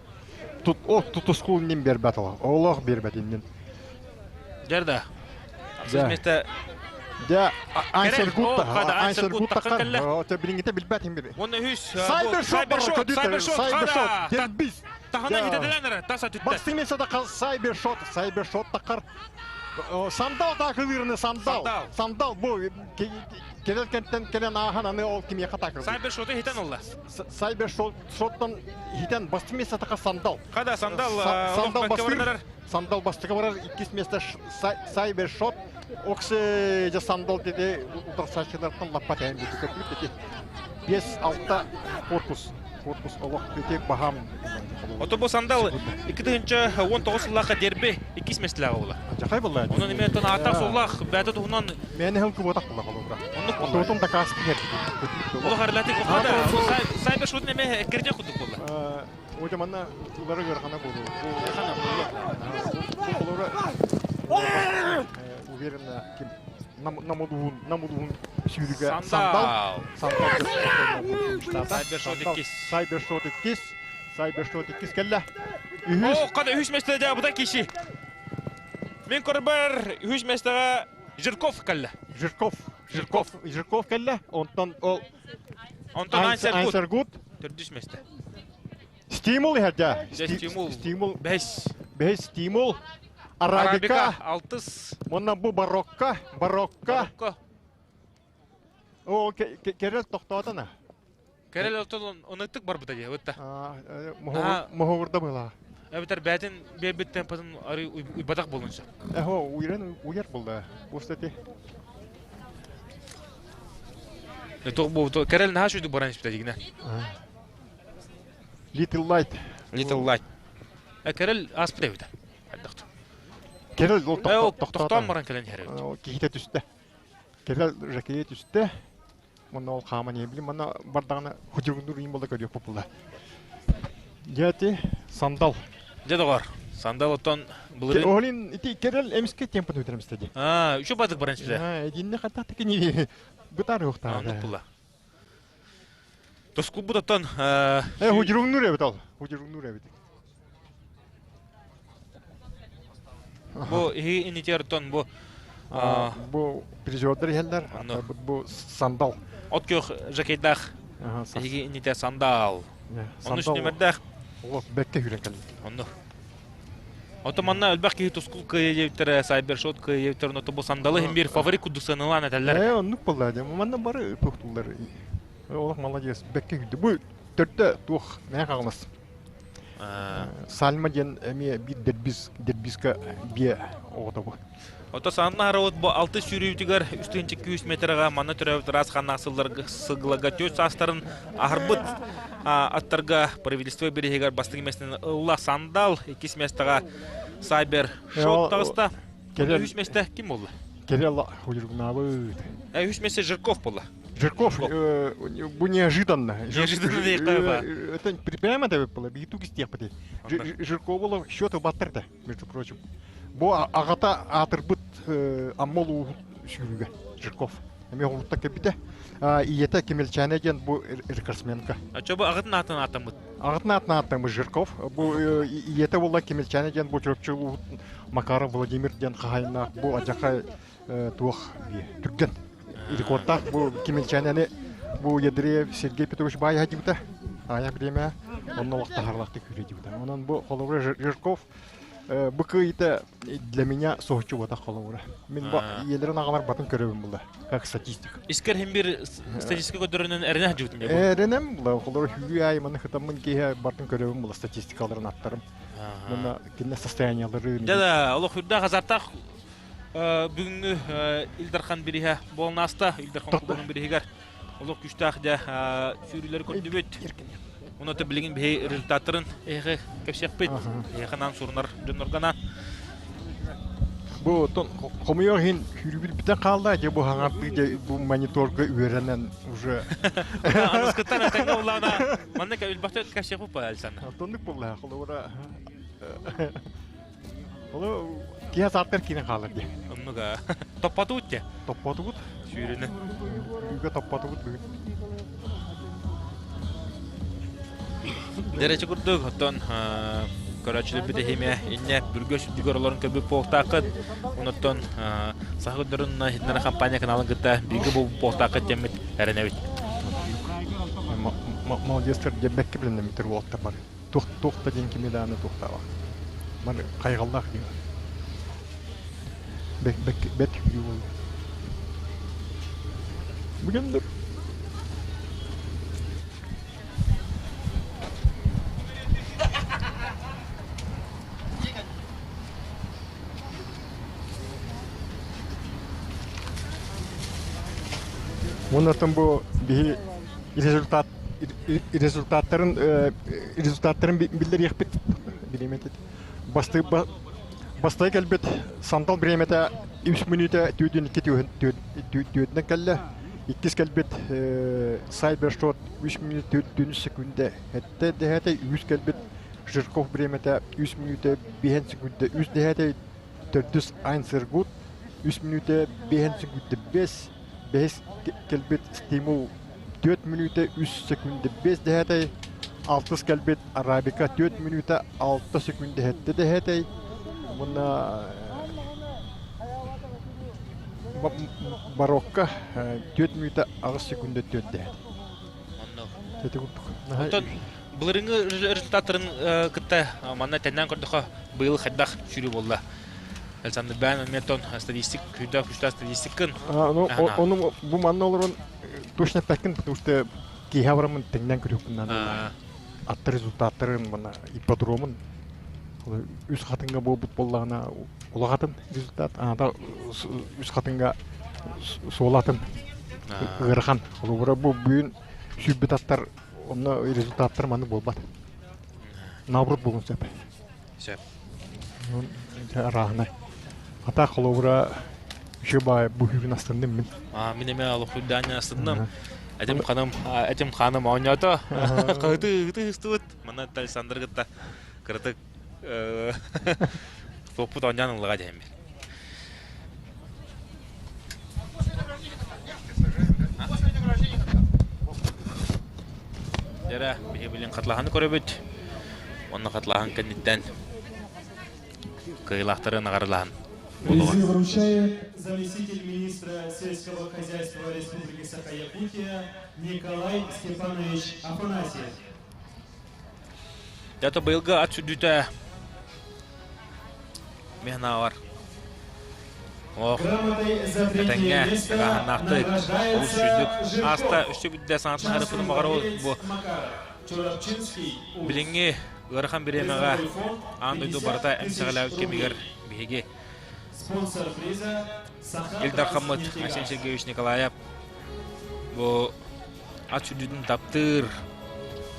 Тут о тут тускул ним бербет олох. Олох бербет иннин. Жерда. Сиз месте Да, Айнсер Гутта, Айнсер Гутта кар. Те билингите билбет им бир. Онна хүс. Сайбершот, Сайбершот, дербис. Тахана хитеделенер, таса түттэ. Бастың мен садақа Сайбершот, Сайбершот тақар. Сандал тақылырны, сандал. Сандал бу келел кенттен келен ахан аны ол ким яқа тақыр. Сайбершоты хитен олла. Сайбершоттан хитен бастың мен садақа сандал. Қада сандал, сандал бастыр. Сандал бастыға барар, иккис месте Сайбершот. Оксы же сандал деди, утарсачылардан лаппа тәйін деди, көпіліп деди. 5-6 корпус. Корпус олох ити баһаам. Ото бу сандал 2019 сыллаахха дерби иккис миэстэлээх буолла. Жахай буолла. Онон эмиэ оттон ааттаах суоллаах бэйэтэ туһунан Мээнэ хыл куботах буолла холобура. Оннук буолла. Отутун дакаас тиһэр. Олох арылатык охода. Сайбер шутун эмиэ эккирдиэх курдук буолла. Ожа манна улары ыарахана буолуо. Ыарахана буолуо. Бу холобура уверенно ким намудуһун намудуһун сүүрүгэ сандал сандал Сайбершот иккис. Сайбершот иккис. Сайбершот иккис кэллэ. Үһүс. О, қада үһүс местеде бұда киши. Мен көрбөр үһүс местеге Жирков кэллэ. Жирков. Жирков. Жирков кэллэ. Онтон ол Онтон Айнсергут. Төрдүс месте. Стимул иһэрдэ. Стимул. Стимул. Бэс. Бэс стимул. Арабика. Алтыс. Онна бу барокко. Барокко. О, керел тохтоотана. Керел оттон ыныктык барбыта дии, ытта. Моһугурда была. Эбэтэр бээтин биэрбит темпатын ары уйбатах буолун сөп. Эхо, уйран уйар булда. Бу стати. Тох бу Керел наһаа шүйдүк баран испитэ дигинэ. Little Light. Little Light. Керел ааспыт эбит. Хайдахт. Керел ол тохтоон баран кэлэн иһэр эбит. Киһитэ түстэ. Керел жакее түстэ. Манна ол хаама не билим, манна бардаҕына худьугуннуур иин буолла көрүөх буолла. Дьэ сандал. Дьэ доҕор, сандал оттон былырыын... Олин ити керел эмиске темпын өтөрөмүстэ ди. Аа, үчү бадык баран испитэ. Аа, эдинне хаттах тикини бытар уохтаа. Оннук була. Тоскулбут оттон... Э, худьугуннуур эбит ол. Худьугуннуур эбит. Бу иһи инитер оттон бу бу призердар иһэллэр бу сандал. От күөх жакейдаах иһиги ините сандал. Онну үс нүмердээх. Олох бэккэ хүрэн кэллик. Онну. Ото манна элбэх киһи тускул кыайыйыптар, сайбершот кыайыйыптар, ото бу сандалы хим бир фаворит курдук сыаналаан этэллэр. Э, оннук буолла дьэ. Манна бары туохтууллар. Олох молодец, бэккэ хүрдэ. Бу төрдө туох мэ хаҕылас. Сальма диэн эмиэ биир дербис дербиска биэ оҕото бу. Ото санна хаrawut бу алты сүүрүүтүгэр 3 метрга манна төрөөбүт ыраас ханнаах сылларга сыглага төт саастарын аһарбыт аттарга правительство бириһигэр бастыҥ миэстэни ылла сандал, иккис миэстэҕэ Сайбер Шот таҕыста. Үһүс миэстэ ким буолла? Кирилл Худюргунабыт. Үһүс миэстэ Жирков буолла. Жирков, бу неожиданно. Неожиданно Это прямо это было, биту кистех Жирков было счет баттырда, между прочим. Бу аҕата аатырбыт Аммол сүүрүгэ Жирков. Эми оҕолутта кэбитэ. Ийэтэ Кемелчане диэн бу рекордсменка. А бу аҕатын аатын ааттаммыт? Аҕатын аатын ааттаммыт Жирков. Бу ийэтэ буолла Кемелчане диэн бу Чурапчы Макаров Владимир диэн хаһайыннаах бу адьаха туох түргэн рекордтаах бу Кемелчанени бу Ядреев Сергей Петрович баайа дибита. Ая время онно лахтахарлахты күрэ дибита. Онон бу холобура Жирков бу кыйыта для меня соһучу буотах холобура. Мин бу иелерин аҕалар батын көрөбүн була, как статистик. Искер хим бир статистика көрдөрүнөн эренэ хажыбытым бу. Эренем була, холобура хүрүү ай маны хытаммын киһи бартын көрөбүн була статистикаларын аттарым. Мына кинне состояниялары. Да да, олох хүрдэ хазартах бүгүнгү Илдархан бириһэ буолнаста, Илдархан кубогун бириһигэр олох күчтээх дьэ сүүрүүлэри көрдүбүт. Оны та билигин биһи результаттарын эһэ кэпсиэхпит. Эһэханан сурунар дьонноргана. Бу тон хомуйор хин хүрүбүт бүтэн хаалла же бу хаҥардыы же бу мониторга үөрэнэн уже. Аныскыттан атаҥга улаана манна кэбилбахта кэпсиэхпит па Александр. Тоннук булла холобура. Олу киһи сааттар киирэн хаалар дии. Оннуга. Топпотуут те. Топпотугут. Сүүрүнү. Сүүрүүгэ топпотугут бүгүн. Дәрәче курдук, оттон көрөөчүлөрбүт эһиме инне бүргө сүрдүгөр олорун көрбүт буолтаакыт. Онуттан саха көрдөрүн хитнара компания каналын кытта бииргэ бу буолтаакыт теммит эрэнэбит. Молодецтар дебекке билиннемитер уолаттар бар. Тух тух та ден кими дааны тухтаава. Мар хайгаллаах диэн. Бек бек бет хүрүү болду. Бүгүндүр. Оннотон бу биһи результат Результаттарын результаттарын биллэриэхпит бириэмэтит. Басты бастай кэлбит Сандал бириэмэтэ 3 мүнүүтэ түүтүн икки түүтүнэн кэллэ. Иккис кэлбит Сайбершот 3 мүнүүтэ 4 секунда этте дэһэтэй үһүс кэлбит Жирков бириэмэтэ 3 мүнүүтэ 5 секунда 3 дэһэтэй төрдүс Айнсергут 3 мүнүүтэ 5 секунда 5 бэһис кэлбит Стимул 4 мүнүүтэ 3 секунда 5 дэһэтэй алтыс кэлбит Арабика 4 мүнүүтэ 6 секунда 7 дэһэтэй уонна Барокко 4 мүнүүтэ 8 секунда 4 дэһэтэй. Ити курдук. Оттон былырыҥҥы результаттарын кытта манна тэннээн көрдөхө быйыл хайдах сүүрүү буолла? Александр Бээн эмиэ статистик күүрдээх күштээх статистиккын. Ону бу манна олорон точно эппэккин, потому что киэһэ бараммын тэҥнээн көрүөхпүн наада. Аттар результаттарын мана ипподромун үс хатыҥҥа буолбут буоллаҕына улахатын результат, аната үс хатыҥҥа суолатын ыарахан. Холобура бу бүгүн сүүрбүт аттар онно результаттар маннык буолбат. Наоборот буолуон сөп. Сөп. Арааһынай. Ата холобура еще баай бу хүүрүн астынным мин. А, мин эмэ олохуйдаанньа астынным. Этим ханым, этим ханым оонньоото. Кыты ыты ыстыбыт. Манна Александр кытта кыратык туоппут оонньоон ыллаҕа диэммин. Дьэрэ, биһи билин хатлаһаны көрөбүт. Онно хатлаһан кэнниттэн кыайыылаахтары наҕарылаһан Призы вручает заместитель министра сельского хозяйства Республики Саха-Якутия Николай Степанович Афанасьев. Дьэ, быйылгы ат сүрдүүтэ Мин бар. Ох, этэҥҥэ, ыгааһыннаахтык, олус сүүрдүк. Ааста өссө бүттэ саҥатын харыппытын баҕарабыт бу билиҥҥи ыарахан бириэмэҕэ аан дойду барыта эмсэҕэлээбит кэмигэр биһиги Ил Дархаммыт Айсен Сергеевич Николаев бу ат сүрдүүтүн таптыыр,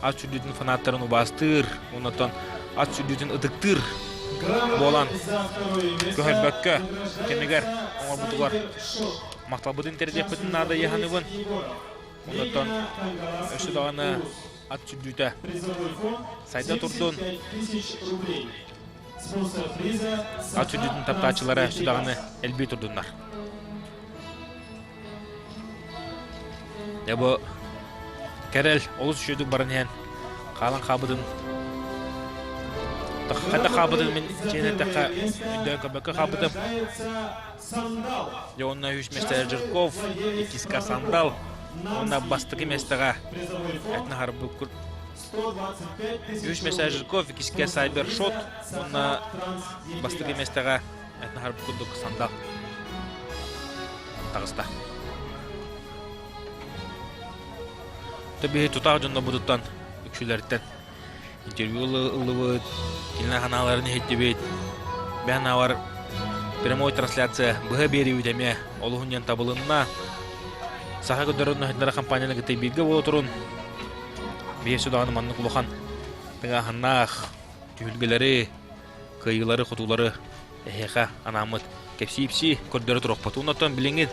ат сүрдүүтүн фанаттарын убаастыыр, оннотон ат сүрдүүтүн ытыктыыр буолан көһөрбөккө кэмигэр оҥорбутугар махталбытын тиэрдиэхпитин наада дии Оннотон өссө даҕаны ат сүрдүүтэ сайда турдун. Ат сүрдүүтүн таптааччылара өссө даҕаны элбии турдуннар. Дьэ бу Кэрэл олус үчүгэйдик баран иһэн хаалан хаалбытын хайдах хаалбытын мин чиэн эттэххэ өйдөөн көрбөккө хаалбытым. Дьэ уонна үһүс миэстэҕэ Жирков, иккискэ Сандал уонна бастакы миэстэҕэ Этнохарбыккут Үһүс миэстэҕэ Жирков, иккискэ Сайбершот уонна бастакы миэстэҕэ Этнохарбыт курдук Сандал таҕыста. Төбүһү тутаах дьоннорбутуттан үксүлэриттэн интервью ыллыбыт, кинилэр санааларын иһиттибит. Бэһэн прямой трансляция быһа биэриибит эмиэ олуһун диэн табылынна. Саха көрдөрөр нөһүннэрэ компанияны кытта бииргэ буола турун. Биһиэхэ даҕаны маннык улахан тыҥааһыннаах түһүлгэлэри, кыайыылары-хотуулары эһиэхэ анааммыт кэпсии-ипсии көрдөрө туруохпут. Оннуттан билиҥҥи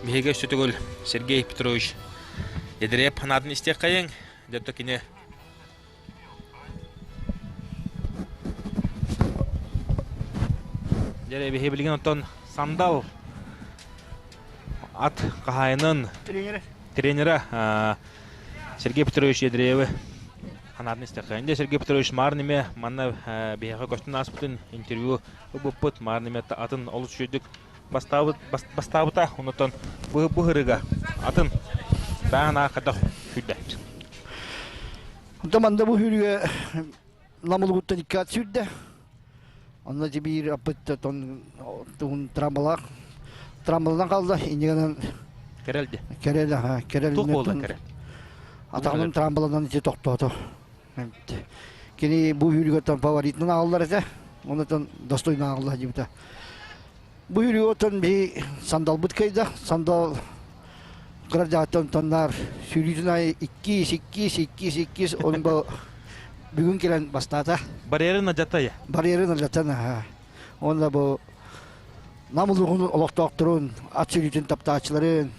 биһиги өссө төгүл Сергей Петрович Ядреев санаатын истиэххэйиҥ. Дьэ кини Дьэ биһи билигин оттон Сандал ат хаһаайынын тренера Сергей Петрович Ядреевы Ханаатын истэххэ. Инде Сергей Петрович Маар неме манна биһиэхэ көстөн ааспытын интервью ылбыппыт. Маар неме атын олус үчүгүйдүк бастаабыт бастаабыта. Онотон бу бу атын баан аахадах сүүрдэ. Онтон манна бу сүүрүүгэ Ламылыгыттан икки ат сүүрдэ. Онно биир аппыт тон тугун трамбалаах трамбаланан хаалла. Иннигэнэн Кэрэлди. Кэрэл, аха, кэрэл. Туох буолла кэрэл? Атаҕынан трамбаланан ити тохтоото. Кини бу сүүрүүгэ фаворитынан аҕаллар этэ. Онтон достойно аҕалла диэбитэ. Бу сүүрүүгэ оттон биһи сандалбыт кыайда. Сандал Кыра дьааттан тоннаар сүүрүүтүн аайы иккис, иккис, иккис, иккис, onun бу бүгүн кэлэн бастаата. Барьерын алдьатта Барьерын алдьатан, аха. Онно бу Нам улууһун олохтоохторун, ат сүүрүүтүн таптааччыларын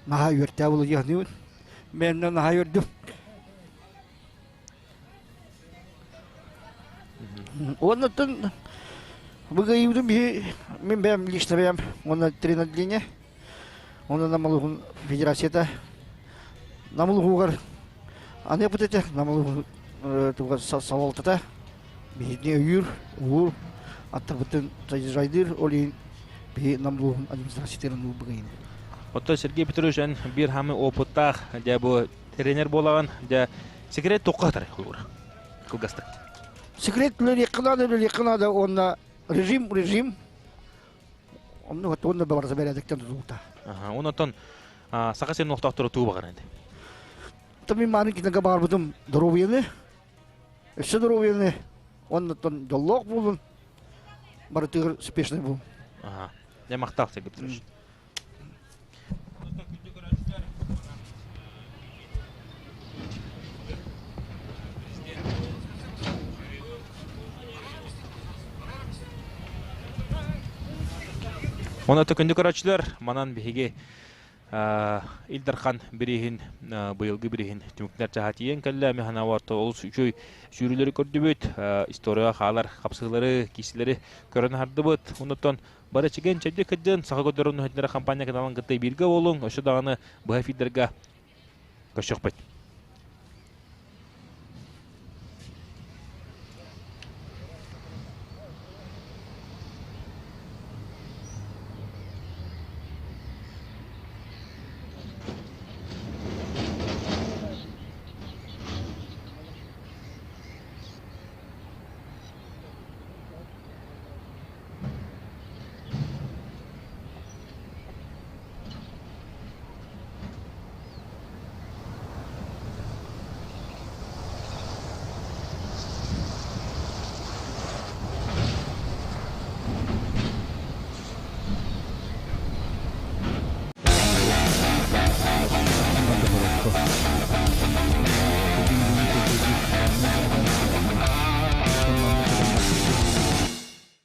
наһаа үөртээ буолу диэхниибин. Мен наһаа үөрдүм. Оннуттан быгыйыбытым биһи мин бэйэм лично бэйэм уонна тренердине уонна Намылуһун федерацията Намылуһугар аныапыт этэ Намылуһун туга салалтата биһини өйүүр уур аттарбытын жайдыыр ол иһин биһи Намылуһун администрациятын быгыйын. Оттон Сергей Петрович эн биир хамы опыттаах дьэ бу тренер буолаҕын дьэ секрет туохха сытар холобура кылгастык. Секрет үлэлиэххэ наада, үлэлиэххэ наада уонна режим, режим. Онно уонна барыта бэрээдэктэн тутулуктаах. Аха, онтон Саха сирин олохтоохторо туу баҕар энди. Та мин мааны кинигэ баарбытым доруобуйаны, өссө доруобуйаны, оннуттан дьоллоох буолун, барытыгар успешный буолун. Аха. Дьэ махтал Сергей Петрович. Онон күндү көрөөччүлэр, манан биһиги Ил Дархан бирииһин быйылгы бирииһин түмүктэр чаһа тиийэн кэллэ. Эмиэ санаабар олус үчүгэй сүүрүүлэри көрдүбүт, историяҕа хаалар хапсыһыылары, киисилэри көрөн аһардыбыт. Оннуттан Бары чэгиэн чэбдик кырдьан, саха көрдөрөр нүһэтинэрэ хампаанньа каналын кытта бииргэ буолуҥ, өссө даҕаны быһа эфирдэргэ көрсүөхпүт.